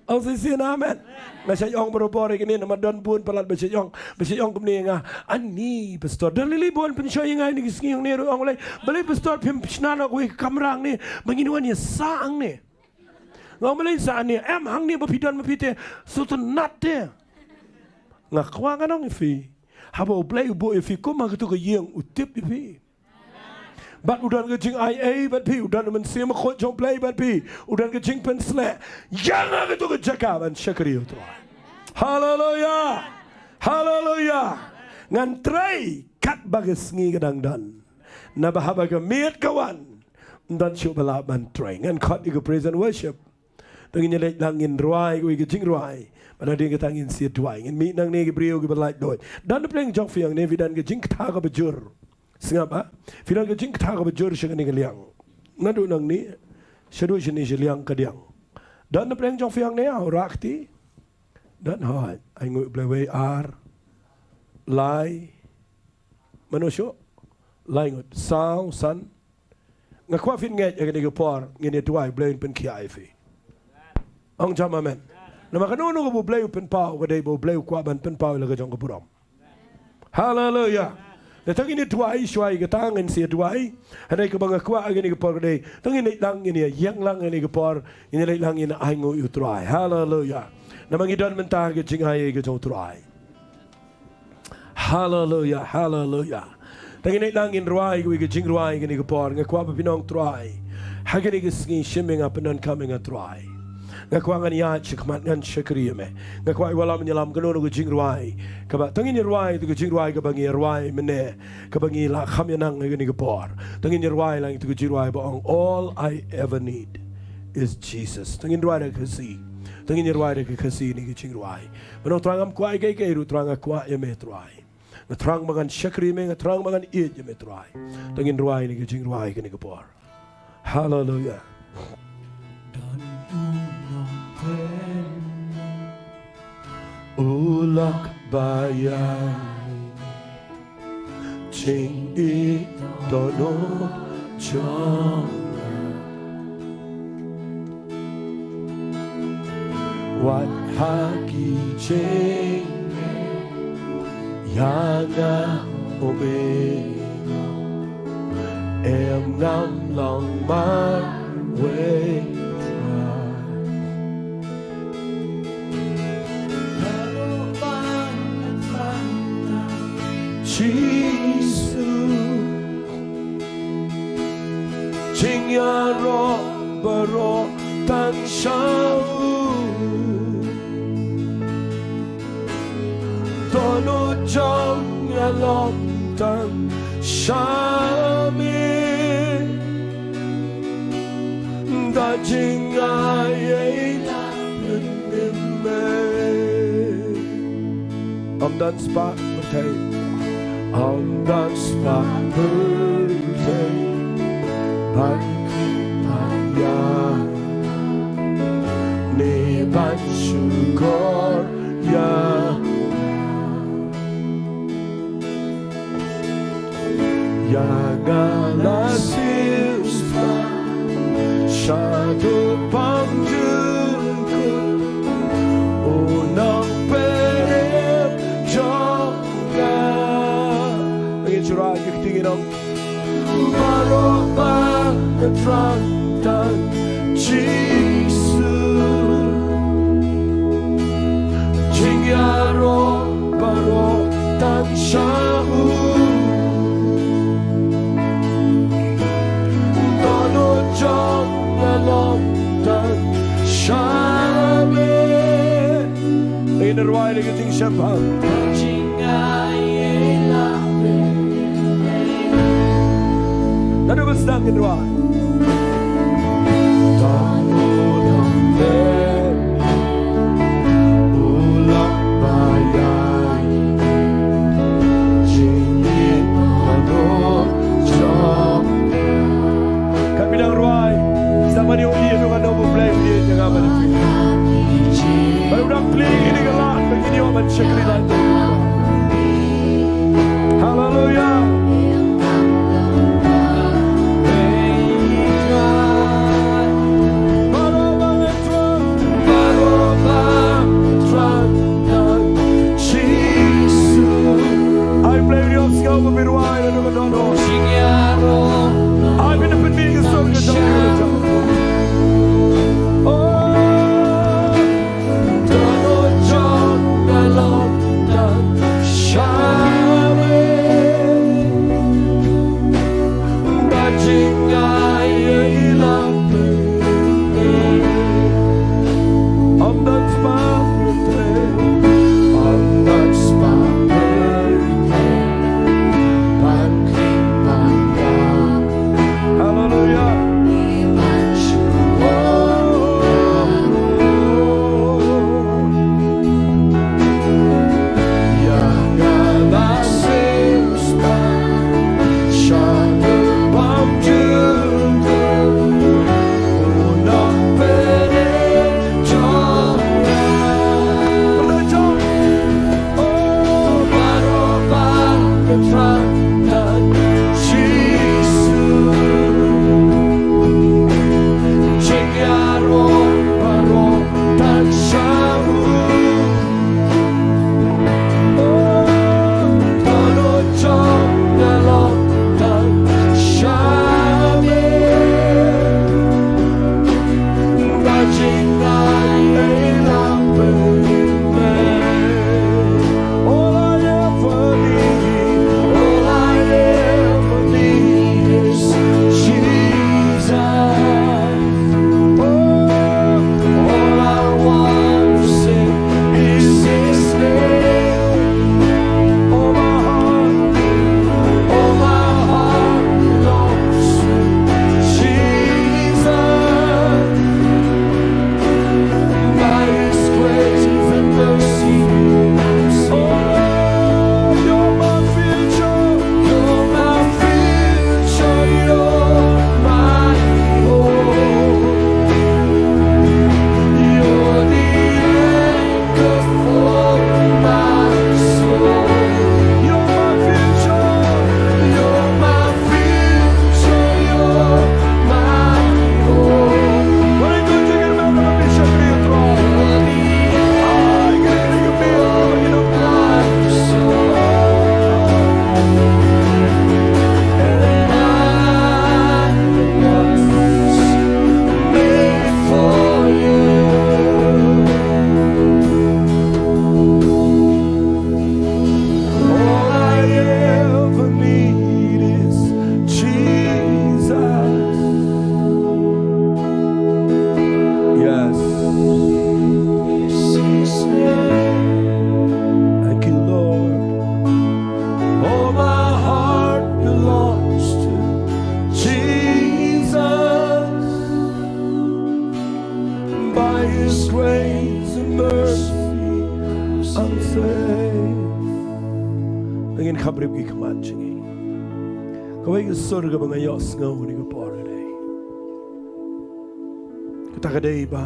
Ong shisien amen. Nga shait ong barabor ïa kine, namar don bun palat ba shait ong, ba shait ong kumne ïa nga, ani pastor, don lei lei ba wan pynshoi ïa nga ïa kine ki sngi hangne ruh, ong lei, balei pastor phim shna noh kawei ka kamra hangne ba ngin wan ïa sah hangne? Nga ong, balei sah hangne? Em hangne ba phi don ma phi te, sngewtynnat te. Nga kwah ngan ong ïa phi, haba U Blei u buh ïa phi kum ha kato ka ïing, u tip ïa phi. Bad u don ka jingaiei bad phi, u don u Mynsiem Bakhuid jong U Blei bad phi, u don ka jingpynshlur. Ïeng ha kato ka jaka ban shakri ïa U Trai. Haleluya. Haleluya. Ngan trei katba ka sngi ka dang don. Naba haba ka miet ka wan, ym don shuh ba lah ban trei. Ngan khot ïa ka praise and worship. Te ngin ïa leit lang ngin rwai kawei ka jingrwai. Bad hadien kata ngin sa ïa duwai. Ngin mih nangne ki briew kiba laitluid. Don na pdeng jong phi hangne phi don ka jingkta kaba jur. Sngap, ha? Phi don ka jingkta kaba jur sha kane ka liang. Naduh nangne shaduh shane sha liang kadiang. Don na pdeng jong phi hangne, ha, u rah kti. Don, hooid. Ai nguh Blei, wei, ar, lai. Mano shuh? Lai ngut. Saw, san. Nga kwah phin ngeit ha kane ka por ngin ïa duwai Blei un pynkhiah ïa phi. Ong jam amen. Namar kano kano kaba U Blei u pynpaw ka dei ba U Blei u kwah ban pynpaw ïa la ka jong ka burom. Haleluya. Te tang ngin ïa duwai shuwa ïa kata, ngin sa ïa duwai. Hynrei kaba nga kwah ha kane ka por ka dei tang ngin leit lang ngin ïa ïeng lang ha kane ka por, ngin ïa leit lang ngin ai nguh ïa U Trai. Haleluya. Namar ngi don mynta ha ka jingai ka jong U Trai. Haleluya, haleluya. Te ngin ïa nang ngin rwai kawei ka jingrwai kane ka por, nga kwah ba phin ong Trai, ha kane ka sngi shim ïa nga, pyndonkam ïa nga Trai. Nga kwah ngan ïaid sha khmat, ngan shakri ïa me. Nga kwah ïa wallam ïalam kano kano ka jingrwai kaba, te ngin ïa rwai ïa ka jingrwai kaba ngi ïa rwai mynne, kaba ngi la kham ïa nang ha kane ka por. Te ngin ïa rwai lang ïa ka jingrwai ba ong All I Ever Need Is Jesus. Te ngin rwai da ka Khasi. Te ngin ïa rwai da ka Khasi ïa kane ka jingrwai. Ba ong Trai ngam kwah ïa kaei kaei ruh Trai, nga kwah ïa me Trai. Nga thrang ba ngan shakri me, nga thrang ba ngan ïeit ïa me Trai. Te ngin rwai ïa kane ka jingrwai kane ka por. Haleluya. U lok ba ïa jingïeit jong nga. Wat ha ki jingïeit ïa nga, O Blei, em ngam long marwei Trai. Jisu, jingïaroh baroh tang sha u. Dohnud jong nga long tang sha me. Da jingai ei la pynmih me. Ym don spah pyrthei. Ym don spah pyrthei ban kyrpad ïa ne ban shukor ïa. Ïa nga la siew spah shaduh pangkul u nongpynim jong nga. Ngin shu rah ïa ka kti, ngin ong baroh ba nga thrang tang Jisu. Jingïaroh baroh tang sha u. Dohnud jong nga long tang sha me. Ngin rwai ïa ka jingshem bha. Naduh ba sdang ngin rwai. Kan phi dang rwai, sa mane u ïeit u, ka dei U Blei u ïeit ïa nga bad phi. Bad u dang plie ïa kine ki lad ba ngin ïoh ban shakri lad. Haleluya. Baroh ba nga thrang, baroh ba nga thrang tang Jisu. Ai Blei, ïohsngew ba phi rwai na ka dohnud. Ai phi na pynmih ka sur ka jong phi. Oh. Dohnud jong nga long tang sha me. Ba jingai ei la pynmih. Ym don spah pyrthei, ym don spah Yes. Thank you, Lord. All my heart belongs to Jesus. By his grace and mercy, I'm saved. Ngin kham rip ki khmat jong ngi. Kawei ka sur kaba nga ïohsngew ha kane ka por ka dei kata ka dei ba,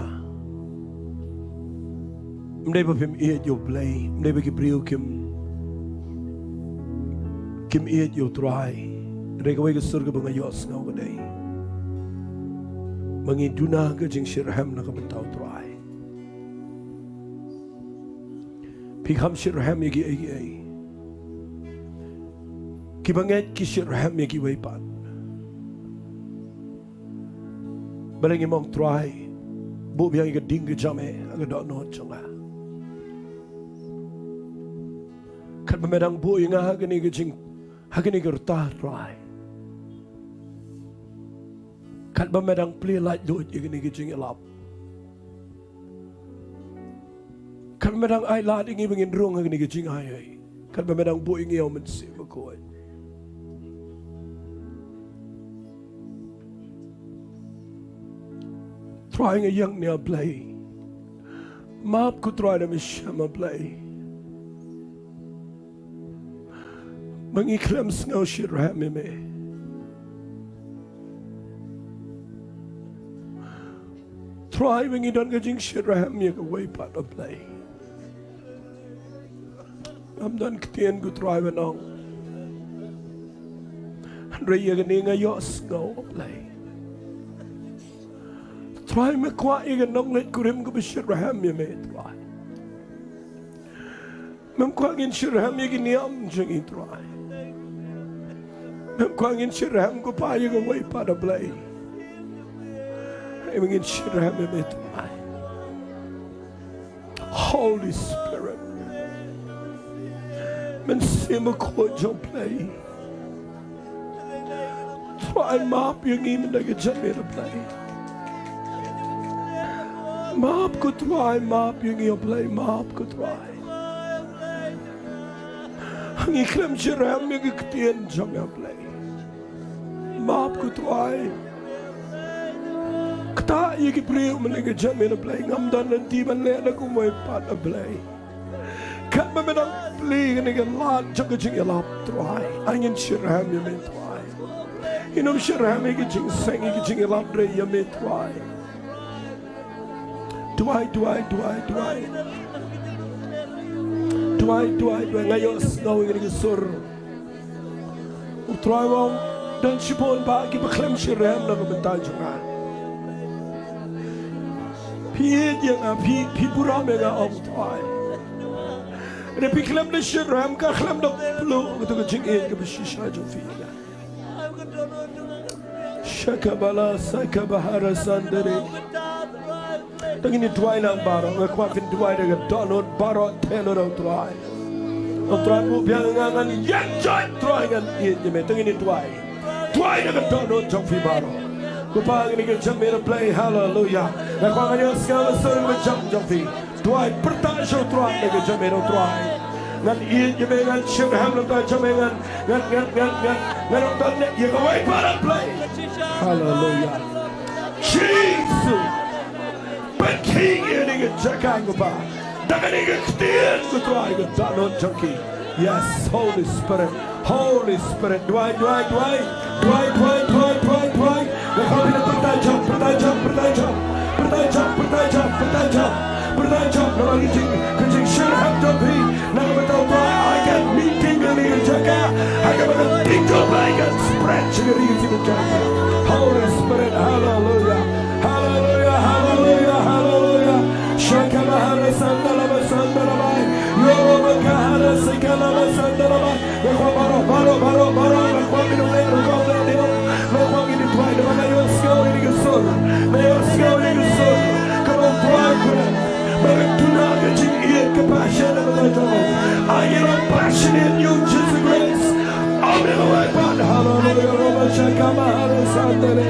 ym dei ba phim ïeit ïa U Blei, ym dei ba ki briew kim, kim ïeit ïa U Trai. Hynrei kawei ka sur kaba nga ïohsngew ka dei ba ngi duna ka jingshitrhem na ka bynta U Trai. Phi kham shitrhem ïa kiei kiei. Kiba ngeit ki shitrhem ïa kiwei pat. Balei ngim ong, Trai, buh biang ïa ka ding ka jam eh ha ka dohnud jong nga. Katba me dang buh ïa nga ha kane ka jing, ha kane ka rta, Trai. Katba me dang plie laitluid ïa kane ka jingïalap. Katba me dang ai lad ïa ngi ba ngin rung ha kane ka jingai ei. Katba me dang buh ïa ngi, ïa U Mynsiem Bakhuid. Trai, nga ïeng ne, A Blei. Map ko Trai, da me shem, A Blei. Ba ngi khlem sngew shitrhem ïa me. Trai, ba ngi don ka jingshitrhem ïa kawei pat, A Blei. Ngam don ktien, ko Trai, ban ong. Hynrei ïa kane nga ïohsngew, A Blei. Trai, me kwah ïa ka nongleit kurim kaba shitrhem ïa me, Trai. Mem kwah ngin shitrhem ïa ki niam jong ngi, Trai. Mem kwah ngin shitrhem, ko Pa, ïa kawei pat, A Blei. Hynrei me ngin shitrhem ïa me, Trai. Holy Spirit. Mynsiem Bakhuid jong U Blei. Trai, map ïa ngi mynta ka janmiet, A Blei. Map ko Trai, map ïa ngi, A Blei, map ko Trai. Ngi khlem shitrhem ïa ka ktien jong me, A Blei. Map ko Trai. Ktah ïa ki briew mynta ka janmiet, A Blei. Ngam don lynti ban leh da kumwei pat, A Blei. Katba me dang plie kane ka lad jong ka jingïalap, Trai, ai ngin shitrhem ïa me, Trai. Ngin ym shitrhem ïa ka jingseng, ïa ka jingïalap, hynrei ïa me, Trai. Duwai, duwai, duwai, duwai. Duwai, duwai, duwai. Nga ïohsngew ïa kane ka sur. U Trai u ong, don shibun bah kiba khlem shitrhem na ka bynta jong nga. Phi ïeit ïa nga, phi, phi burom ïa nga, ong u Trai. Hynrei phi khlem da shitrhem, ka khlem da pynlong kata ka jingïeit kaba shisha jong phi ïa nga. Shakabala sakabahara sandere. To ngin ïa duwai lang baroh, nga kwah phin duwai da ka dohnud baroh, theh lut ïa u Trai. Ong Trai, buh biang ïa nga, ngan ïeng joit, Trai, ngan ïeit ïa me. To ngin ïa duwai. Duwai da ka dohnud jong phi baroh. Ko Pa, ha kane ka janmiet U Blei, haleluya. Nga kwah ngan ïohsngew la sur ba jong jong phi. Duwai, pyrta sha u Trai ha kane ka janmiet, ong Trai. Ngan ïeit ïa me, ngan shitrhem na ka bynta jong me, ngan, ngan, ngan, ngan, ngan, ngan ym don ïa kawei pat, U Blei. Haleluya. Jisu. Pynkhih ïa kane ka jaka, ko Pa. Da kane ka ktien, ko Trai, ka dohnud jong ki. Yes, Holy Spirit. Holy Spirit. Duwai, duwai, duwai. Duwai, duwai, duwai, duwai, duwai. Nga kwah phi pyrta jam, pyrta jam, pyrta jam. Pyrta jam, pyrta jam, pyrta jam. Pyrta jam. Namar ka jing, ka jingshitrhem jong phi. Na ka bynta u Trai, ai ka meeting ha kane ka jaka. Ai ka ba ka ktien jong u Blei kan spread sha ka ri ka jaka. Holy Spirit, haleluya. Haleluya, haleluya, haleluya. Shaka mahara sandala ba sandala bai. Yoro ba kahara sikala ba sandala bai. Nga kwah baroh, baroh, baroh, baroh. Nga kwah ngin ym leh rukom leh dieng. Nga kwah ngin ïa duwai, namar nga ïohsngew ïa kane ka sur. Nga ïohsngew ïa kane ka sur. Kaba u Trai u kren. Ba ka duna ka jingïeit, ka passion, namar nga jong. Ai ïa u passion in you, Jesus Christ. Amen. Haleluya. Roba shaka mahara sandale.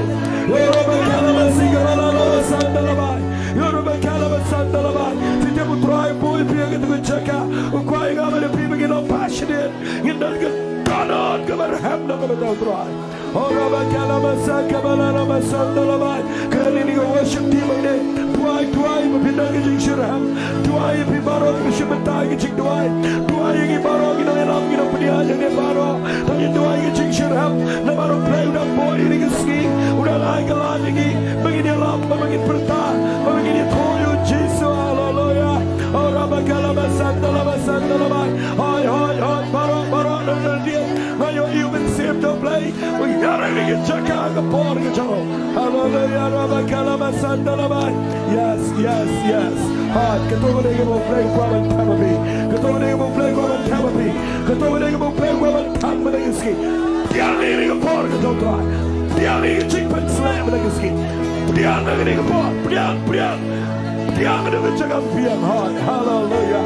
Roba kalaba sikala ba sandala bai. Yoruba kalaba sandala bai. Phi tip u Trai u buh ïa phi ha kata ka jaka. U kwah ïa nga bad ïa phi ba ngin long passionate. Ngin don ka dohnud kaba rhem na ka bynta u Trai. Horaba kalaba sa kabala raba sandala bai. Kane ka worship team ine. Duwai, duwai ba phin don ka jingshitrhem. Duwai ïa phi baroh kiba shim bynta ïa ka jingduwai. Duwai ïa ngi baroh, ngi nongïalam, ngi nongpdiang ïa ngi baroh. Tang ngin duwai ïa ka jingshitrhem. Namar u Blei u dang buh ïa ngi ka sngi. U dang ai ka lad ïa ngi. Ba ngin ïalap, ba ngin pyrta, ba ngin ïathuh ïa u Jisu, haleluya. O raba kalaba santa laba santa laba. Hoi, hoi, hoi, baroh, baroh, na, na, na, nga ïohi u Mynsiem jong u Blei u ïarap ïa ka jaka ha ka por ka jong u. Haleluya, raba kalaba santa laba. Yes, yes, yes. Hoi, kato ka dei kaba u Blei u kwah ban thep ha phi. Kato ka dei kaba u Blei u kwah ban thep ha phi. Kato ka dei kaba u Blei u kwah ban thep mynta ka sngi. Pdiang ïa ka por ka jong u Trai. Pdiang ïa ka jingpynshlur mynta ka sngi. Pdiang ïa ka por. Pdiang, pdiang. Pdiang ïa ka jingpynshlur. Hoi, haleluya.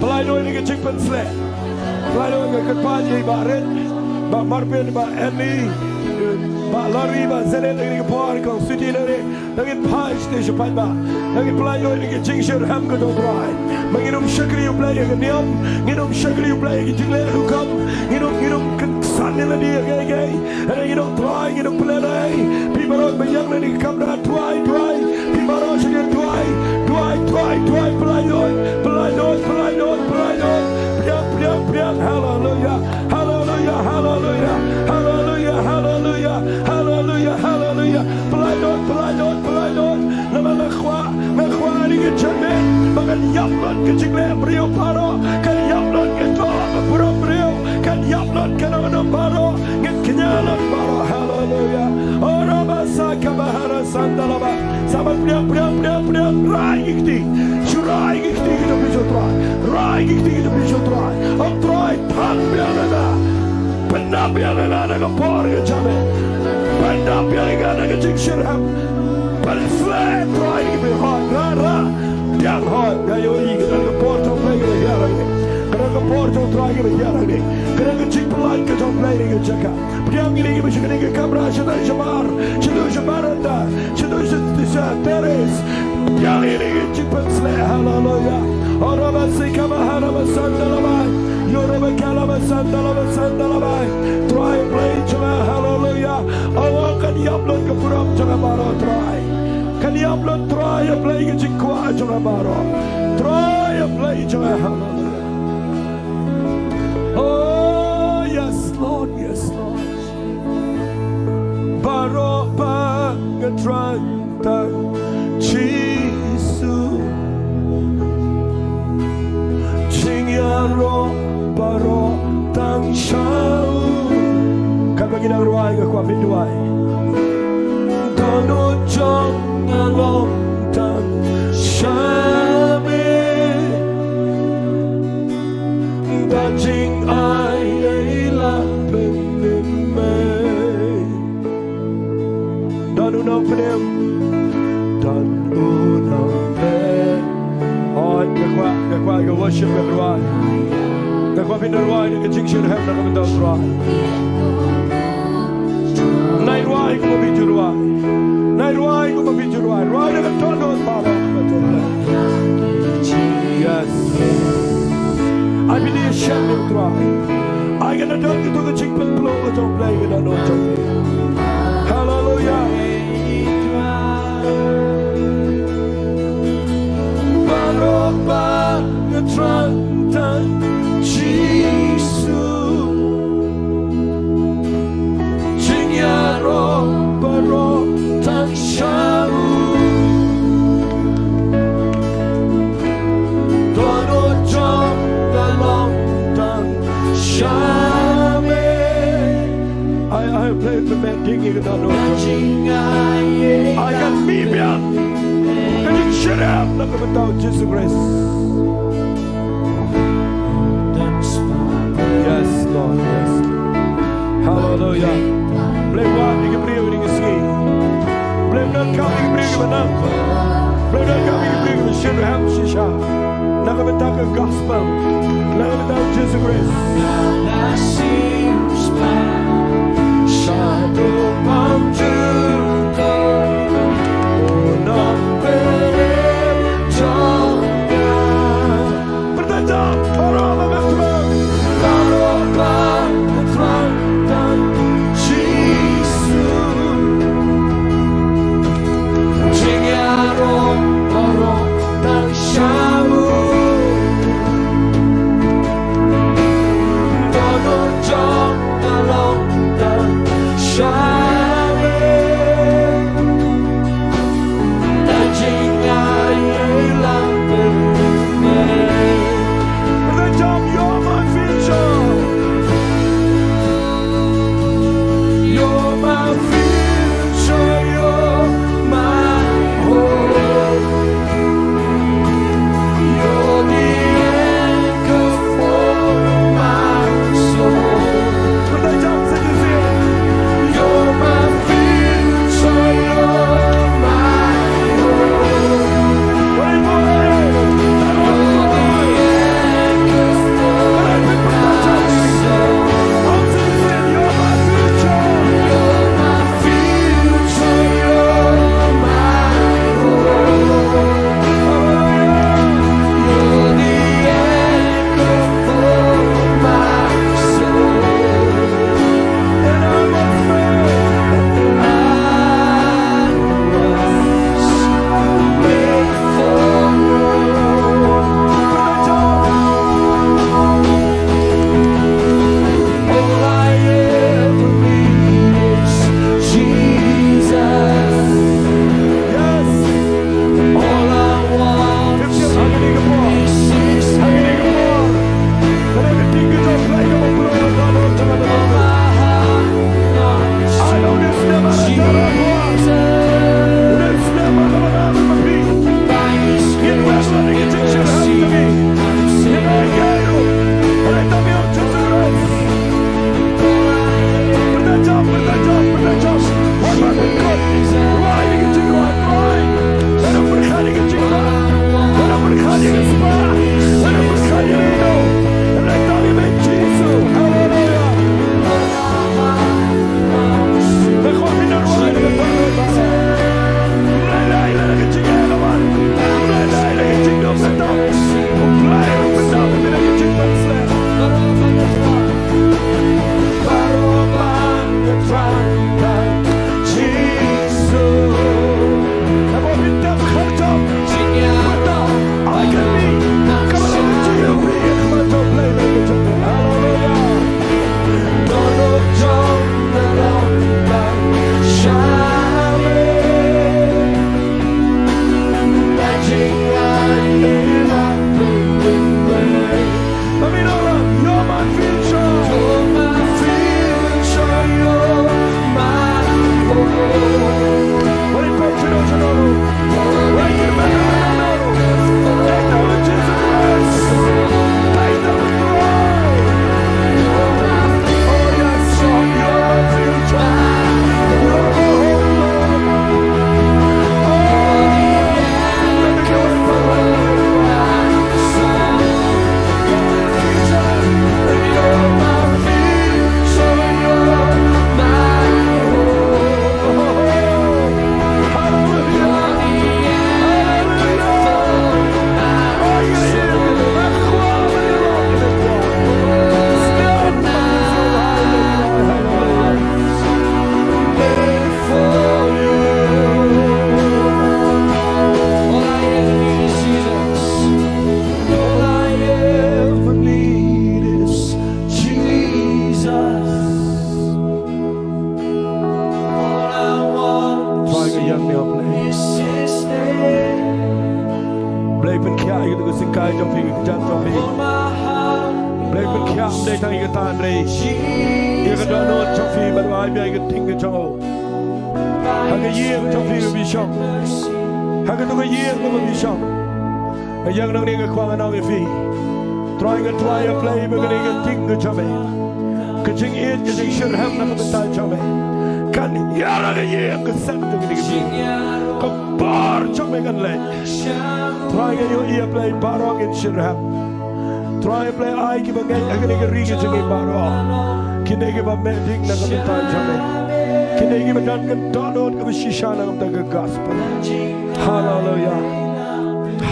Pynlait noh ïa ka jingpynshlur. Pynlait noh, nga kyrpad ïa i Bah Rit, Bah Marvin, Bah Annie, Bah Larry, Bah Zenet, ïa ka por ka City Nare. Nangin phai sha paidbah. Nangin pynlait noh ïa ka jingshitrhem ka jong u Trai. Ba ngin ym shakri ïa u Blei ïa ka niam, ngin ym shakri ïa u Blei ïa ka jingleh rukom, ngin ym, ngin ym kynsan ïa lade ïa kaei kaei. Hynrei ngin ym Trai, ngin ym pynlait ei. Phi baroh ba ïeng na kane ka kamra, duwai, duwai. Phi baroh sha duwai, duwai, duwai, duwai, pynlait noh, pynlait noh, pynlait noh, pynlait noh. Pdiang, pdiang, pdiang, haleluya. Haleluya, haleluya, haleluya, haleluya, haleluya, haleluya. Pynlait noh, pynlait noh, pynlait noh. Namar nga kwah, nga kwah ha kane ka janmiet ba kan ïap lut ka jingleh briew baroh, kan ïap lut ka doh ka burom briew, kan ïap lut ka nongrim baroh, ngin kñia lut baroh. Haleluya. Ora ba sa ka bahara santa laba. Sa ba pdiang, pdiang, pdiang, pdiang. Rai ki kti. Shu rai ki kti ki jong phi sha u Trai. Rai ki kti ki jong phi sha u Trai. O Trai, thang biang na nga. Pyndap biang na nga na ka por ka jong me. Pyndap biang na nga na ka jingshitrhem. Pynshlur Trai ki, phi hoi, ra, ra. Pdiang hoi, nga ïohi ka don ka por jong u Blei kaba hiar hangne. Ka don ka por jong u Trai kaba hiar hangne. Ka don ka jingpynlait ka jong u Blei ha kane ka jaka. Pdiang ïa ngi ba sha kane ka kamra, shatai shabar, shatai shabar ynda, shatai sha, sha terrace. Pdiang ïa ngi ka jingpynshlur, haleluya. O raba sika ba ha raba santa laba. Yo raba kala ba santa laba santa laba. Trai Blei jong nga, haleluya. O kan ïap lut ka burom jong nga baroh Trai. Kan ïap lut Trai, ïa Blei ka jingkwah jong nga baroh. Trai ïa Blei jong nga, haleluya. Oh, yes, Lord, yes, Lord. Baroh ba nga thrang tang Jisu. Jingïaroh baroh tang sha Ngi dang rwai, nga kwah phin duwai. Don u jong nga long tang sha me, ba jingai ei la pynim ei. Don u nongpynim, don u nongpynim. Oh, nga kwah, nga kwah, nga worship, nga rwai. Nga kwah phin rwai na ka jingshitrhem na ka bynta u Trai. Nai rwai kumba phi ju rwai. Nai rwai kumba phi ju rwai. Rwai na ka dohnud baroh. Yes. Ai phi ïashem ïa u Trai. Ai ka dohnud ka jingpynpluh ka jong u Blei ka dohnud jong phi. Haleluia. Baroh ba nga thrang tang Jisu. Jingïaroh baroh tang sha u. Don u jong nga long tang sha me. Ai, ai, Blei, Blei, Blei, ding ïa ka dohnud. Ai ka mih biang. Ka jingshitrhem na ka bynta u Jisu Khrist. Yes, Lord, yes. Hallelujah. Blei, wad ïa ki briew ïa ka sngi. Blei, donkam ïa ki briew kiba nang. Blei, donkam ïa ki briew kiba shitrhem shisha. Na ka bynta ka gospel. Na ka bynta u Jisu Khrist. Ïa ka dohnud jong phi ba la ai biang ïa ka ting ka jong u ha ka ïing jong phi ba phi shong. Ha katu ka ïing ba phi shong. Ïa kane nga kwah ngan ong ïa phi, Trai nga duwai, A Blei, ba kane ka ting ka jong me, ka jingïeit, ka jingshitrhem na ka bynta jong me kan hiar ha ka ïing ka sem jong kane ka ri. Ka bor jong me kan leit. Trai nga ïohi, A Blei, baroh ngin shitrhem. Trai, A Blei, ai kiba ngeit ha kane ka ri ka jong ngi baroh kin dei kiba meh ding na ka bynta jong me, kin dei kiba don ka dohnud kaba shisha na ka bynta ka gospel. Haleluia.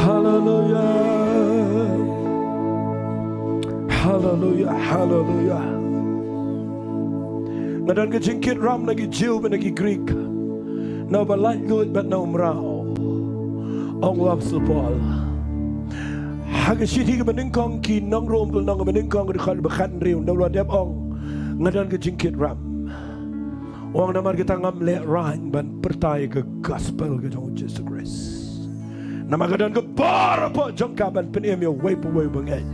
Haleluia. Haleluia. Haleluia. Nga don ka jingkit ram na ki Jiw bad na ki Grik, na uba laitluid bad na u mraw, ong u Apostol Paul. Ha ka shithi kaba nyngkong ki nong Rom, ka lynnong kaba nyngkong, ka dkhot ba khathynriew, na u la dep ong, nga don ka jingkit ram. U ong namar kata ngam lehraiñ ban pyrta ïa ka gospel ka jong U Jisu Khrist. Namar ka don ka bor hapoh jong ka ban pynim ïa uwei pa uwei uba ngeit,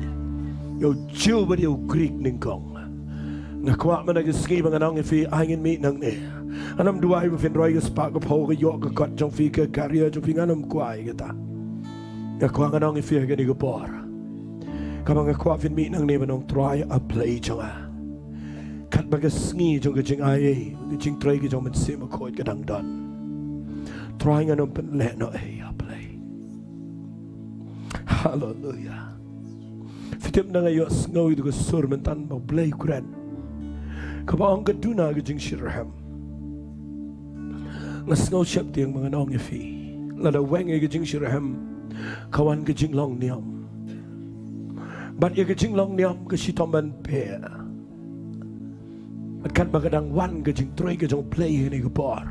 ïa u Jiw bad ïa u Grik nyngkong. Nga kwah mynta ka sngi ba ngan ong ïa phi, ai ngin mih nangne. Ngan ym duwai ba phin roi ka spah ka phew, ka ïoh ka kot jong phi, ka career jong phi, ngan ym kwah ïa kata. Nga kwah ngan ong ïa phi ha kane ka por, kaba nga kwah phin mih nangne ban ong, Trai A Blei jong nga, katba ka sngi jong ka jingai ei, ka jingtrei ka jong U Mynsiem Bakhuid ka dang don, Trai ngan ym pynlehnohei, A Blei. Haleluia. Phi tip, nga ïohsngew ïa ka sur mynta ba U Blei u kren, kaba ong ka duna ka jingshitrhem. Nga sngew sheptieng ba ngan ong ïa phi, lada weng ïa ka jingshitrhem, ka wan ka jinglong niam. Bad ïa ka jinglong niam ka shitom ban pher. Bad katba ka dang wan ka jingtrei ka jong U Blei ha kane ka por,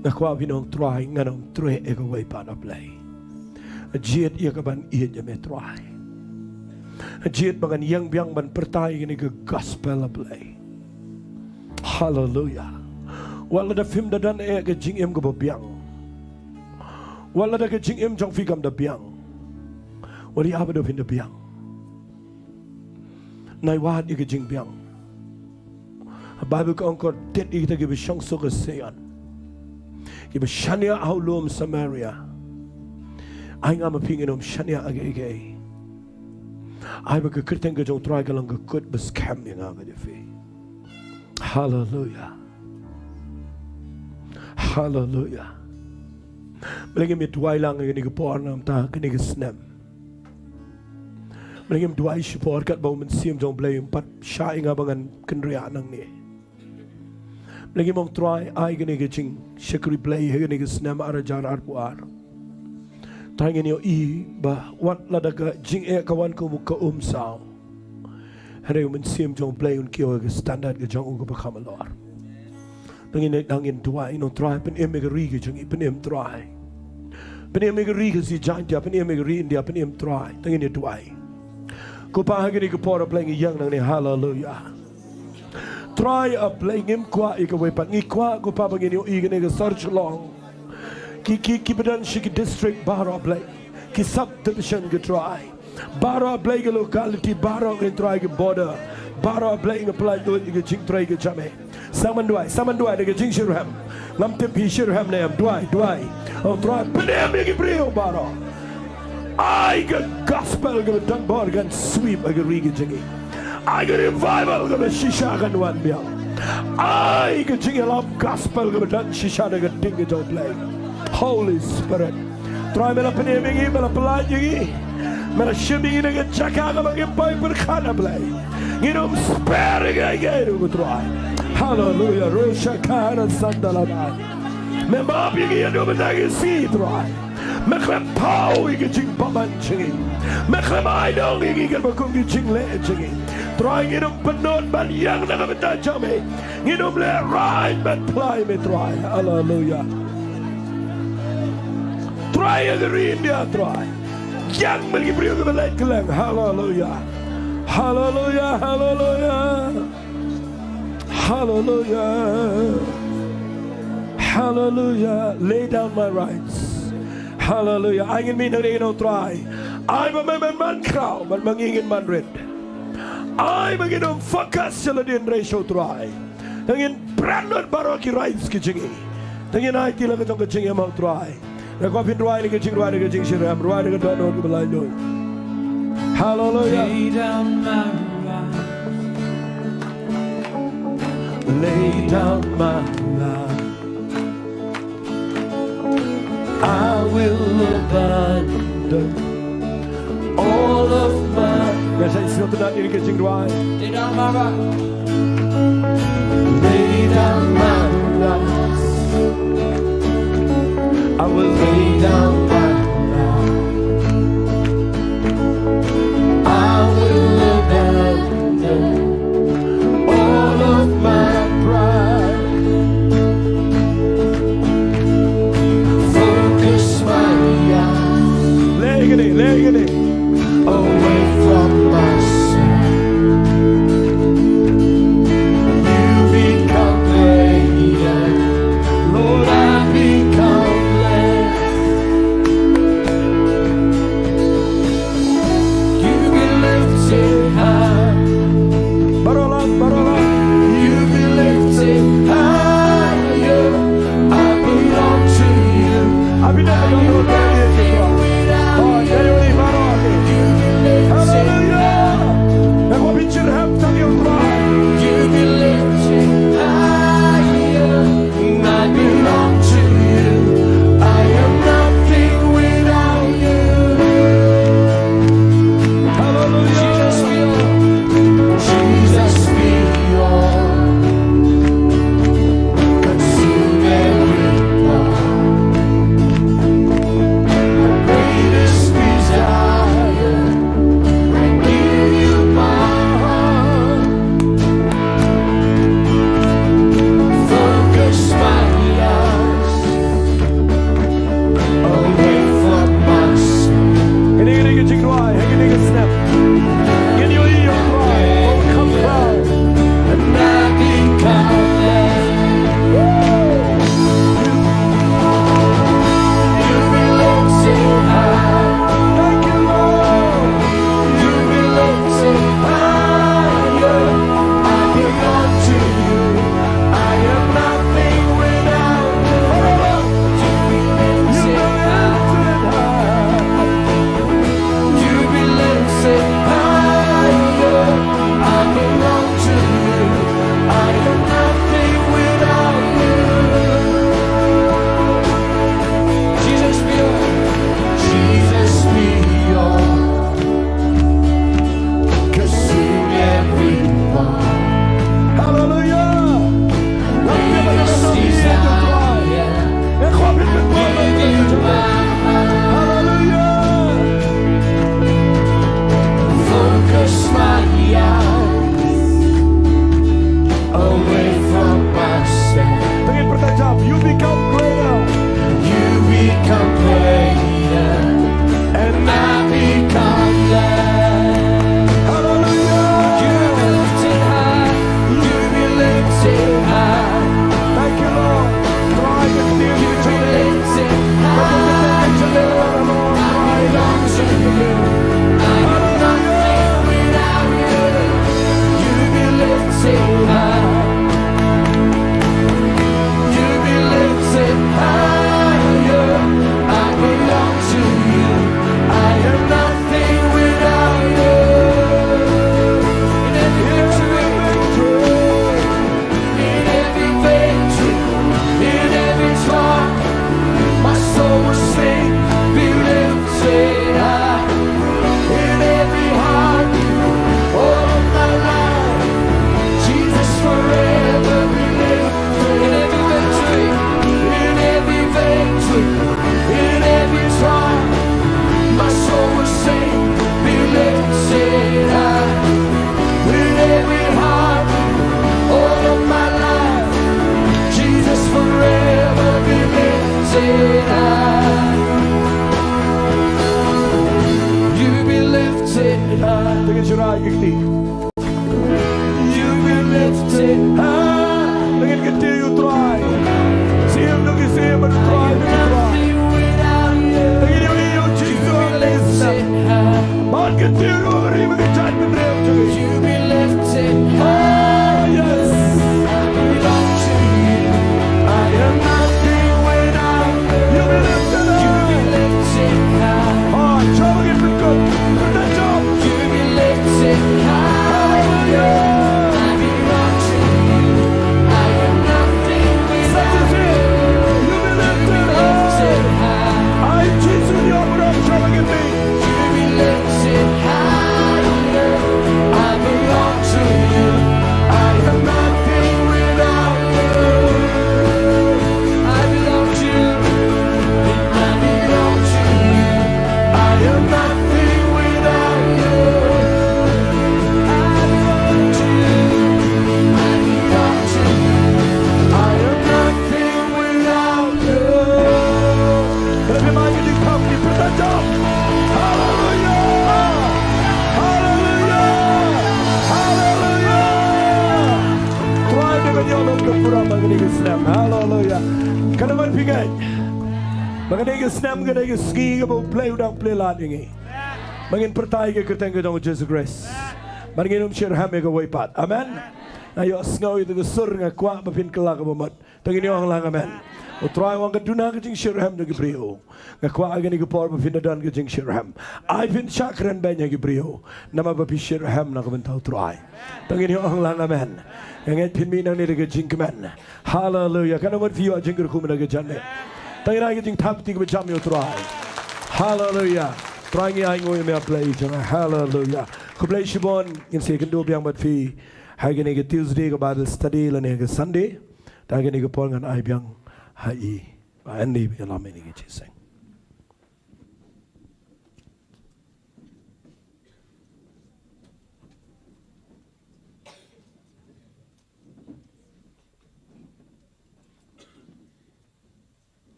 nga kwah phin ong, Trai ngan ym treh ïa kawei pat, A Blei. Jied ïa ka ban ïeit ïa me, Trai. Jied ba ngan ïeng biang ban pyrta ïa kane ka gospel, A Blei. Haleluia. Wat lada phim da don eh ka jingim kaba biang, wat lada ka jingim jong phi kam da biang, wat ïa ba da phin da biang, nai wad ïa ka jingbiang. Baibl ka ong, kordit ïa kita kiba shong suk ha Seion, kiba shaniah ha u lum Samaria. Ai nga ma phi ngin ym shaniah ha kiei kiei. Ai ba ka kyrteng ka jong U Trai ka long ka kut ba skhem ïa nga bad ïa phi. Haleluia. Haleluia. Balei ngim duwai lang ha kane ka por, namar kane ka snem? Balei ngim duwai shipor katba U Mynsiem jong U Blei um pat shah ïa nga ba ngan kynriah nangne? Balei ngim ong, Trai, ai kane ka jingshakri Blei ha kane ka snem ar hajar arphew ar. Trai, ngin ïohi ba wat lada ka jingeh ka wan kum ka umsaw, hynrei U Mynsiem jong U Blei un kiew ha ka standard ka jong u kaba kham halor. Ngin ïa dang ngin duwai, ngin ong, Trai, pynim ïa ka ri ka jong ngi, pynim, Trai. Pynim ïa ka ri Khasi Jaiñtia, pynim ïa ka ri India, pynim, Trai. Ngin ïa duwai. Ko Pa, ha kane ka por, A Blei, ngi ïeng nangne, haleluia. Trai, A Blei, ngim kwah ïa kawei pat. Ngi kwah, ko Pa, ba ngin ïohi kane ka sor Shillong, ki, ki, kiba don sha ki district baroh, A Blei, ki subdivision, ko Trai. Baroh, A Blei, ki locality baroh, ko Trai, ki border baroh, A Blei, nga pyllait lut ïa ka jingtrei ka jong me. Sa ngan duwai, sa ngan duwai da ka jingshitrhem. Ngam tip phi shitrhem ne em, duwai, duwai. O Trai, pynim ïa ki briew baroh. Ai ka gospel kaba donbor kan sweep ha ka ri ka jong ngi. Ai ka revival kaba shisha kan wan biang. Ai ka jingïalam gospel kaba don shisha da ka ding ka jong U Blei. Holy Spirit, Trai, me la pynim ïa ngi, me la pyllait ïa ngi, me la shim ïa ngi na ka jaka kaba ngim poi pyrkhat, A Blei. Ngin ym spare ïa kaei kaei ruh, ko Trai. Haleluia. Roshakara sandalaba. Me map ïa ngi ïa u bynta ki sngi, Trai. Me khlem thaw ïa ki jingbymman jong ngi. Me khlem ai dong ïa ngi katba kum ki jingleh jong ngi. Trai, ngin ym pynnud ban ïeng na ka bynta jong me. Ngin ym lehraiñ ban phla ïa me, Trai. Haleluia. Trai, ïa ka ri India, Trai. Ïeng bad ki briew kiba leit kylleng. Haleluia. Haleluia. Haleluia. Haleluia. Haleluia. Lay down my rights. Haleluia. Ai ngin mih nangne, ngin ong, Trai, ai ba me men man khraw, bad ma ngi ngin man rit. Ai ba ngin ym focus sha lade, hynrei sha U Trai. Te ngin bret lut baroh ki rights ki jong ngi. Te ngin aiti la ka jong ka jingim ha U Trai. Te ko phin rwai ïa ka jingrwai, ïa ka jingshitrhem, rwai ïa ka dohnud kaba laitluid. Hallelujah. Lay down my life. Lay down my life. I will abandon all of my. Ïa sa sngewtynnat ïa ka jingrwai. Lay down my life. Lay down my life. I will lay down my life. I will abandon all of my pride. Focus my eyes. Leh ïa kane, leh ïa kane. Away from myself. You become greater. Lord, I become less. Haleluya. Kane man phi ngeit ba kane ka snem, kane ka sngi kaba U Blei u dang plie lad ïa ngi, ba ngin pyrta ïa ka kyrteng ka jong U Jisu Khrist, ba ngin ym shitrhem ïa kawei pat. Amen. Nga ïohsngew ïa ka sur, nga kwah ba phin kylla kaba mut. To ngin ïa ong lang amen. U Trai u ong, ka duna ka jingshitrhem jong ki briew. Nga kwah ha kane ka por ba phin da don ka jingshitrhem. Ai phin shah kren beiñ ha ki briew, namar ba phi shitrhem na ka bynta U Trai. To ngin ïa ong lang amen. Nga ngeit phin mih nangne da ka jingkmen. Haleluya. Katno ngut phi ïoh jingkyrkhu mynta ka janmiet? To ngin ai ka jingthap kti kaba jam ïa U Trai. Haleluya. Trai, ngi ainguh ïa me, A Blei jong nga. Haleluya. Khublei shibun. Ngin sa ïakynduh biang bad phi ha kane ka Tuesday ka Bible study lane ka Sunday. Te ha kane ka por ngan ai biang ha i Bah Andy ba ïalam ïa kane ka jingïaseng.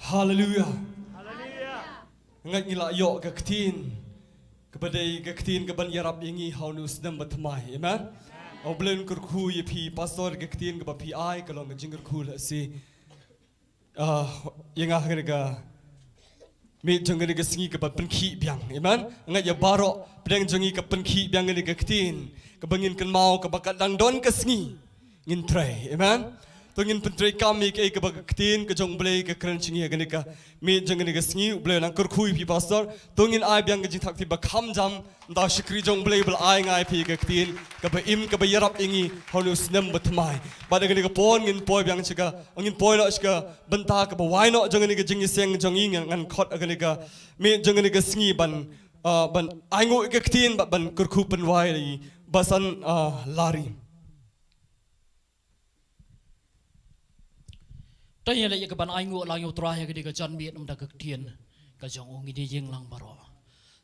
Haleluya. Nga ngeit ngi la ïoh ka ktien kaba dei ka ktien kaban ïarap ïa ngi ha une u snem ba thymmai. Amen. U Blei un kyrkhu ïa phi pastor, ka ktien kaba phi ai ka long ka jingkyrkhu lehse, ah, ïa nga ha kane ka miet jong kane ka sngi kaba pynkhih biang. Amen. Nga ngeit ïa baroh pdeng jong ngi ka pynkhih biang kane ka ktien kaba ngin kynmaw, kaba ka dang don ka sngi ngin trei. Amen. To ngin pyntreikam ïa kaei kaba ka ktien ka jong U Blei ka kren sha ngi ha kane ka miet jong kane ka sngi. U Blei un nang kyrkhu ïa phi pastor. To ngin ai biang ka jingthap kti ba kham jam. Nda shakri jong U Blei ba la ai nga ïa phi ka ktien kaba im, kaba ïarap ïa ngi ha une u snem ba thymmai. Bad ha kane ka por ngin poi biang sha ka, ngin poi noh sha ka bynta kaba wai noh jong kane ka jingïaseng jong ngi. Ngan, ngan khot ha kane ka miet jong kane ka sngi ban, ah, ban ainguh ïa ka ktien bad ban kyrkhu pynwai ïa i Bah San, ah, Lari. To ngin ïa leit ïa kaban ainguh lang ïa U Trai ha kane ka janmiet namar da ka ktien ka jong u. Ngin ïa ïeng lang baroh.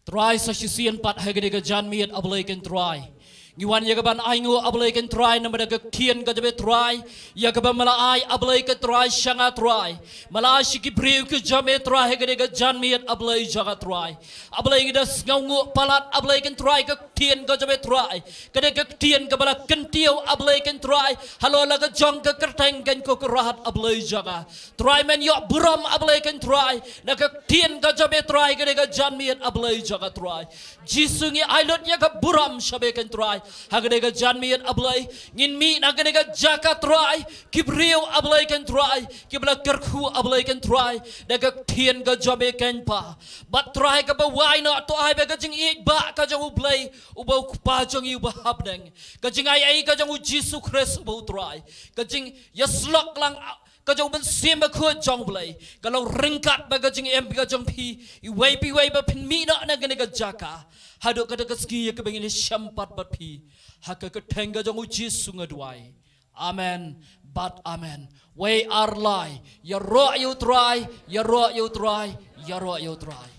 Trai, sa shisien pat ha kane ka janmiet, A Blei ko Trai, ngi wan ïa kaban ainguh, A Blei ko Trai, namar da ka ktien ka jong me Trai, ïa kaba me la ai, A Blei ko Trai, sha nga Trai. Me la ai sha ki briew ki jong me Trai ha kane ka janmiet, A Blei jong nga Trai. A Blei, ngi da sngewnguh palat, A Blei ko Trai, ka ktien ka jong me Trai. Ka dei ka ktien kaba la kyntiew, A Blei ko Trai, halor la ka jong ka kyrteng ko Kynrad, A Blei jong nga. Trai, men ïoh burom, A Blei ko Trai, na ka ktien ka jong me Trai, ka dei ka janmiet, A Blei jong nga Trai. Jisu, ngi ai lut ïa ka burom sha me ko Trai ha kane ka janmiet, A Blei. Ngin mih na kane ka jaka Trai, ki briew, A Blei ko Trai, kiba la kyrkhu, A Blei ko Trai, da ka ktien ka jong me ko Pa. Bad Trai, kaba wai noh, to ai ba ka jingïeit ba ka jong U Blei uba U Kpa jong ngi uba ha bneng, ka jingai ei ka jong U Jisu Khrist uba U Trai, ka jingïasyllok lang ka jong U Mynsiem Bakhuid jong U Blei, ka long ryngkat bad ka jingim ka jong phi iwei pa iwei ba phin mih noh na kane ka jaka, haduh kata ka sngi ïa kaba ngin ïashem pat bad phi ha ka kyrteng ka jong U Jisu nga duwai. Amen bad amen. Wei ar lai. Ïaroh ïa U Trai, ïaroh ïa U Trai, ïaroh ïa U Trai.